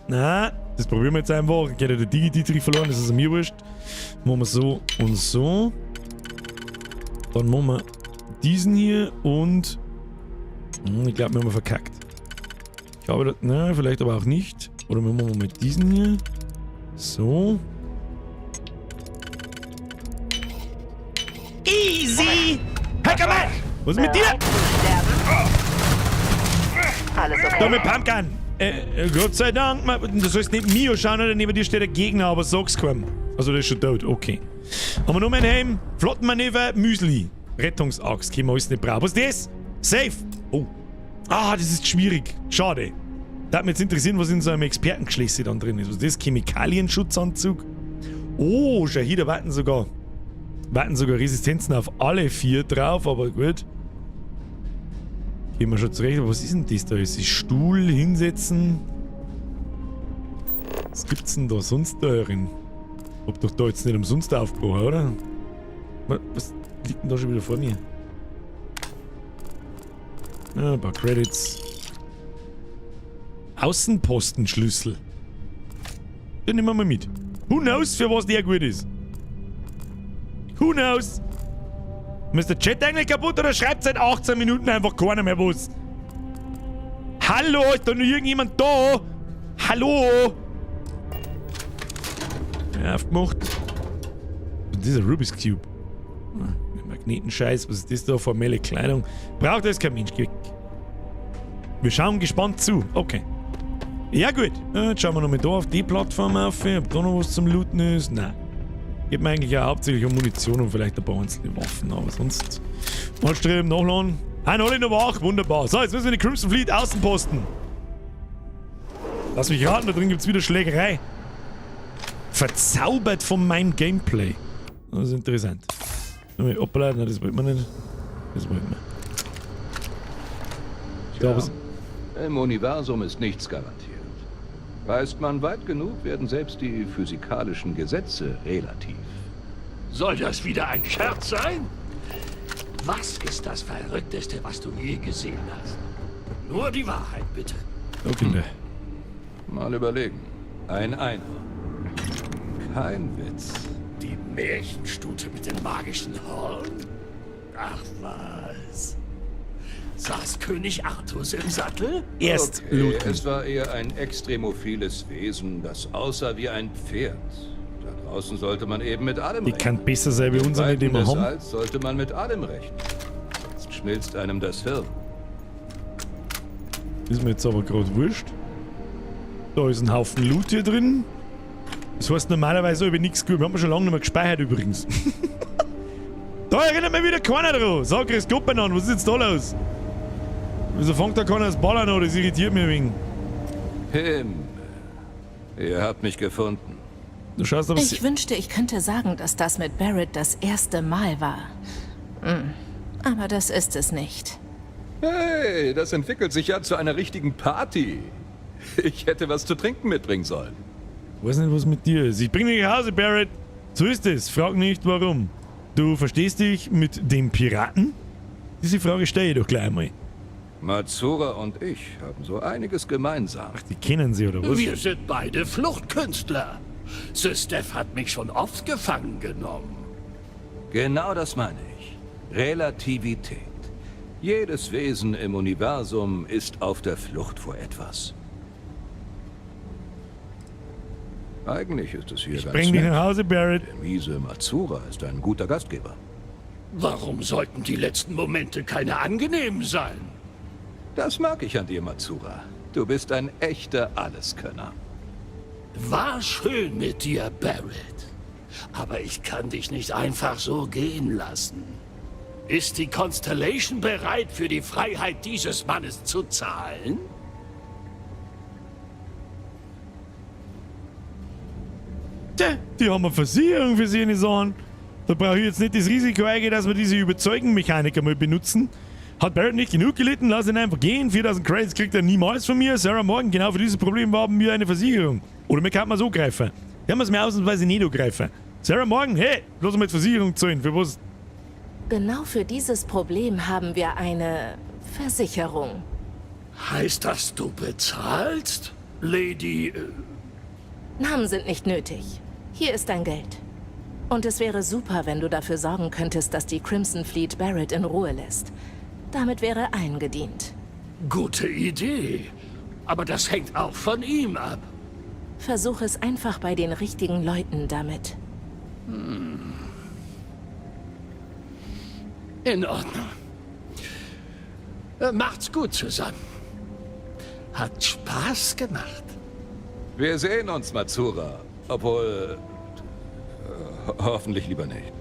Na, das probieren wir jetzt einfach. Geht ja der Digi-Dietrich verloren, das ist mir wurscht. Machen wir so und so. Dann machen wir diesen hier und. Ich glaube, wir haben verkackt. Ich glaube, na, vielleicht aber auch nicht. Oder wir machen mal diesen hier. So. Easy! Hackerman! Was ist mit dir? Alles okay? Da mit Pumpgun! Gott sei Dank, du sollst nicht Mio schauen, oder neben dir steht der Gegner, aber sag's keinem. Also der ist schon tot, okay. Haben wir noch einen Helm? Flottenmanöver, Müsli. Rettungsaxt, können wir alles nicht brauchen. Was ist das? Safe! Oh. Ah, das ist schwierig. Schade. Da hat mich jetzt interessieren, was in so einem Expertengeschlüssel dann drin ist. Was ist das? Chemikalienschutzanzug? Oh, schau hier, da warten sogar Resistenzen auf alle vier drauf, aber gut. Gehen wir schon zurecht. Aber was ist denn das da? Ist das Stuhl hinsetzen? Was gibt's denn da sonst da drin? Hab doch da jetzt nicht umsonst aufgebaut, oder? Was liegt denn da schon wieder vor mir? Ja, ein paar Credits. Außenpostenschlüssel. Den nehmen wir mal mit. Who knows, für was der gut ist? Who knows? Ist der Chat eigentlich kaputt oder schreibt seit 18 Minuten einfach keiner mehr was? Hallo, ist da noch irgendjemand da? Hallo? Ja, aufgemacht. Und dieser Rubik's Cube. Magnetenscheiß, was ist das da? Formelle Kleidung. Braucht das kein Mensch. Wir schauen gespannt zu. Okay. Ja gut. Jetzt schauen wir nochmal da auf die Plattform auf. Ob da noch was zum Looten ist. Nein. Geht mir eigentlich auch hauptsächlich um Munition und vielleicht ein paar einzelne Waffen, aber sonst. Mal streben, nachladen. Ein alle noch wach, wunderbar. So, jetzt müssen wir die Crimson Fleet Außenposten. Lass mich raten, da drin gibt's wieder Schlägerei. Verzaubert von meinem Gameplay. Das ist interessant. Hoppala, nein, das wollen wir nicht. Das wollen wir. Tja, im Universum ist nichts garantiert. Reist man weit genug, werden selbst die physikalischen Gesetze relativ. Soll das wieder ein Scherz sein? Was ist das Verrückteste, was du je gesehen hast? Nur die Wahrheit, bitte. Okay. Mal überlegen. Ein Einhorn. Kein Witz. Die Märchenstute mit dem magischen Horn? Ach was. Saß König Artus im Sattel? Erst okay, looten. Es war eher ein extremophiles Wesen, das aussah wie ein Pferd. Da Draußen sollte man eben mit allem Die rechnen. kann besser sein wie In unsere, die Weiten wir des haben. Alls sollte man mit allem rechnen. Sonst schmilzt einem das Hirn. Ist mir jetzt aber gerade wurscht. Da ist ein Haufen Loot hier drin. Das heißt normalerweise über nichts gut. Wir haben schon lange nicht mehr gespeichert übrigens. Da erinnert mich wieder keiner dran. So, grüß Gott beieinander. Was ist jetzt da los? Wieso fängt da keiner das Ballern an? Das irritiert mich ein wenig. Himmel. Ihr habt mich gefunden. Du schaust aber Ich wünschte, ich könnte sagen, dass das mit Barrett das erste Mal war. Aber das ist es nicht. Hey, das entwickelt sich ja zu einer richtigen Party. Ich hätte was zu trinken mitbringen sollen. Weiß nicht, was mit dir ist. Ich bring dich nach Hause, Barrett. So ist es. Frag nicht, warum. Du verstehst dich mit dem Piraten? Diese Frage stelle ich doch gleich einmal. Matsura und ich haben so einiges gemeinsam. Ach, die kennen sie, oder was? Wir sind beide Fluchtkünstler. Systef hat mich schon oft gefangen genommen. Genau das meine ich. Relativität. Jedes Wesen im Universum ist auf der Flucht vor etwas. Eigentlich ist es hier Ich ganz bring dich nett. nach Hause, Barrett. Der miese Matsura ist ein guter Gastgeber. Warum sollten die letzten Momente keine angenehmen sein? Das mag ich an dir, Matsura. Du bist ein echter Alleskönner. War schön mit dir, Barrett. Aber ich kann dich nicht einfach so gehen lassen. Ist die Constellation bereit, für die Freiheit dieses Mannes zu zahlen? Tja, die haben eine Versicherung für sie Sachen. Da brauche ich jetzt nicht das Risiko eingehen, dass wir diese Überzeugen-Mechanik einmal benutzen. Hat Barrett nicht genug gelitten? Lass ihn einfach gehen. 4000 Credits kriegt er niemals von mir. Sarah Morgan, genau für dieses Problem haben wir eine Versicherung. Oder mir kann man so greifen. Die haben es mir ausnahmsweise nicht angreifen. Sarah Morgan, hey, lass mal die Versicherung zahlen. Für was? Genau für dieses Problem haben wir eine Versicherung. Heißt das, du bezahlst? Lady. Namen sind nicht nötig. Hier ist dein Geld. Und es wäre super, wenn du dafür sorgen könntest, dass die Crimson Fleet Barrett in Ruhe lässt. Damit wäre allen gedient. Gute Idee. Aber das hängt auch von ihm ab. Versuch es einfach bei den richtigen Leuten damit. In Ordnung. Macht's gut zusammen. Hat Spaß gemacht. Wir sehen uns, Matsura. Obwohl. Hoffentlich lieber nicht.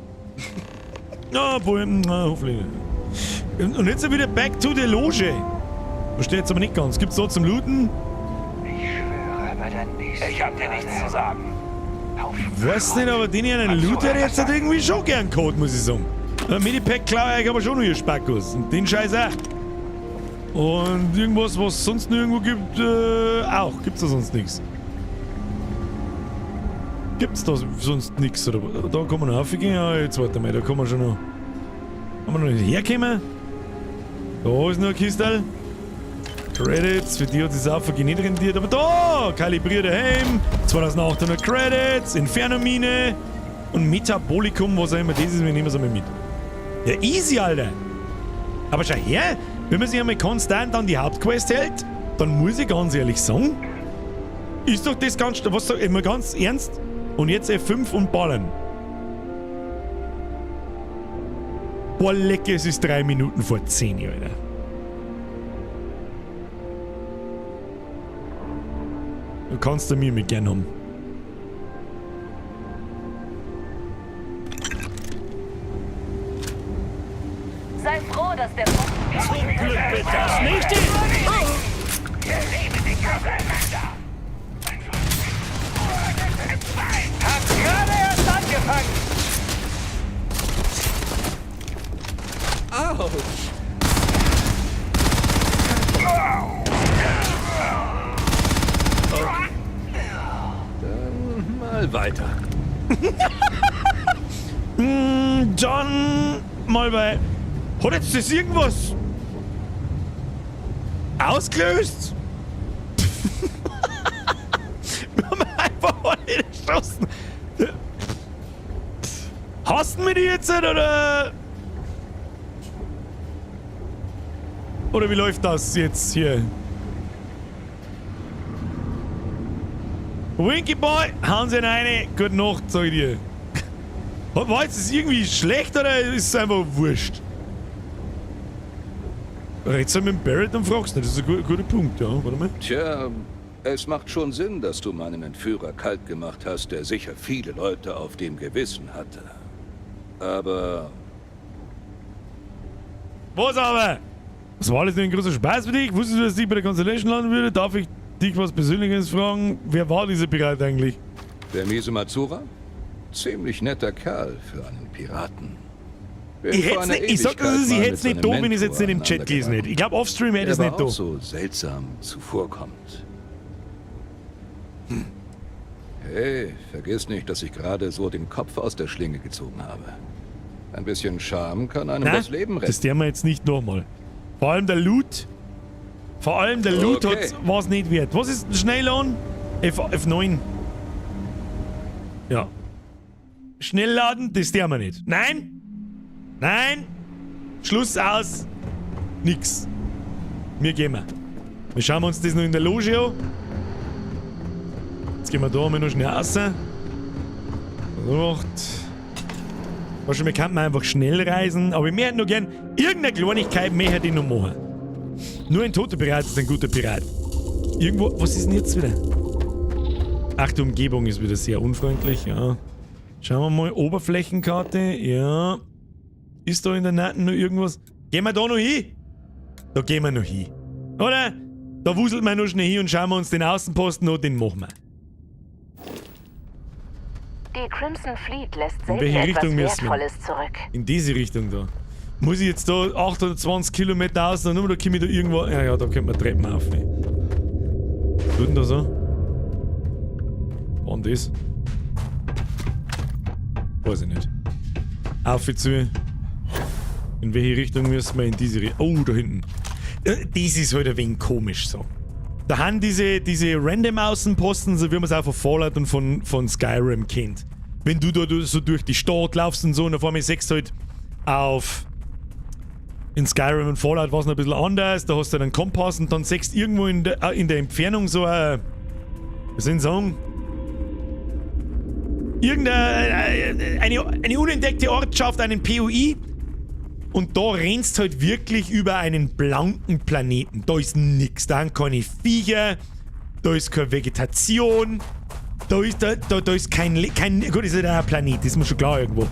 Na, obwohl, na, hoffentlich nicht. Und jetzt wieder back to the Loge. Verstehe jetzt aber nicht ganz. Gibt's da zum Looten? Ich hab dir nichts zu sagen. Weiß nicht, aber den hier einen Loot hätte ich jetzt halt irgendwie schon gern gehabt, muss ich sagen. Ein Medipack klaue ich aber schon noch ihr Spackos. Und den Scheiß auch. Und irgendwas, was es sonst nirgendwo gibt, auch. Gibt's da sonst nichts. Gibt's da sonst nichts? Oder da kann man noch raufgehen. Ja, jetzt warte mal, da kann man schon noch. Kann man noch nicht herkommen? Da ist noch ein Kistel. Credits, für die hat das Aufgehen nicht rentiert, aber da! Kalibrierter Helm, 2800 Credits, Inferno-Mine und Metabolikum, was auch immer das ist, wir nehmen es einmal mit. Ja, easy, Alter! Aber schau her, wenn man sich einmal konstant an die Hauptquest hält, dann muss ich ganz ehrlich sagen, ist doch das ganz, was sag ich immer ganz ernst, und jetzt F5 und ballern. Boah, lecker, es ist 3 Minuten vor 10, Alter. Du kannst du mir mit gern haben. Sei froh, dass der... Zum Glück wird das nicht die... Hab gerade erst angefangen. Autsch! Okay. Dann mal weiter. Dann mal bei. Hat jetzt das irgendwas ausgelöst? Wir haben einfach alle erschossen. Hassen wir die jetzt oder? Oder wie läuft das jetzt hier? Winky Boy, hauen Sie rein. Gute Nacht, sag ich dir. War jetzt das irgendwie schlecht oder ist es einfach wurscht? Redst du mit dem Barrett und fragst nicht. Das ist ein guter Punkt, ja. Warte mal. Tja, es macht schon Sinn, dass du meinen Entführer kalt gemacht hast, der sicher viele Leute auf dem Gewissen hatte. Aber Was aber? Das war alles nur ein großer Spaß für dich? Wusstest du, dass ich bei der Constellation landen würde? Darf ich dich was Persönliches fragen? Wer war dieser Pirat eigentlich? der miese Matsura? Ziemlich netter Kerl für einen Piraten. Bin Ich, vor hätt's einer nicht, ich sag, das Ewigkeit ist, ich mal hätte es mit nicht da, seinem wenn ich es jetzt Mentor nicht im Chat gelesen hätte. Ich glaube, Offstream hätte Er es war nicht da. auch so seltsam zuvorkommend. Hm. Hey, vergiss nicht, dass ich gerade so den Kopf aus der Schlinge gezogen habe. Ein bisschen Scham kann einem Nein, das Leben retten. Das tun wir jetzt nicht nochmal. Vor allem der Loot. Vor allem der Loot Okay. war es nicht wert. Was ist denn Schnellladen? F9. Ja. Schnellladen, das tun wir nicht. Nein! Nein! Schluss aus! Nix. Wir gehen wir. Wir schauen uns das noch in der Loge an. Jetzt gehen wir da mal noch schnell raus. Nacht. Wahrscheinlich kann man einfach schnell reisen, aber ich möchte noch gern irgendeine Kleinigkeit möchte ich noch machen. Nur ein toter Pirat ist ein guter Pirat. Irgendwo. Was ist denn jetzt wieder? Ach, die Umgebung ist wieder sehr unfreundlich, ja. Schauen wir mal, Oberflächenkarte, ja. Ist da in der Nähe noch irgendwas? Gehen wir da noch hin? Da gehen wir noch hin. Oder? Da wuselt man noch schnell hin und schauen wir uns den Außenposten an, den machen wir. Die Crimson Fleet lässt In selten welche etwas Richtung müssen wir? Wertvolles zurück. In diese Richtung da. Muss ich jetzt da 820 Kilometer aus, dann da komme ich da irgendwo. Ja, ja, da könnte man Treppen auf. Was tut denn da so? War denn das? Weiß ich nicht. Auf zu. In welche Richtung müssen wir? In diese Richtung. Oh, da hinten. Das ist halt ein wenig komisch so. Da haben diese random Außenposten, so wie man es auch von Fallout und von Skyrim kennt. Wenn du da so durch die Stadt laufst und so, und auf einmal siehst du halt auf. In Skyrim und Fallout war es noch ein bisschen anders, da hast du einen Kompass und dann siehst du irgendwo in der Entfernung so ein. Was soll ich sagen? Irgendeine eine unentdeckte Ortschaft, einen POI. Und da rennst halt wirklich über einen blanken Planeten. Da ist nix. Da sind keine Viecher, da ist keine Vegetation, da ist, da ist kein, gut, ist halt auch ein Planet, das ist mir schon klar irgendwo.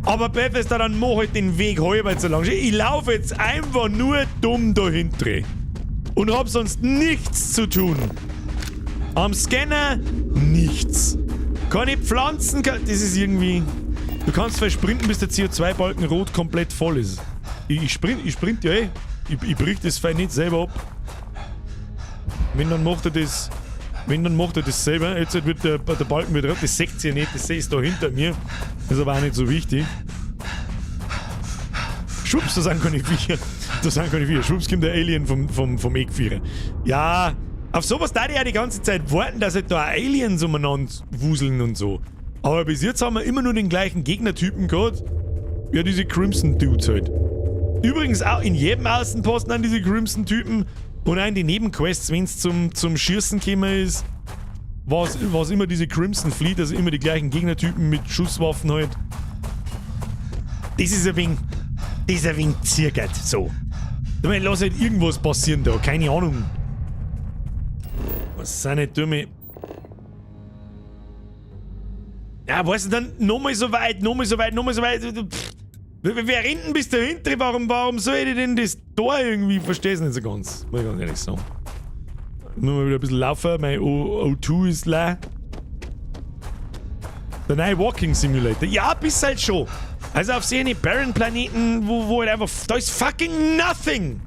Aber Bethesda, dann mach halt den Weg halber zu lang. Ich laufe jetzt einfach nur dumm dahinter. Und hab sonst nichts zu tun. Am Scanner nichts. Keine Pflanzen, das ist irgendwie... Du kannst zwar sprinten, bis der CO2-Balken rot komplett voll ist. Ich sprint ja eh. Ich brich das Fein nicht selber ab. Wenn, dann macht er das. Wenn, dann macht er das selber. Jetzt wird der Balken wieder rot. Das seht ihr nicht, das ist da hinter mir. Das ist aber auch nicht so wichtig. Schwupps, da sind keine Viecher. Da sind keine Viecher. Schwupps kommt der Alien vom Eckvierer. Ja, auf sowas da ich ja die ganze Zeit warten, dass halt da Aliens umeinander wuseln und so. Aber bis jetzt haben wir immer nur den gleichen Gegnertypen gehabt. Ja, diese Crimson Dudes halt. Übrigens auch in jedem Außenposten an diese Crimson-Typen und auch in den Nebenquests, wenn es zum Schießen gekommen ist, war es immer diese Crimson Fleet, also immer die gleichen Gegnertypen mit Schusswaffen halt. Das ist ein wenig. Das ist ein wenig zirkert, so. Ich meine, lass halt irgendwas passieren da, keine Ahnung. Was sind nicht dumme. Ja, weißt du, dann nochmal so weit, nochmal so weit, nochmal so weit. Pff. Wer rennt denn bis dahinter? Warum soll ich denn das da irgendwie? Verstehe es nicht so ganz. Muss ich ganz ehrlich sagen. Nur mal wieder ein bisschen laufen. Mein O2 ist leer. Der neue Walking Simulator. Ja, bis halt schon. Also auf so einen Barren-Planeten, wo halt einfach. Da ist fucking nothing!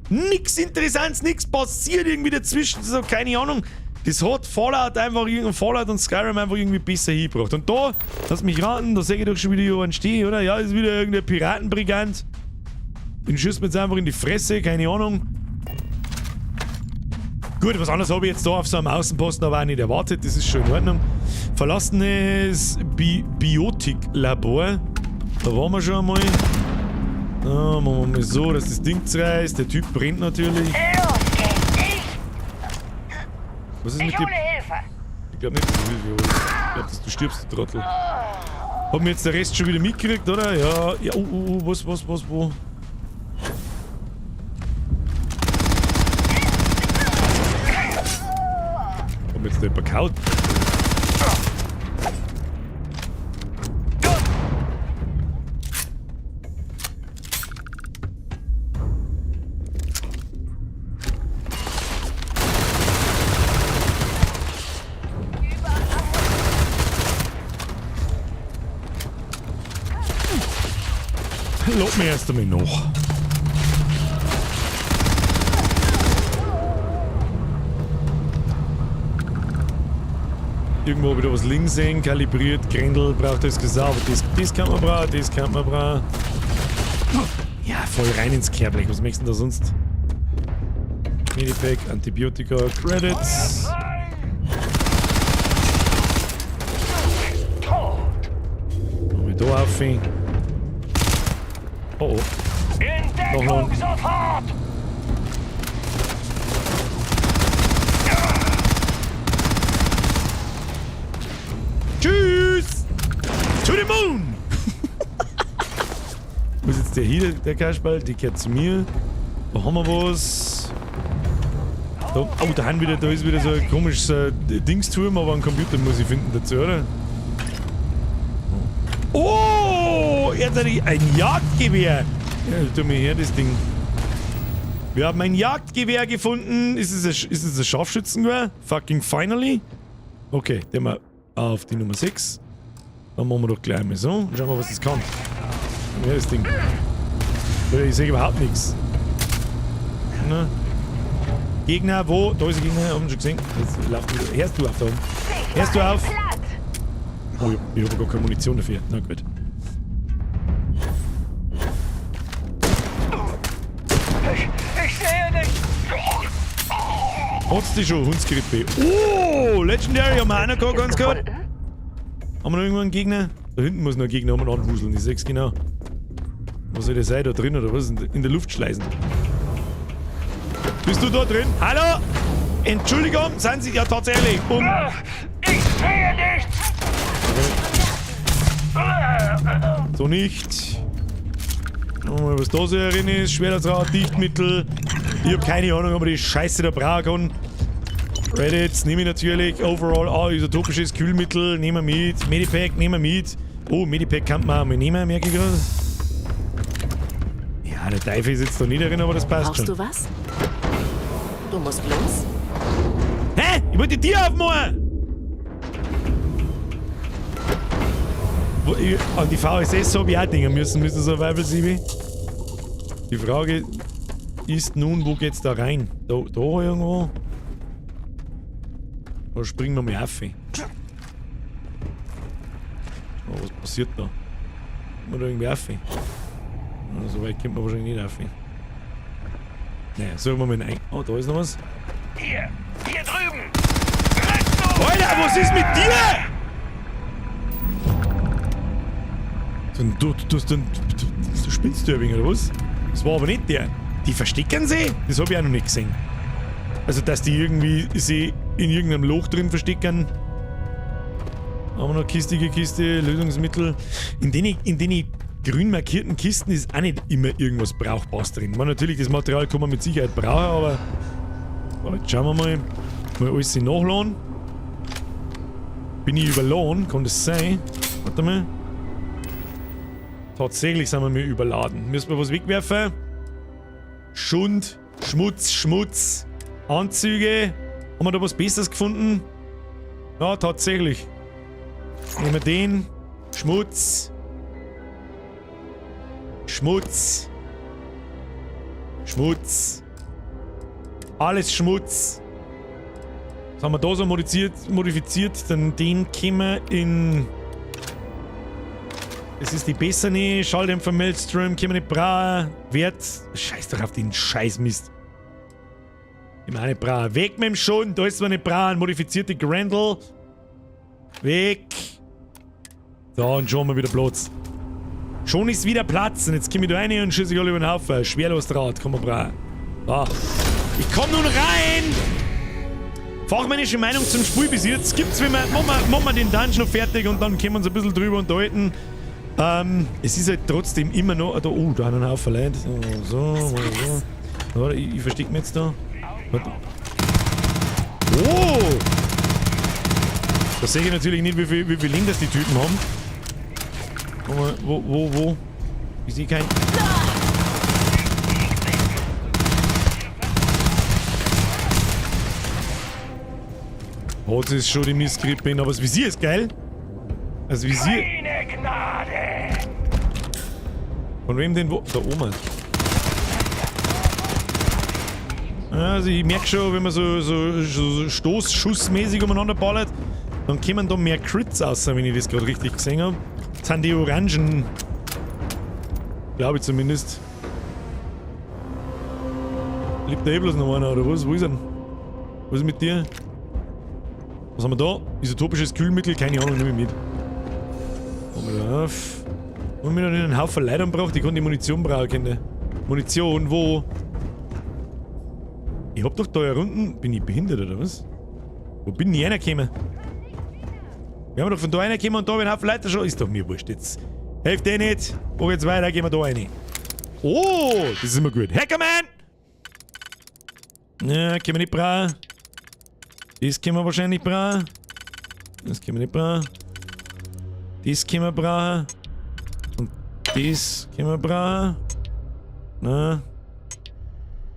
Nix Interessantes, nix passiert irgendwie dazwischen. So, keine Ahnung. Das hat Fallout einfach Fallout und Skyrim einfach irgendwie besser hingebracht. Und da, lass mich raten, da sehe ich doch schon wieder jemanden stehen, oder? Ja, ist wieder irgendein Piratenbrigant. Den schießt mir jetzt einfach in die Fresse, keine Ahnung. Gut, was anderes habe ich jetzt da auf so einem Außenposten aber auch nicht erwartet, das ist schon in Ordnung. Verlassenes Biotik-Labor. Da waren wir schon einmal. Da machen wir mal so, dass das Ding zerreißt. Der Typ brennt natürlich. Los geht's! Was ist mit Ich dir? hole Hilfe. Ich glaube nicht, dass ich Hilfe hole. Ich glaube, dass du stirbst, du Trottel. Hat mir jetzt der Rest schon wieder mitgekriegt, oder? Ja, ja, was, wo? Hat mir jetzt da jemand gehauen? Lass mich erst einmal nach. Irgendwo wieder was links sehen, kalibriert, Grendel braucht das gesagt, aber das kann man brauchen, das kann man brauchen. Ja, voll rein ins Kehrblech, was möchtest du denn da sonst? Medipack, Antibiotika, Credits. Machen wir da auf. Oh oh. In Noch Deckung sofort! Tschüss! To the moon! Wo ist jetzt der hier, der Kasperl? Die gehört zu mir. Da haben wir was. Da, oh, da haben wieder, da ist wieder so ein komisches Dingsturm, aber einen Computer muss ich finden dazu, oder? Oh! Jetzt hat ich ein Jagdgewehr! Ja, tu mir her das Ding. Wir haben ein Jagdgewehr gefunden. Ist es ein Scharfschützengewehr? Fucking finally. Okay, den wir auf die Nummer 6. Dann machen wir doch gleich mal so. Schauen wir, was das kann. Ja, das Ding. Ich sehe überhaupt nichts. Na? Gegner, wo? Da ist ein Gegner, haben wir schon gesehen. Jetzt lauft wieder. Hörst du auf da oben? Hörst du auf? Oh, ich habe gar keine Munition dafür. Na gut. Ich sehe nicht. Hat's die schon, Hundsgrippe. Oh, Legendary haben wir auch noch gehabt, ganz gut. Haben wir noch irgendwo einen Gegner? Da hinten muss noch ein Gegner umeinander wuseln, ich seh's genau. Was soll das sein? Da drin oder was? In der Luft schleißen. Bist du da drin? Hallo? Entschuldigung, sind Sie ja tatsächlich. Ich sehe nichts! So nicht. Schauen wir mal, was da so drin ist. Schwerlastdraht, Dichtmittel. Ich hab keine Ahnung, ob man die Scheiße da brauchen kann. Reddits nehme ich natürlich. Overall, ah, isotopisches Kühlmittel nehmen wir mit. Medipack nehmen wir mit. Oh, Medipack kann man auch mal nehmen, merke ich gerade. Ja, der Teufel ist jetzt da nicht drin, aber das passt Brauchst schon. du was? Du musst los? Hä? Ich wollte die Tür aufmachen! An die VSS habe ich auch denken müssen, Mr. Survival 7. Die Frage ist nun, wo geht's da rein? Da irgendwo? Da springen wir mal auf. Oh, was passiert da? Kommt man da irgendwie auf? Na, so weit kommt man wahrscheinlich nicht auf. Naja, suchen wir mal einen. Oh, da ist noch was. Hier! Hier drüben! Alter, was ist mit dir? Du spinnst du ein wenig, oder was? Das war aber nicht der. Die verstecken sie? Das hab ich auch noch nicht gesehen. Also, dass die irgendwie sie in irgendeinem Loch drin verstecken. Haben wir noch Kiste, Kiste, Lösungsmittel. In den grün markierten Kisten ist auch nicht immer irgendwas Brauchbares drin. Man, natürlich, das Material kann man mit Sicherheit brauchen, aber... So, jetzt schauen wir mal. Mal alles nachladen. Bin ich überladen? Kann das sein? Warte mal. Tatsächlich sind wir mir überladen. Müssen wir was wegwerfen? Schund, Schmutz, Schmutz. Anzüge. Haben wir da was Besseres gefunden? Ja, tatsächlich. Nehmen wir den. Schmutz. Schmutz. Schmutz. Alles Schmutz. Was haben wir da so modifiziert? Dann den können wir in... Das ist die bessere. Schalldämpfer, Maelstrom, können wir nicht brauchen. Wert. Scheiß doch auf den Scheißmist. Ich meine nicht brauchen. Weg mit dem Schund. Da ist zwar nicht brauchen. Modifizierte Grendel. Weg. So, und schon haben wir wieder Platz. Schon ist wieder Platz. Und jetzt komme ich da rein und schieße ich alle über den Haufen. Schwerlosdraht, kann man brauchen. Da. Ich komm nun rein! Fachmännische Meinung zum Spiel bis jetzt gibt's, wenn wir, machen wir den Dungeon noch fertig und dann können wir uns ein bisschen drüber unterhalten. Es ist halt trotzdem immer noch. Da, oh, da haben wir einen Haufen Leute. So, so, so. Warte, ich versteck mich jetzt da. Warte. Oh! Da sehe ich natürlich nicht, wie viel Leben das die Typen haben. Wo? Ich sehe keinen. Oh, das ist schon die Mistgrippe, aber das Visier ist geil. Das Visier. Keine Gnade! Von wem denn wo? Da oben. Also ich merke schon, wenn man so stoßschussmäßig umeinander ballert, dann kommen da mehr Crits raus, wenn ich das gerade richtig gesehen habe. Das sind die Orangen. Glaube ich zumindest. Lebt da eh bloß noch einer, oder was? Wo ist er denn? Was ist mit dir? Was haben wir da? Isotopisches Kühlmittel? Keine Ahnung, nehme ich mit. Machen wir da auf. Und mir noch einen Haufen Leitern braucht, ich kann die Munition brauchen, Kinder. Munition, wo? Ich hab doch da ja unten. Bin ich behindert oder was? Wo bin ich reingekommen? Wir haben doch von da reingekommen und da bin ich einen Haufen Leiter schon. Ist doch mir wurscht jetzt. Hilft eh nicht. Wo geht's weiter? Gehen wir da rein. Oh, das ist immer gut. Hackerman! Ja, können wir nicht brauchen. Das können wir wahrscheinlich brauchen. Das können wir nicht brauchen. Das können wir brauchen. Und das können wir brauchen. Na.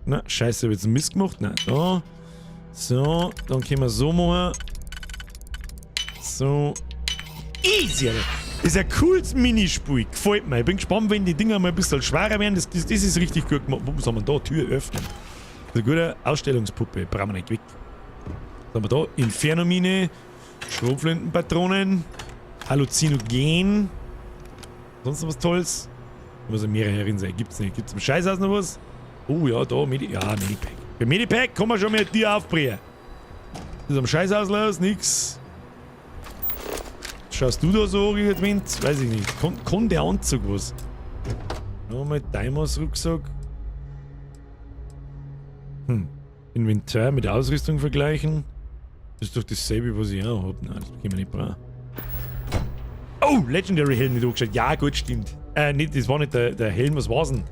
Na, scheiße, hab ich jetzt einen Mist gemacht? Nein, da. So, dann können wir so machen. So. Easy, Alter. Das ist ein cooles Minispiel. Gefällt mir. Ich bin gespannt, wenn die Dinger mal ein bisschen schwerer werden. Das ist richtig gut gemacht. Wo soll man da? Tür öffnen. Das ist eine gute Ausstellungspuppe. Brauchen wir nicht weg. Was haben wir da? Infernomine, Schrotflintenpatronen, Halluzinogen. Sonst noch was Tolles? Da muss ja mehrere herin sein. Gibt's nicht. Gibt's im Scheißhaus noch was? Oh ja, da, Medipack. Bei Medipack kann man schon mit dir aufbrechen. Das ist am Scheißhaus los, nix. Schaust du da so, Wind? Weiß ich nicht. Kann der Anzug was? Nochmal Deimos Rucksack. Inventar mit Ausrüstung vergleichen. Das ist doch dasselbe, was ich auch hab. Nein, das können wir nicht brauchen. Oh, Legendary Helm nicht angeschaut. Ja, gut, stimmt. Nicht, das war nicht der Helm, was war's denn?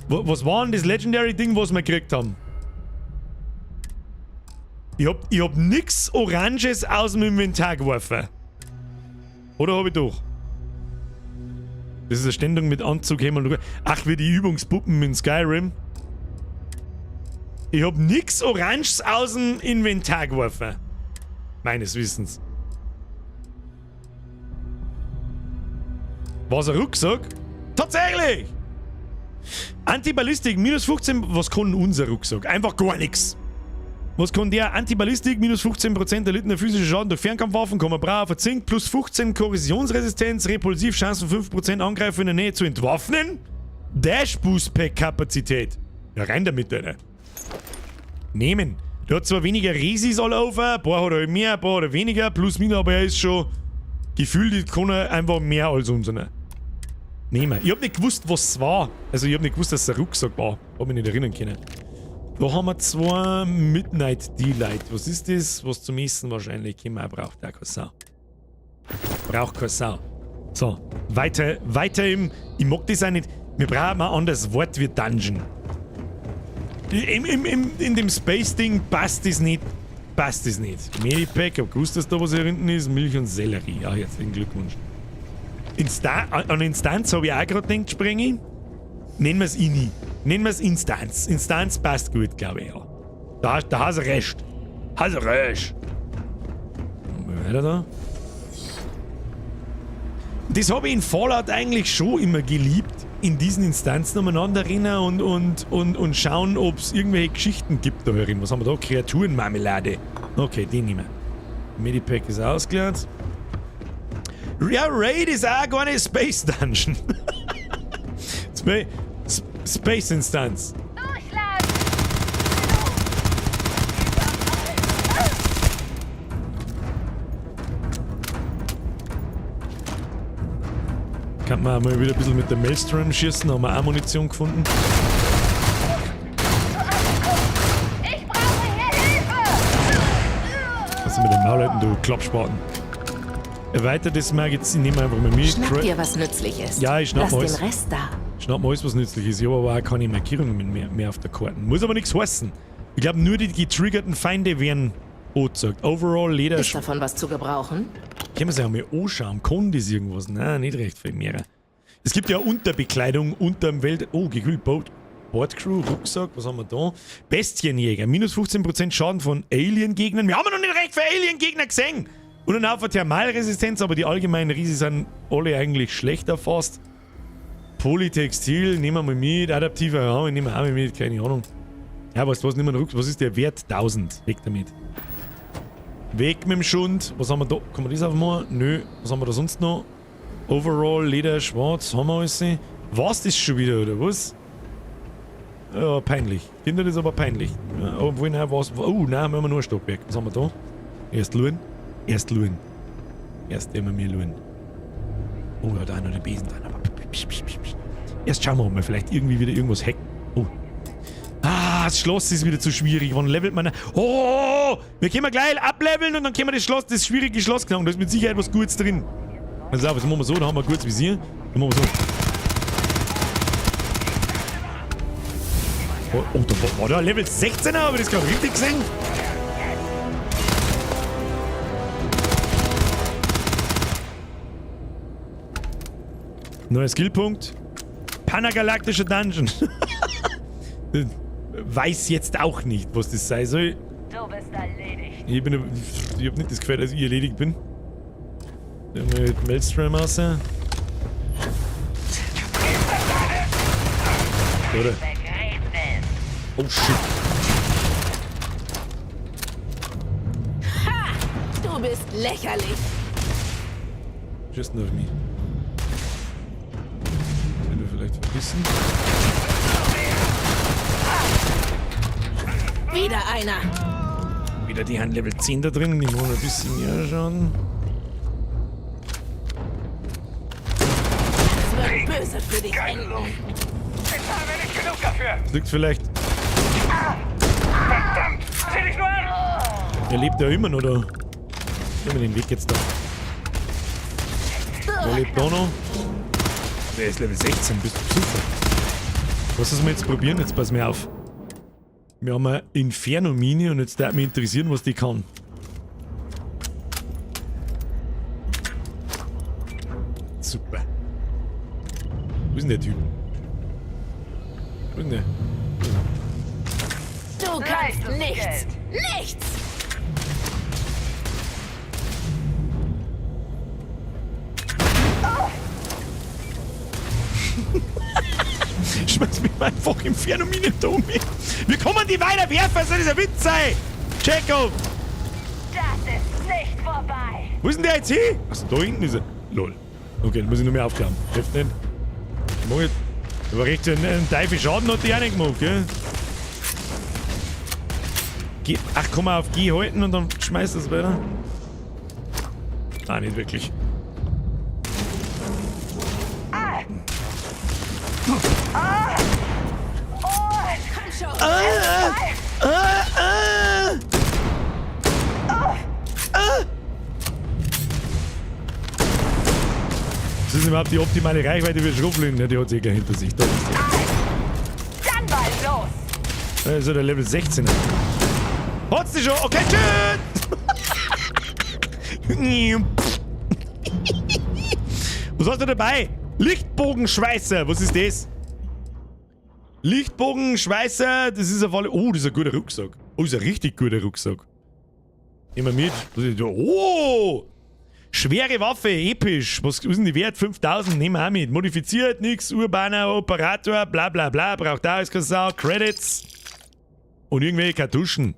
Was war denn das Legendary Ding, was wir gekriegt haben? Ich hab nix Oranges aus dem Inventar geworfen. Oder hab ich doch? Das ist eine Ständung mit Anzug, Helm und. Ach, wie die Übungspuppen in Skyrim. Ich hab nix Oranges aus dem Inventar geworfen. Meines Wissens. War's ein Rucksack? Tatsächlich! Antiballistik minus 15. Was kann unser Rucksack? Einfach gar nichts. Was kann der? Antiballistik minus 15% erlittener physischer Schaden durch Fernkampfwaffen, kann man brauchen, verzinkt, plus 15 Korrosionsresistenz, Repulsiv, Chancen 5% Angreifer in der Nähe zu entwaffnen. Dash Boost Pack Kapazität. Ja, rein damit, Alter. Nehmen. Der hat zwar weniger Resis all over, ein paar hat er mehr, ein paar hat er weniger, plus minus, aber er ist schon gefühlt, kann er einfach mehr als unsere. Nehmen. Ich hab nicht gewusst, was es war. Also ich hab nicht gewusst, dass es ein Rucksack war. Hab mich nicht erinnern können. Da haben wir zwei Midnight Delight. Was ist das? Was zum Essen wahrscheinlich immer braucht. Ja, keine Sau. Braucht keine Sau. So, weiter im... Ich mag das auch nicht. Wir brauchen ein anderes Wort wie Dungeon. In dem Space-Ding passt das nicht. Passt das nicht. Medipack, ich hab gewusst, dass da was hier hinten ist. Milch und Sellerie. Ja, herzlichen Glückwunsch. An Instanz habe ich auch gerade gedacht, sprenge ich. Nennen wir es Ini. Nennen wir es Instanz. Instanz passt gut, glaube ich, ja. Da hast du recht. Hast du recht. Weiter da. Das habe ich in Fallout eigentlich schon immer geliebt, in diesen Instanzen umeinander rennen und schauen, ob es irgendwelche Geschichten gibt da herin. Was haben wir da? Kreaturenmarmelade. Okay, die nehmen wir. Medipack ist ausgeleert. Ja, Raid ist auch gar nicht Space Dungeon. Space Instanz. Kann man auch mal wieder ein bisschen mit der Maelstrom schießen, haben wir auch Munition gefunden. Ich brauche hier Hilfe! Kannst du mit dem Maul halten, du Klappspaten. Erweitertes Magazin nehmen wir einfach mal mit. Schnapp dir, was nützlich ist. Ja, ich schnapp Lass mir den alles. Rest da. Schnapp mir alles, was nützlich ist. Ich habe aber auch keine Markierungen mehr auf der Karte. Muss aber nichts heißen. Ich glaube, nur die getriggerten Feinde werden angezeigt. Overall, Leder... Ist davon was zu gebrauchen? Können wir sich auch mal anschauen. Kann das irgendwas? Nein, nicht recht viel mehr. Es gibt ja Unterbekleidung unterm Welt... Oh, gekühlt Boat. Board Crew, Rucksack, was haben wir da? Bestienjäger, minus 15% Schaden von Alien-Gegnern. Wir haben ja noch nicht recht für Alien-Gegner gesehen! Und dann auf Thermalresistenz, aber die allgemeinen Riesen sind alle eigentlich schlechter fast. Polytextil, nehmen wir mal mit. Adaptiver Raum, nehmen wir auch mal mit, keine Ahnung. Ja, weißt du was, nimm mal einen Rucksack. Was ist der Wert? 1000. Weg damit. Weg mit dem Schund. Was haben wir da? Kann man das aufmachen? Nö. Was haben wir da sonst noch? Overall, Leder, schwarz, haben wir alles. War's das schon wieder, oder was? Ja, peinlich. Finde das aber peinlich. Ja, obwohl, nein, was. Oh, nein, wir haben nur ein Stockwerk. Was haben wir da? Erst luren. Erst luren. Erst immer mehr luren. Oh, ja, da noch den Besen dran. Aber psch, psch, psch, psch. Erst schauen wir, ob wir vielleicht irgendwie wieder irgendwas hacken. Oh. Ah, das Schloss ist wieder zu schwierig. Wann levelt man? Oh! Wir können gleich ableveln und dann können wir das Schloss, das schwierige Schloss knacken. Da ist mit Sicherheit was Gutes drin. Also, was machen wir so? Da haben wir ein gutes Visier. Dann machen wir so. Oh, oh, da war da Level 16er, habe ich das gerade richtig gesehen? Neuer Skillpunkt. Panagalaktischer Dungeon. Weiß jetzt auch nicht, was das sein soll. Du bist erledigt. Ich hab nicht das Gefühl, dass ich erledigt bin. Mit Maelstrom raus. Oder? Oh shit. Ha! Du bist lächerlich. Just auf mich. Soll ich vielleicht verbissen? Wieder einer. Wieder die haben Level 10 da drin. Die wollen ein bisschen mehr schauen. Das wird böse für dich enden. Ich habe nicht genug dafür. Das liegt vielleicht. Verdammt! Sieh dich nur an! Er lebt ja immer noch da. Nehmen wir den Weg jetzt da. Wer lebt da noch? Der ist Level 16, bist du super. Was müssen wir jetzt probieren? Jetzt pass mir auf. Wir haben eine Inferno-Mine und jetzt würde mich interessieren, was die kann. Super. Wo ist denn der Typ? Wo ist denn der? Du kannst nichts! Nichts! Schmeiß mich mal einfach Inferno-Mine da um. Wir kommen die weiter werfen, soll dieser Witz sein? Chekhov! Das ist nicht vorbei. Wo ist denn der jetzt hin? Achso, da hinten ist er. Lol. Okay, dann muss ich nur mehr aufklappen. Hilft nicht. Mach ich. Aber recht, einen Teufel Schaden hat die auch nicht gemacht, gell? Geh, ach, komm mal auf G halten und dann schmeißt das weiter. Ah, nicht wirklich. Ah! Ah! Oh! Komm schon! Ah! Ah! Ah! Ah! Das ist überhaupt die optimale Reichweite für Schrotflinten. Ja, die hat sie eh gleich hinter sich. Da ist sie. Dann mal los! Da ist ja der Level 16er. Hat's die schon? Okay, tschüss! Was hast du dabei? Lichtbogenschweißer. Was ist das? Lichtbogenschweißer, das ist auf alle... Oh, das ist ein guter Rucksack. Oh, das ist ein richtig guter Rucksack. Nehmen wir mit. Was ist das? Oh! Schwere Waffe, episch. Was ist denn die Wert? 5000, nehmen wir auch mit. Modifiziert, nix, urbaner Operator, bla bla bla, braucht auch alles keine Sau. Credits. Und irgendwelche Kartuschen.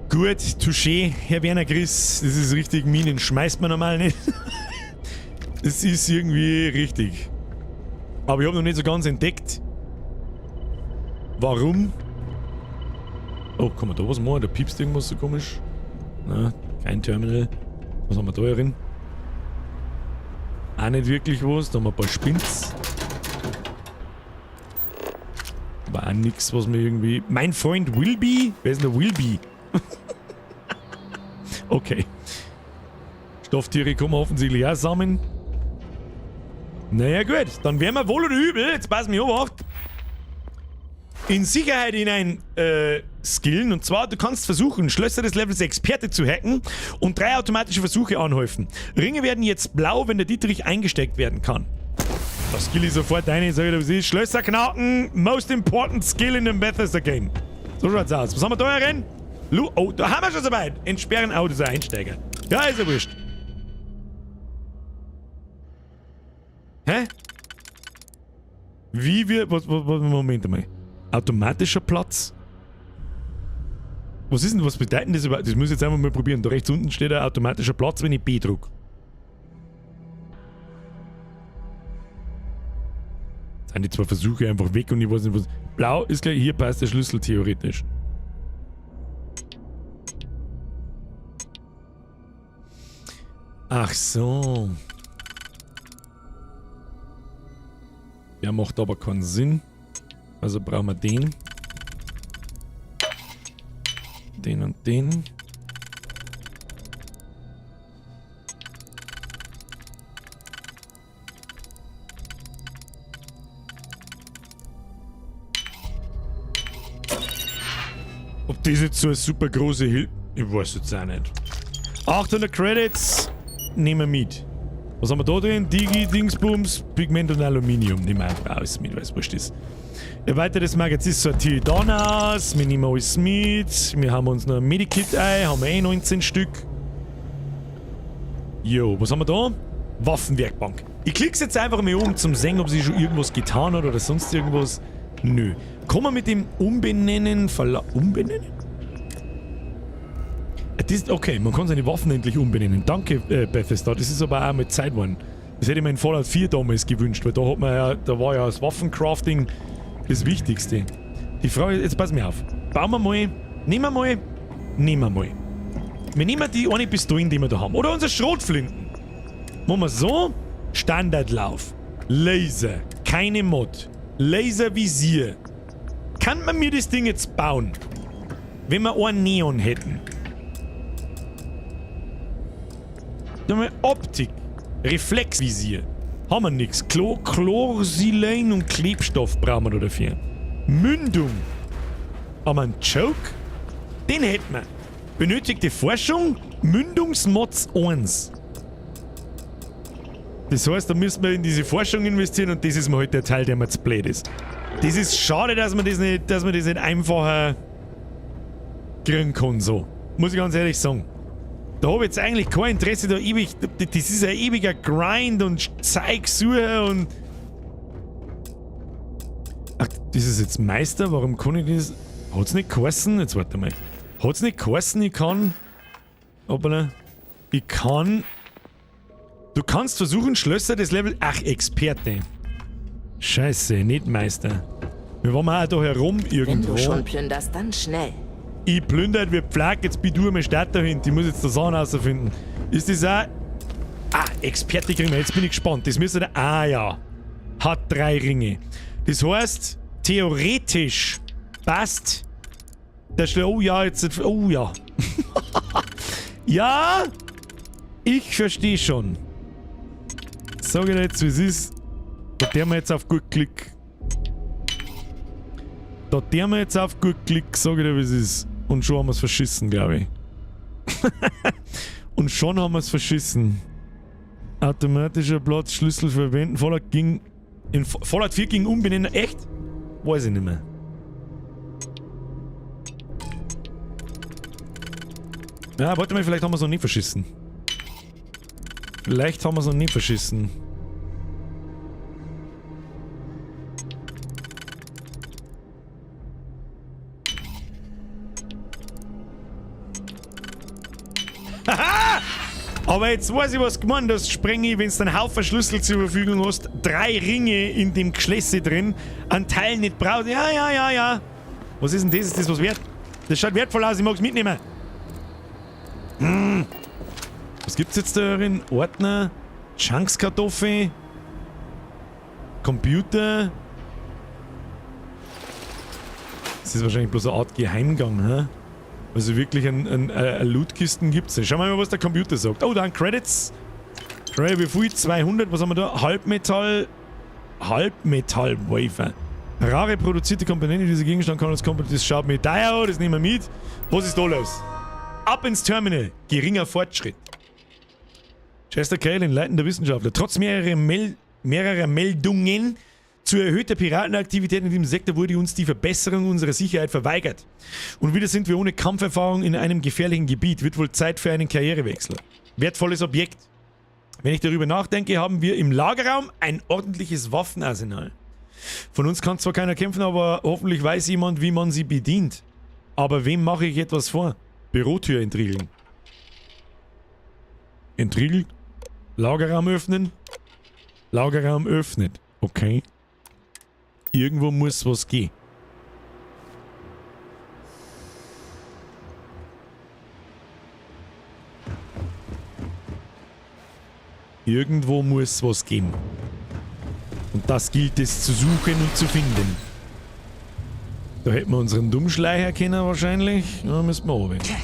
Gut, touché, Herr Werner Chris. Das ist richtig, Minen schmeißt man normal nicht. Das ist irgendwie richtig. Aber ich hab noch nicht so ganz entdeckt, warum. Oh, kann man da was machen? Da piepst irgendwas so komisch. Na, kein Terminal. Was haben wir da drin? Auch nicht wirklich was. Da haben wir ein paar Spins. Aber Auch nix, was mir irgendwie... Mein Freund Wilby? Wer ist denn der Wilby? Okay. Stofftiere kommen offensichtlich auch zusammen. Naja gut, dann werden wir wohl oder übel, jetzt pass mich auf, in Sicherheit hinein skillen. Und zwar, du kannst versuchen, Schlösser des Levels Experte zu hacken und 3 automatische Versuche anhäufen. Ringe werden jetzt blau, wenn der Dietrich eingesteckt werden kann. Das skill ich sofort ein, sag ich dir, was ist. Schlösser knacken, most important skill in dem Bethesda Game. So schaut's aus. Was haben wir da herin? Oh, da haben wir schon soweit. Entsperren, oh, das ist ein Einsteiger. Ja, ist ja wurscht. Hä? Wie wir... Was, Moment einmal. Automatischer Platz? Was ist denn, was bedeutet denn das überhaupt? Das muss ich jetzt einfach mal probieren. Da rechts unten steht ein automatischer Platz, wenn ich B drück. Jetzt sind die 2 Versuche einfach weg und ich weiß nicht was... Blau ist gleich, hier passt der Schlüssel theoretisch. Ach so. Der macht aber keinen Sinn. Also brauchen wir den. Den und den. Ob das jetzt so eine super große Hilfe... Ich weiß jetzt auch nicht. 800 Credits nehmen wir mit. Was haben wir da drin? Digi, Dingsbums, Pigment und Aluminium. Nehmen wir einfach alles mit, weil es wurscht ist. Erweitertes Magazin sortiere ich dann aus. Wir nehmen alles mit. Wir haben uns noch ein Medikit ein. Haben wir eh 19 Stück. Jo, was haben wir da? Waffenwerkbank. Ich klick's jetzt einfach mal um, zum sehen, ob sich schon irgendwas getan hat oder sonst irgendwas. Nö. Kann man mit dem Umbenennen umbenennen? Das, okay, man kann seine Waffen endlich umbenennen. Danke, Bethesda. Das ist aber auch mit Zeit geworden. Das hätte ich mir in Fallout 4 damals gewünscht, weil da hat man ja, da war ja das Waffencrafting das Wichtigste. Die Frage ist, jetzt pass mir auf. Bauen wir mal, nehmen wir mal, nehmen wir mal. Wir nehmen die eine Pistolen, die wir da haben. Oder unsere Schrotflinten. Machen wir so. Standardlauf. Laser. Keine Mod. Laservisier. Kann man mir das Ding jetzt bauen? Wenn wir einen Neon hätten. Dann haben wir Optik. Reflexvisier. Haben wir nix. Chlorsilane und Klebstoff brauchen wir da dafür. Mündung. Haben wir einen Choke? Den hätten wir. Benötigte Forschung? Mündungsmods 1. Das heißt, da müssen wir in diese Forschung investieren und das ist mir halt der Teil, der mir zu blöd ist. Das ist schade, dass man das nicht, dass man das nicht einfacher kriegen kann, so. Muss ich ganz ehrlich sagen. Da hab ich jetzt eigentlich kein Interesse, da ewig. Das ist ein ewiger Grind und Zeug suche und. Ach, das ist jetzt Meister? Warum kann ich das? Hat's nicht geheißen? Jetzt warte mal. Hat's nicht geheißen, ich kann. Hoppala. Ich kann. Du kannst versuchen, Schlösser des Level. Ach, Experte. Scheiße, nicht Meister. Wir waren auch da herum irgendwo. Wenn du schon plünderst, dann schnell. Ich plündert, wir pflegen, jetzt bin du am Start dahinter. Ich muss jetzt das Sachen rausfinden. Ist das auch... Ah, Experte kriegen wir. Jetzt bin ich gespannt. Das müsste der... Ah ja. Hat 3 Ringe. Das heißt, theoretisch passt der Schle-, oh ja, jetzt... Oh ja. Ja, ich verstehe schon. Sag ich dir jetzt, wie es ist. Da der wir jetzt auf gut Glück. Da der wir jetzt auf gut Glück, sag ich dir, wie es ist. Und schon haben wir's verschissen, glaub ich. Und schon haben wir's verschissen. Automatischer Platz, Schlüssel verwenden. Fallout ging. In Fallout 4 ging umbenennen. Echt? Weiß ich nicht mehr. Ja, warte mal, vielleicht haben wir's noch nicht verschissen. Vielleicht haben wir's noch nicht verschissen. Haha! Aber jetzt weiß ich, was gemeint hast, Sprengi, wenn du einen Haufen Schlüssel zur Verfügung hast, 3 Ringe in dem Geschlösse drin, einen Teil nicht brauchst. Ja, ja, ja, ja. Was ist denn das? Ist das was wert? Das schaut wertvoll aus, ich mag's mitnehmen. Was gibt's jetzt da drin? Ordner, Chunks-Kartoffel, Computer. Das ist wahrscheinlich bloß eine Art Geheimgang, hä? Also wirklich eine Lootkisten gibt es nicht. Schauen wir mal, was der Computer sagt. Oh, da sind Credits. Credit, wie viel? 200. Was haben wir da? Halbmetall. Halbmetall-Wafer. Rare produzierte Komponente dieser Gegenstand kann als Komponente. Das schaut mir teuer an, das nehmen wir mit. Was ist da los? Ab ins Terminal. Geringer Fortschritt. Chester Kalin, leitender Wissenschaftler. Trotz mehrerer Meldungen zu erhöhter Piratenaktivität in diesem Sektor wurde uns die Verbesserung unserer Sicherheit verweigert. Und wieder sind wir ohne Kampferfahrung in einem gefährlichen Gebiet. Wird wohl Zeit für einen Karrierewechsel. Wertvolles Objekt. Wenn ich darüber nachdenke, haben wir im Lagerraum ein ordentliches Waffenarsenal. Von uns kann zwar keiner kämpfen, aber hoffentlich weiß jemand, wie man sie bedient. Aber wem mache ich etwas vor? Bürotür entriegeln. Entriegelt. Lagerraum öffnen. Lagerraum öffnet. Okay. Irgendwo muss was gehen. Irgendwo muss was gehen. Und das gilt es zu suchen und zu finden. Da hätten wir unseren Dummschleicher kennen wahrscheinlich. Da müssen wir runter.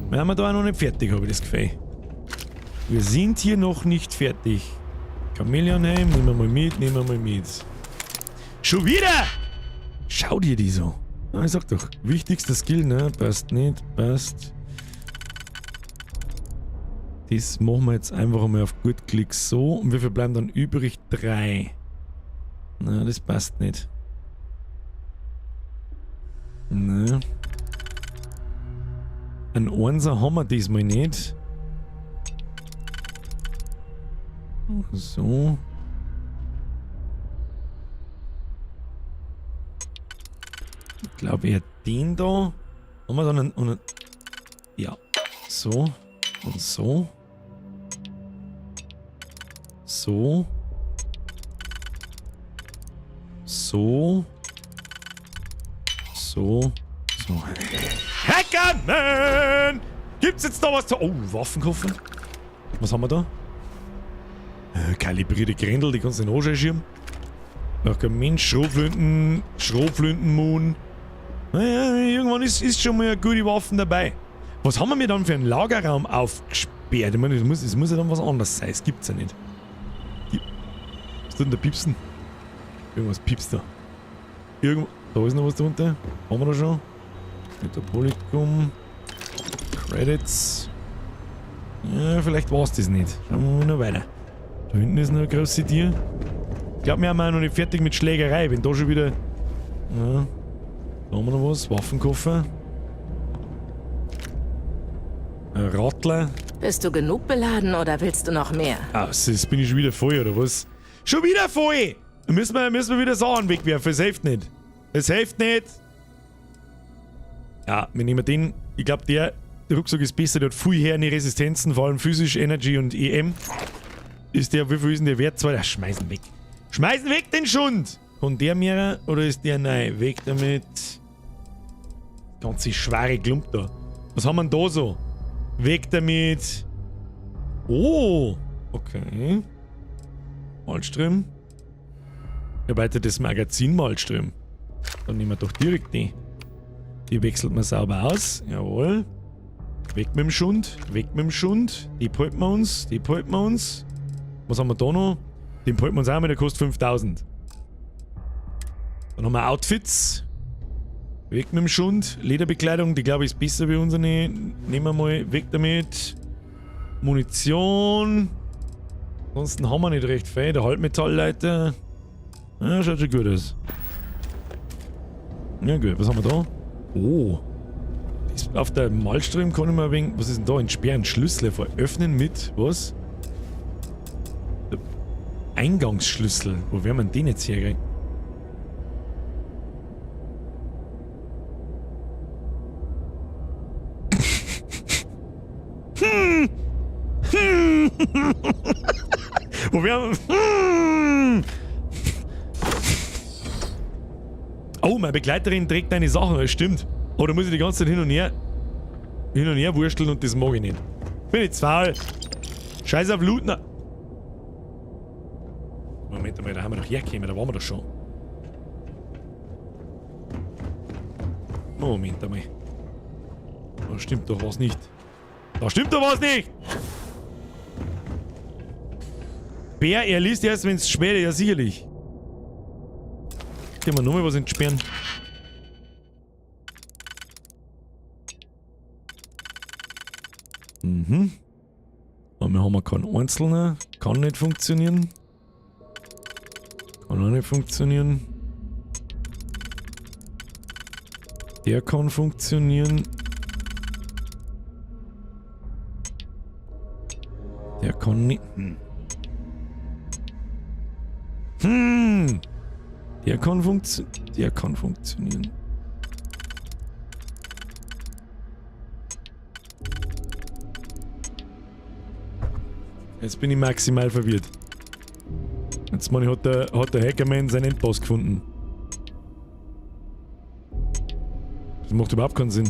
Wir haben da auch noch nicht fertig, habe ich das Gefühl. Wir sind hier noch nicht fertig. Chamäleonhelm, nehmen wir mal mit, nehmen wir mal mit. Schon wieder! Schau dir die so. Ah, ich sag doch, wichtigster Skill, ne? Passt nicht, passt. Das machen wir jetzt einfach einmal auf gut Klick so. Und wie viel bleiben dann übrig? 3. Na, das passt nicht. Ne. Ein Einser haben wir diesmal nicht. So. Ich glaube eher den da. Haben wir dann einen. Ja. So. Und so. So. So. So. So. Hackerman! Gibt's jetzt da was zu... Oh, Waffenkoffer. Was haben wir da? Kalibrierte Grendel, die kannst du in den Arsch schieben. Ach, Mensch, Schrotflinten, Schrotflintenmoon. Naja, irgendwann ist schon mal eine gute Waffe dabei. Was haben wir mir dann für einen Lagerraum aufgesperrt? Ich meine, es muss ja dann was anderes sein. Das gibt's ja nicht. Was tut denn da piepsen? Irgendwas piepst da. Irgendwo. Da ist noch was drunter. Haben wir da schon? Metapolikum. Credits. Ja, vielleicht war's das nicht. Schauen wir mal noch weiter. Da hinten ist noch eine große Tier. Ich glaube, wir haben auch noch nicht fertig mit Schlägerei. Wenn da schon wieder. Ja. Da haben wir noch was. Waffenkoffer. Ein Radler. Bist du genug beladen oder willst du noch mehr? Ah, jetzt bin ich schon wieder voll, oder was? Schon wieder voll! Da müssen wir wieder Sachen wegwerfen. Es hilft nicht. Es hilft nicht. Ja, wir nehmen den. Ich glaube, der Rucksack ist besser. Der hat viel höhere Resistenzen, vor allem physisch, Energy und EM. Ist der, wie viel ist denn der Wert? 2. Ja, schmeißen weg. Schmeißen weg den Schund! Kann der mehr oder ist der nein? Weg damit. Ganze schwere Klump da. Was haben wir denn da so? Weg damit. Oh, okay. Malström. Erweitertes Magazin Malström. Dann nehmen wir doch direkt die. Die wechselt man sauber aus. Jawohl. Weg mit dem Schund. Weg mit dem Schund. Die behalten wir uns. Die behalten wir uns. Was haben wir da noch? Den behalten wir uns auch mal. Der kostet 5000. Dann haben wir Outfits. Weg mit dem Schund. Lederbekleidung, die glaube ich ist besser wie unsere. Nehmen wir mal. Weg damit. Munition. Ansonsten haben wir nicht recht viel. Der Halbmetallleiter. Ja, schaut schon gut aus. Ja gut, was haben wir da? Oh. Auf der Malström kann ich mal ein wenig... Was ist denn da? Entsperren Schlüssel vor. Öffnen mit... Was? Der Eingangsschlüssel. Wo werden wir denn den jetzt herkriegen? Wo werden wir... Oh, meine Begleiterin trägt deine Sachen, das stimmt. Oh, da muss ich die ganze Zeit hin und her wursteln und das mag ich nicht. Bin ich zu faul. Scheiß auf Loot. Moment einmal, da haben wir doch hergekommen, da waren wir doch schon. Moment einmal. Da stimmt doch was nicht. Da stimmt doch was nicht! Bär, er liest erst, wenn es spät ist. Ja, sicherlich. Können wir nochmal was entsperren? Mhm. Aber wir haben keinen einzelnen. Kann nicht funktionieren. Kann auch nicht funktionieren. Der kann funktionieren. Der kann nicht. Hm. Hm. Der kann funktionieren. Der kann funktionieren. Jetzt bin ich maximal verwirrt. Jetzt meine ich, hat der Hackerman seinen Endboss gefunden. Das macht überhaupt keinen Sinn.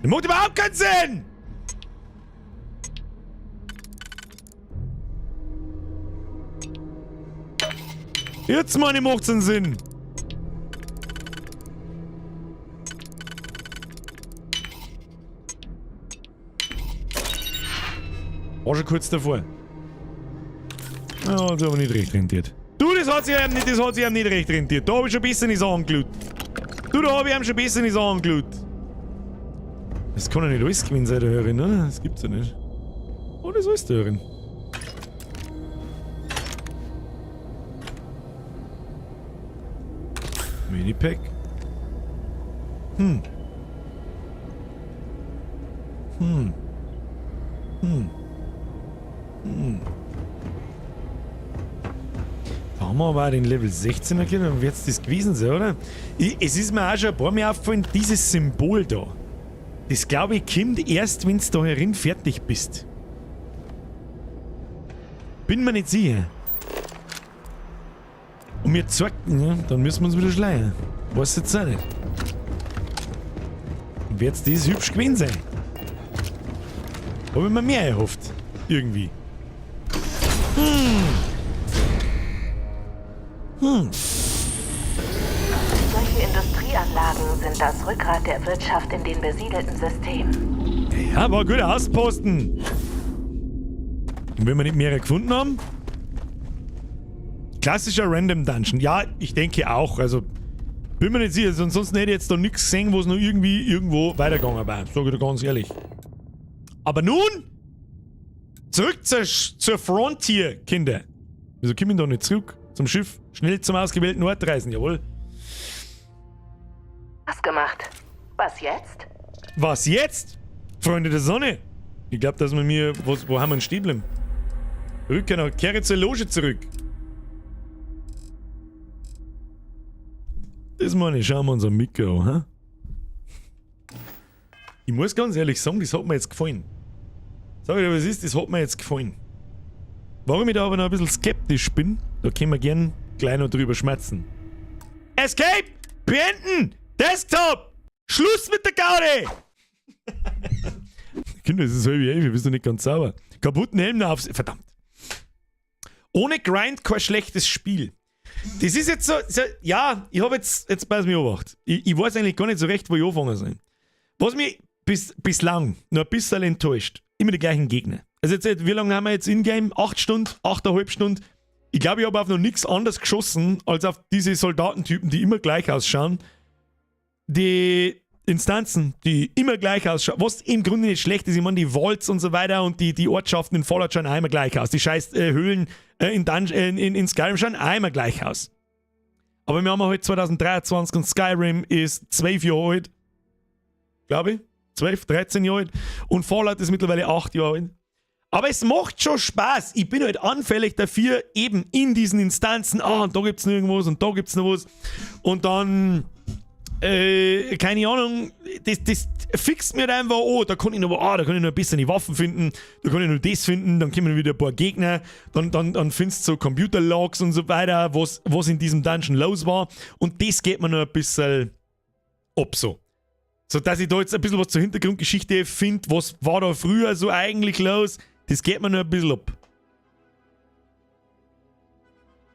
Das macht überhaupt keinen Sinn! Jetzt meine ich, macht's einen Sinn! War schon kurz davor. Ja, das hat aber nicht recht rentiert. Du, das hat sich ihm nicht, das hat sich ihm nicht recht rentiert. Da hab ich schon besser nicht angeschaut. Du, da hab ich ihm schon besser nicht angeschaut. Das kann ja nicht alles gewesen sein, der Hörerin, ne? Das gibt's ja nicht. Oh, das ist alles der Hörerin. Minipack. Hm. Hm. Hm. Hm. Da haben wir aber auch den Level 16 erkannt, dann wird's das gewesen sein, oder? Es ist mir auch schon ein paar Mal aufgefallen, dieses Symbol da. Das, glaube ich, kommt erst, wenn's da herin fertig bist. Bin mir nicht sicher. Und mir zeigt, ja, dann müssen wir uns wieder schleiern. Weiß jetzt auch nicht. Wird's das hübsch gewesen sein? Hab ich mir mehr erhofft. Irgendwie. Hm. Hm. Solche Industrieanlagen sind das Rückgrat der Wirtschaft in den besiedelten Systemen. Ja, war ein guter Außenposten. Und wenn wir nicht mehrere gefunden haben? Klassischer Random Dungeon. Ja, ich denke auch. Also, bin mir nicht sicher. Also, ansonsten hätte ich jetzt da nichts gesehen, wo es noch irgendwie irgendwo weitergegangen war. Sag ich dir ganz ehrlich. Aber nun, zurück zur Frontier, Kinder. Wieso komme ich da nicht zurück? Zum Schiff? Schnell zum ausgewählten Ort reisen, jawohl. Was gemacht? Was jetzt? Was jetzt? Freunde der Sonne. Ich glaub, dass wir mir... Wo haben wir denn stehen geblieben? Rückkehr nach... Kehre zur Loge zurück. Das meine ich, schauen wir uns am Mikro an, hä? Ich muss ganz ehrlich sagen, das hat mir jetzt gefallen. Sag ich dir, was ist, das hat mir jetzt gefallen. Warum ich da aber noch ein bisschen skeptisch bin, da können wir gern gleich noch drüber schmerzen. Escape! Beenden! Desktop! Schluss mit der Gaudi! Kinder, es ist 10:30, bist du nicht ganz sauber. Kaputten Helm noch aufs... Verdammt. Ohne Grind kein schlechtes Spiel. Das ist jetzt so, so ja, ich hab jetzt bei mir beobachtet. Ich weiß eigentlich gar nicht so recht, wo ich anfangen soll. Was mich bislang noch ein bisschen enttäuscht, immer die gleichen Gegner. Also jetzt, wie lange haben wir jetzt in-game? 8 Stunden? 8,5 Stunden? Ich glaube, ich habe auf noch nichts anderes geschossen, als auf diese Soldatentypen, die immer gleich ausschauen. Die Instanzen, die immer gleich ausschauen. Was im Grunde nicht schlecht ist, ich meine, die Vaults und so weiter und die Ortschaften in Fallout schauen auch immer gleich aus. Die scheiß Höhlen in Skyrim schauen auch immer gleich aus. Aber wir haben halt 2023 und Skyrim ist 12 Jahre alt. Glaube ich. 12, 13 Jahre alt. Und Fallout ist mittlerweile 8 Jahre alt. Aber es macht schon Spaß. Ich bin halt anfällig dafür, eben in diesen Instanzen, ah, und da gibt's noch irgendwas und da gibt's noch was. Und dann, keine Ahnung, das fixt mir einfach, oh, da kann ich noch, ah, da kann ich noch ein bisschen die Waffen finden, da kann ich noch das finden, dann kommen wieder ein paar Gegner, dann findest du so Computerlogs und so weiter, was in diesem Dungeon los war. Und das geht mir noch ein bisschen ab so. So, dass ich da jetzt ein bisschen was zur Hintergrundgeschichte find, was war da früher so eigentlich los, das geht mir noch ein bisschen ab.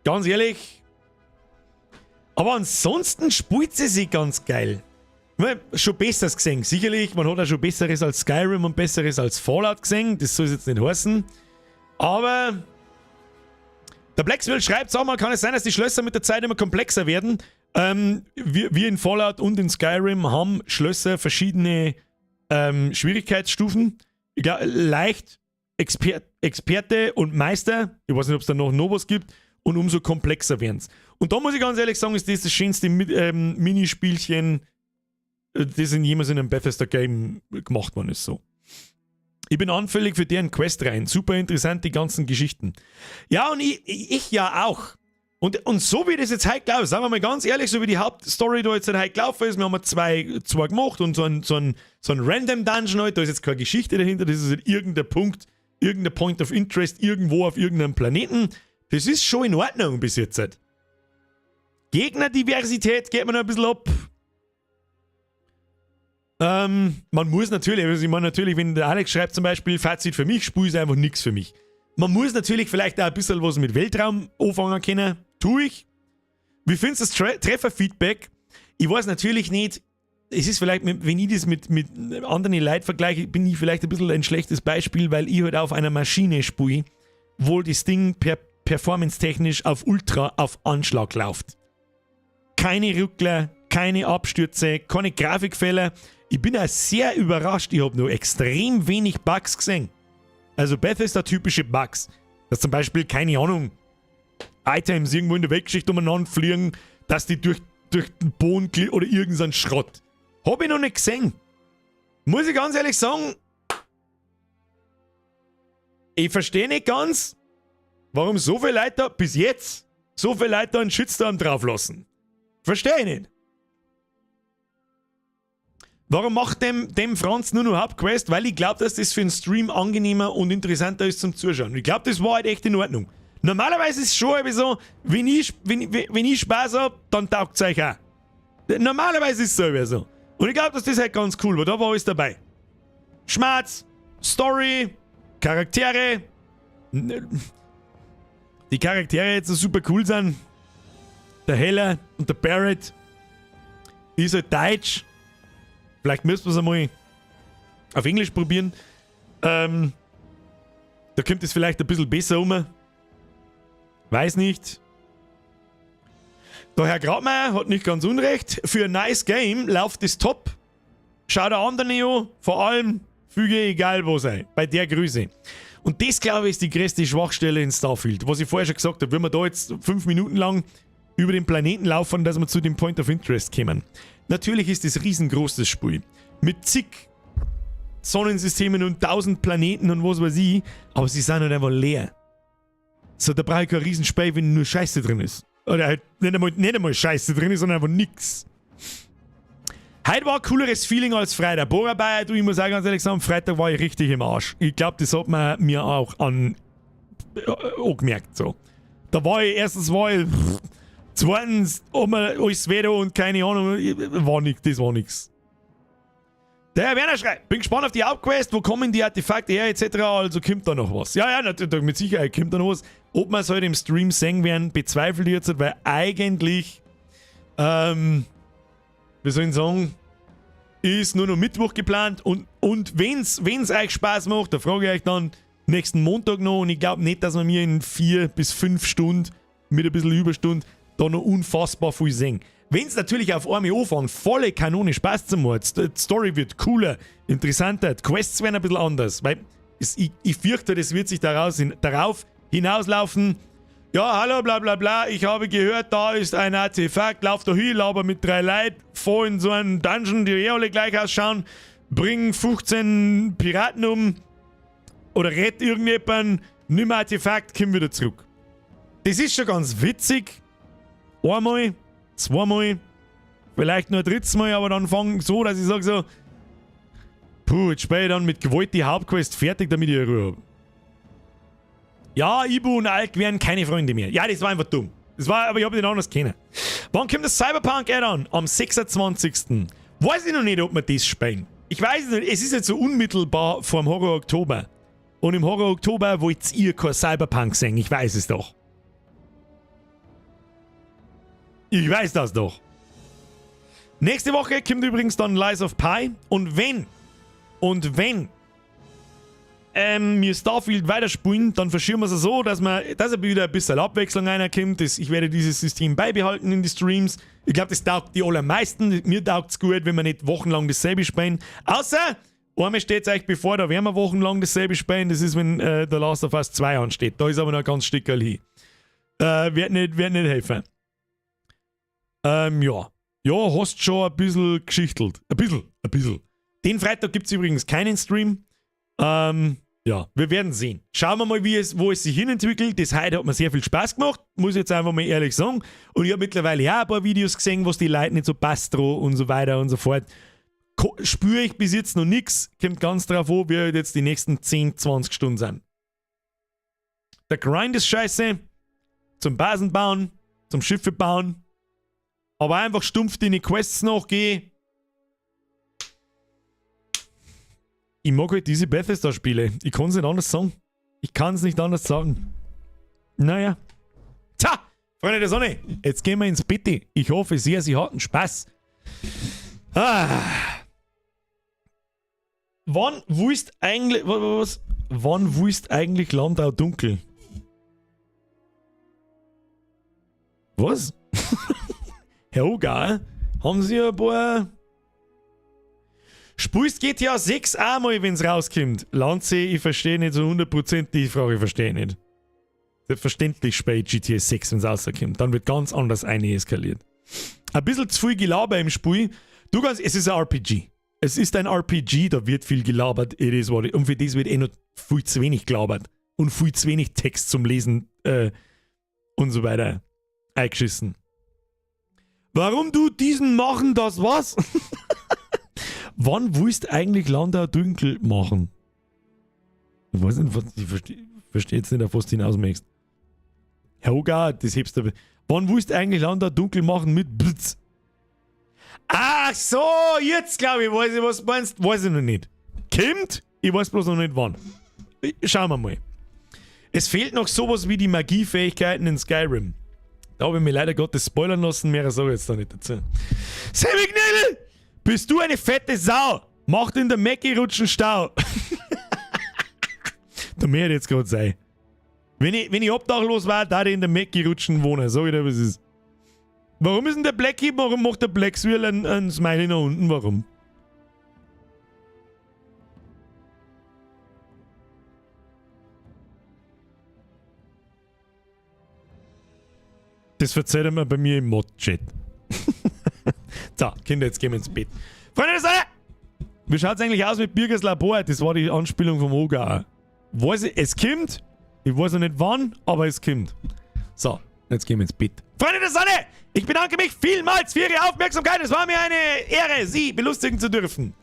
Ganz ehrlich. Aber ansonsten spielt sie sich ganz geil. Schon Besseres gesehen. Sicherlich, man hat auch schon Besseres als Skyrim und Besseres als Fallout gesehen. Das soll es jetzt nicht heißen. Aber der Blacksville schreibt, sag mal, kann es sein, dass die Schlösser mit der Zeit immer komplexer werden? Wir in Fallout und in Skyrim haben Schlösser verschiedene Schwierigkeitsstufen. Ich glaub, leicht, Experte und Meister. Ich weiß nicht, ob es da noch was gibt. Und umso komplexer werden es. Und da muss ich ganz ehrlich sagen, ist das das schönste Minispielchen, das in jemals in einem Bethesda-Game gemacht worden ist. So. Ich bin anfällig für deren Questreihen. Super interessant, die ganzen Geschichten. Ja, und ich ja auch. Und so wie das jetzt heute gelaufen ist, sagen wir mal ganz ehrlich, so wie die Hauptstory da jetzt halt heute gelaufen ist, wir haben zwei gemacht und so ein Random Dungeon halt, da ist jetzt keine Geschichte dahinter, das ist halt irgendein Punkt, irgendein Point of Interest irgendwo auf irgendeinem Planeten. Das ist schon in Ordnung bis jetzt halt. Gegnerdiversität geht mir noch ein bisschen ab. Man muss natürlich, also ich meine natürlich, wenn der Alex schreibt zum Beispiel, Fazit für mich, Spiel ist einfach nichts für mich. Man muss natürlich vielleicht auch ein bisschen was mit Weltraum anfangen können. Tu ich. Wie findest du das Trefferfeedback? Ich weiß natürlich nicht, es ist vielleicht, wenn ich das mit anderen Leuten vergleiche, bin ich vielleicht ein bisschen ein schlechtes Beispiel, weil ich halt auf einer Maschine spiele, wo das Ding performance-technisch auf Ultra auf Anschlag läuft. Keine Ruckler, keine Abstürze, keine Grafikfehler. Ich bin auch sehr überrascht, ich habe nur extrem wenig Bugs gesehen. Also Bethesda typische Bugs. Dass zum Beispiel, keine Ahnung, Items irgendwo in der Weltgeschichte umeinander fliegen, dass die durch den Boden oder irgendein Schrott. Hab ich noch nicht gesehen. Muss ich ganz ehrlich sagen, ich verstehe nicht ganz, warum so viele Leute da, bis jetzt, so viele Leute da einen Shitstorm drauf lassen. Verstehe ich nicht. Warum macht dem Franz nur noch Hauptquest? Weil ich glaube, dass das für einen Stream angenehmer und interessanter ist zum Zuschauen. Ich glaube, das war halt echt in Ordnung. Normalerweise ist es schon irgendwie so, wenn ich Spaß hab, dann taugt es euch auch. Normalerweise ist es so. So. Und ich glaube, dass das halt ganz cool war. Da war alles dabei. Schmerz, Story, Charaktere. Die Charaktere jetzt so super cool sind. Der Heller und der Barrett ist halt deutsch. Vielleicht müssen wir es einmal auf Englisch probieren. Da kommt es vielleicht ein bisschen besser um. Weiß nicht. Der Herr Grabmeier hat nicht ganz unrecht. Für ein nice Game läuft es top. Schau der andere an, vor allem füge egal wo sei, bei der Größe. Und das, glaube ich, ist die größte Schwachstelle in Starfield. Was ich vorher schon gesagt habe, wenn wir da jetzt 5 Minuten lang über den Planeten laufen, dass wir zu dem Point of Interest kommen. Natürlich ist das riesengroß, das Spiel. Mit zig Sonnensystemen und 1000 Planeten und was weiß ich, aber sie sind halt einfach leer. So, da brauche ich kein Riesenspiel, wenn nur Scheiße drin ist. Oder halt nicht einmal Scheiße drin ist, sondern einfach nix. Heute war ein cooleres Feeling als Freitag. Boah, du, ich muss auch ganz ehrlich sagen, Freitag war ich richtig im Arsch. Ich glaube, das hat man mir auch angemerkt. So. Da war ich, erstens war ich, zweitens, hat mir alles weh und keine Ahnung, war nix, das war nix. Der Herr Werner schreibt, bin gespannt auf die Hauptquest, wo kommen die Artefakte her, etc. Also kommt da noch was. Ja, natürlich, mit Sicherheit kommt da noch was. Ob wir es heute im Stream sehen werden, bezweifle ich jetzt, weil eigentlich, wie soll ich sagen, ist nur noch Mittwoch geplant und wenn's euch Spaß macht, da frage ich euch dann nächsten Montag noch und ich glaube nicht, dass wir mir in 4 bis 5 Stunden mit ein bisschen Überstunde da noch unfassbar viel sehen. Wenn es natürlich auf einmal anfängt, volle Kanone Spaß zu machen, die Story wird cooler, interessanter, die Quests werden ein bisschen anders, weil ich fürchte, das wird sich darauf hinauslaufen, ja, hallo, bla bla bla, ich habe gehört, da ist ein Artefakt, lauf da hin, laber mit drei Leuten, vor in so einen Dungeon, die eh alle gleich ausschauen, bring 15 Piraten um oder rett irgendjemanden, nimm Artefakt, komm wieder zurück. Das ist schon ganz witzig. Einmal, zweimal, vielleicht nur ein drittes Mal, aber dann fang so, dass ich sage so, puh, jetzt spiele ich dann mit Gewalt die Hauptquest fertig, damit ich Ruhe habe. Ja, Ibu und Alk wären keine Freunde mehr. Ja, das war einfach dumm. Das war, aber ich habe den anders kennen. Wann kommt das Cyberpunk Add-on? Am 26. Weiß ich noch nicht, ob wir das spielen. Ich weiß es nicht, es ist jetzt so unmittelbar vor dem Horror Oktober. Und im Horror Oktober wollt ihr kein Cyberpunk sehen, ich weiß es doch. Ich weiß das doch. Nächste Woche kommt übrigens dann Lies of Pi. Und wenn, und wenn wir Starfield weiterspielen, dann verschieben wir es so, dass wieder ein bisschen Abwechslung reinkommt. Ich werde dieses System beibehalten in die Streams. Ich glaube, das taugt die allermeisten. Mir taugt es gut, wenn wir nicht wochenlang dasselbe spielen. Außer, einmal steht es euch bevor, da werden wir wochenlang dasselbe spielen. Das ist, wenn The Last of Us 2 ansteht. Da ist aber noch ein ganz Stückerl hin. Wird nicht helfen. Ja. Ja, hast schon ein bisschen geschichtelt. Ein bisschen. Den Freitag gibt es übrigens keinen Stream. Ja, wir werden sehen. Schauen wir mal, wo es sich hinentwickelt. Das heute hat mir sehr viel Spaß gemacht, muss ich jetzt einfach mal ehrlich sagen. Und ich habe mittlerweile auch ein paar Videos gesehen, was die Leute nicht so passt und so weiter und so fort. Spüre ich bis jetzt noch nichts. Kommt ganz drauf an, wie halt jetzt die nächsten 10, 20 Stunden sind. Der Grind ist scheiße. Zum Basen bauen, zum Schiffe bauen. Aber einfach stumpf deine Quests nachgehen. Ich mag halt diese Bethesda-Spiele. Ich kann es nicht anders sagen. Ich kann es nicht anders sagen. Naja. Tja, Freunde der Sonne, jetzt gehen wir ins Bett. Ich hoffe sehr, Sie hatten Spaß. Ah. Wann willst eigentlich... Was? Wann willst eigentlich Landau dunkel? Was? Herr Ugar, haben Sie ein paar... Spielst GTA 6 einmal, wenn's rauskommt? Lanze, ich verstehe nicht so 100% die Frage, verstehe ich nicht. Selbstverständlich spiele ich GTA 6, wenn's rauskommt. Dann wird ganz anders eine eskaliert. Ein bisschen zu viel Gelaber im Spiel. Du kannst, es ist ein RPG. Es ist ein RPG, da wird viel gelabert. It is what it, und für das wird eh noch viel zu wenig gelabert. Und viel zu wenig Text zum Lesen und so weiter eingeschissen. Warum du diesen machen, das was? Wann willst eigentlich Landau dunkel machen? Ich weiß nicht, was, ich verstehe jetzt nicht, auf was du hinaus möchtest. Herr Hogar, das hebst du. Wann willst eigentlich Landau dunkel machen mit Blitz? Ach so, jetzt glaube ich, weiß ich, was du meinst. Weiß ich noch nicht. Kommt? Ich weiß bloß noch nicht wann. Schauen wir mal. Es fehlt noch sowas wie die Magiefähigkeiten in Skyrim. Da habe ich mir leider Gottes spoilern lassen, mehr sage ich jetzt da nicht dazu. Sammy Gnädel! Bist du eine fette Sau? Macht in der Mecki-Rutschen Stau. Da mehr jetzt gerade sein. Wenn ich obdachlos war, da ich in der Mecki-Rutschen wohnen. Sag ich dir, was ist. Warum ist denn der Blackie, warum macht der Black Swirl ein Smiley nach unten? Warum? Das verzeiht er mir bei mir im Mod-Chat. So, Kinder, jetzt gehen wir ins Bett. Freunde der Sonne! Wie schaut's eigentlich aus mit Birgers Labor? Das war die Anspielung vom Oga. Weiß ich, es kommt. Ich weiß noch nicht wann, aber es kommt. So, jetzt gehen wir ins Bett. Freunde der Sonne! Ich bedanke mich vielmals für Ihre Aufmerksamkeit. Es war mir eine Ehre, Sie belustigen zu dürfen.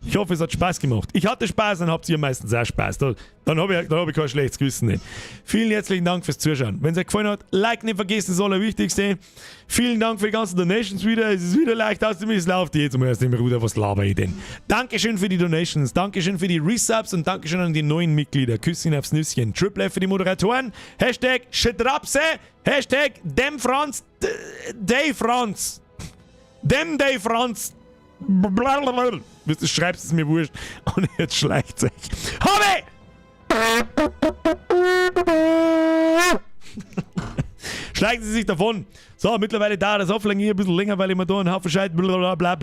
Ich hoffe, es hat Spaß gemacht. Ich hatte Spaß, dann habt ihr meistens auch Spaß. Dann habe ich kein schlechtes Gewissen nicht. Vielen herzlichen Dank fürs Zuschauen. Wenn es euch gefallen hat, Like nicht vergessen, das Allerwichtigste. Vielen Dank für die ganzen Donations wieder. Es ist wieder leicht aus dem Es läuft jetzt mal erst nicht mehr Ruder. Was laber ich denn? Dankeschön für die Donations, Dankeschön für die Resubs und Dankeschön an die neuen Mitglieder. Küsschen aufs Nüsschen. Triple F für die Moderatoren. Hashtag Schtrapse. Hashtag Demfranz. Day Franz. Dem Day Franz. Blablabla. Du schreibst es mir wurscht. Und jetzt schleicht euch. Hobby! Schleichen Sie sich davon. So, mittlerweile dauert das Auflegen hier ein bisschen länger, weil ich mir da einen Haufen Scheiß blablabla.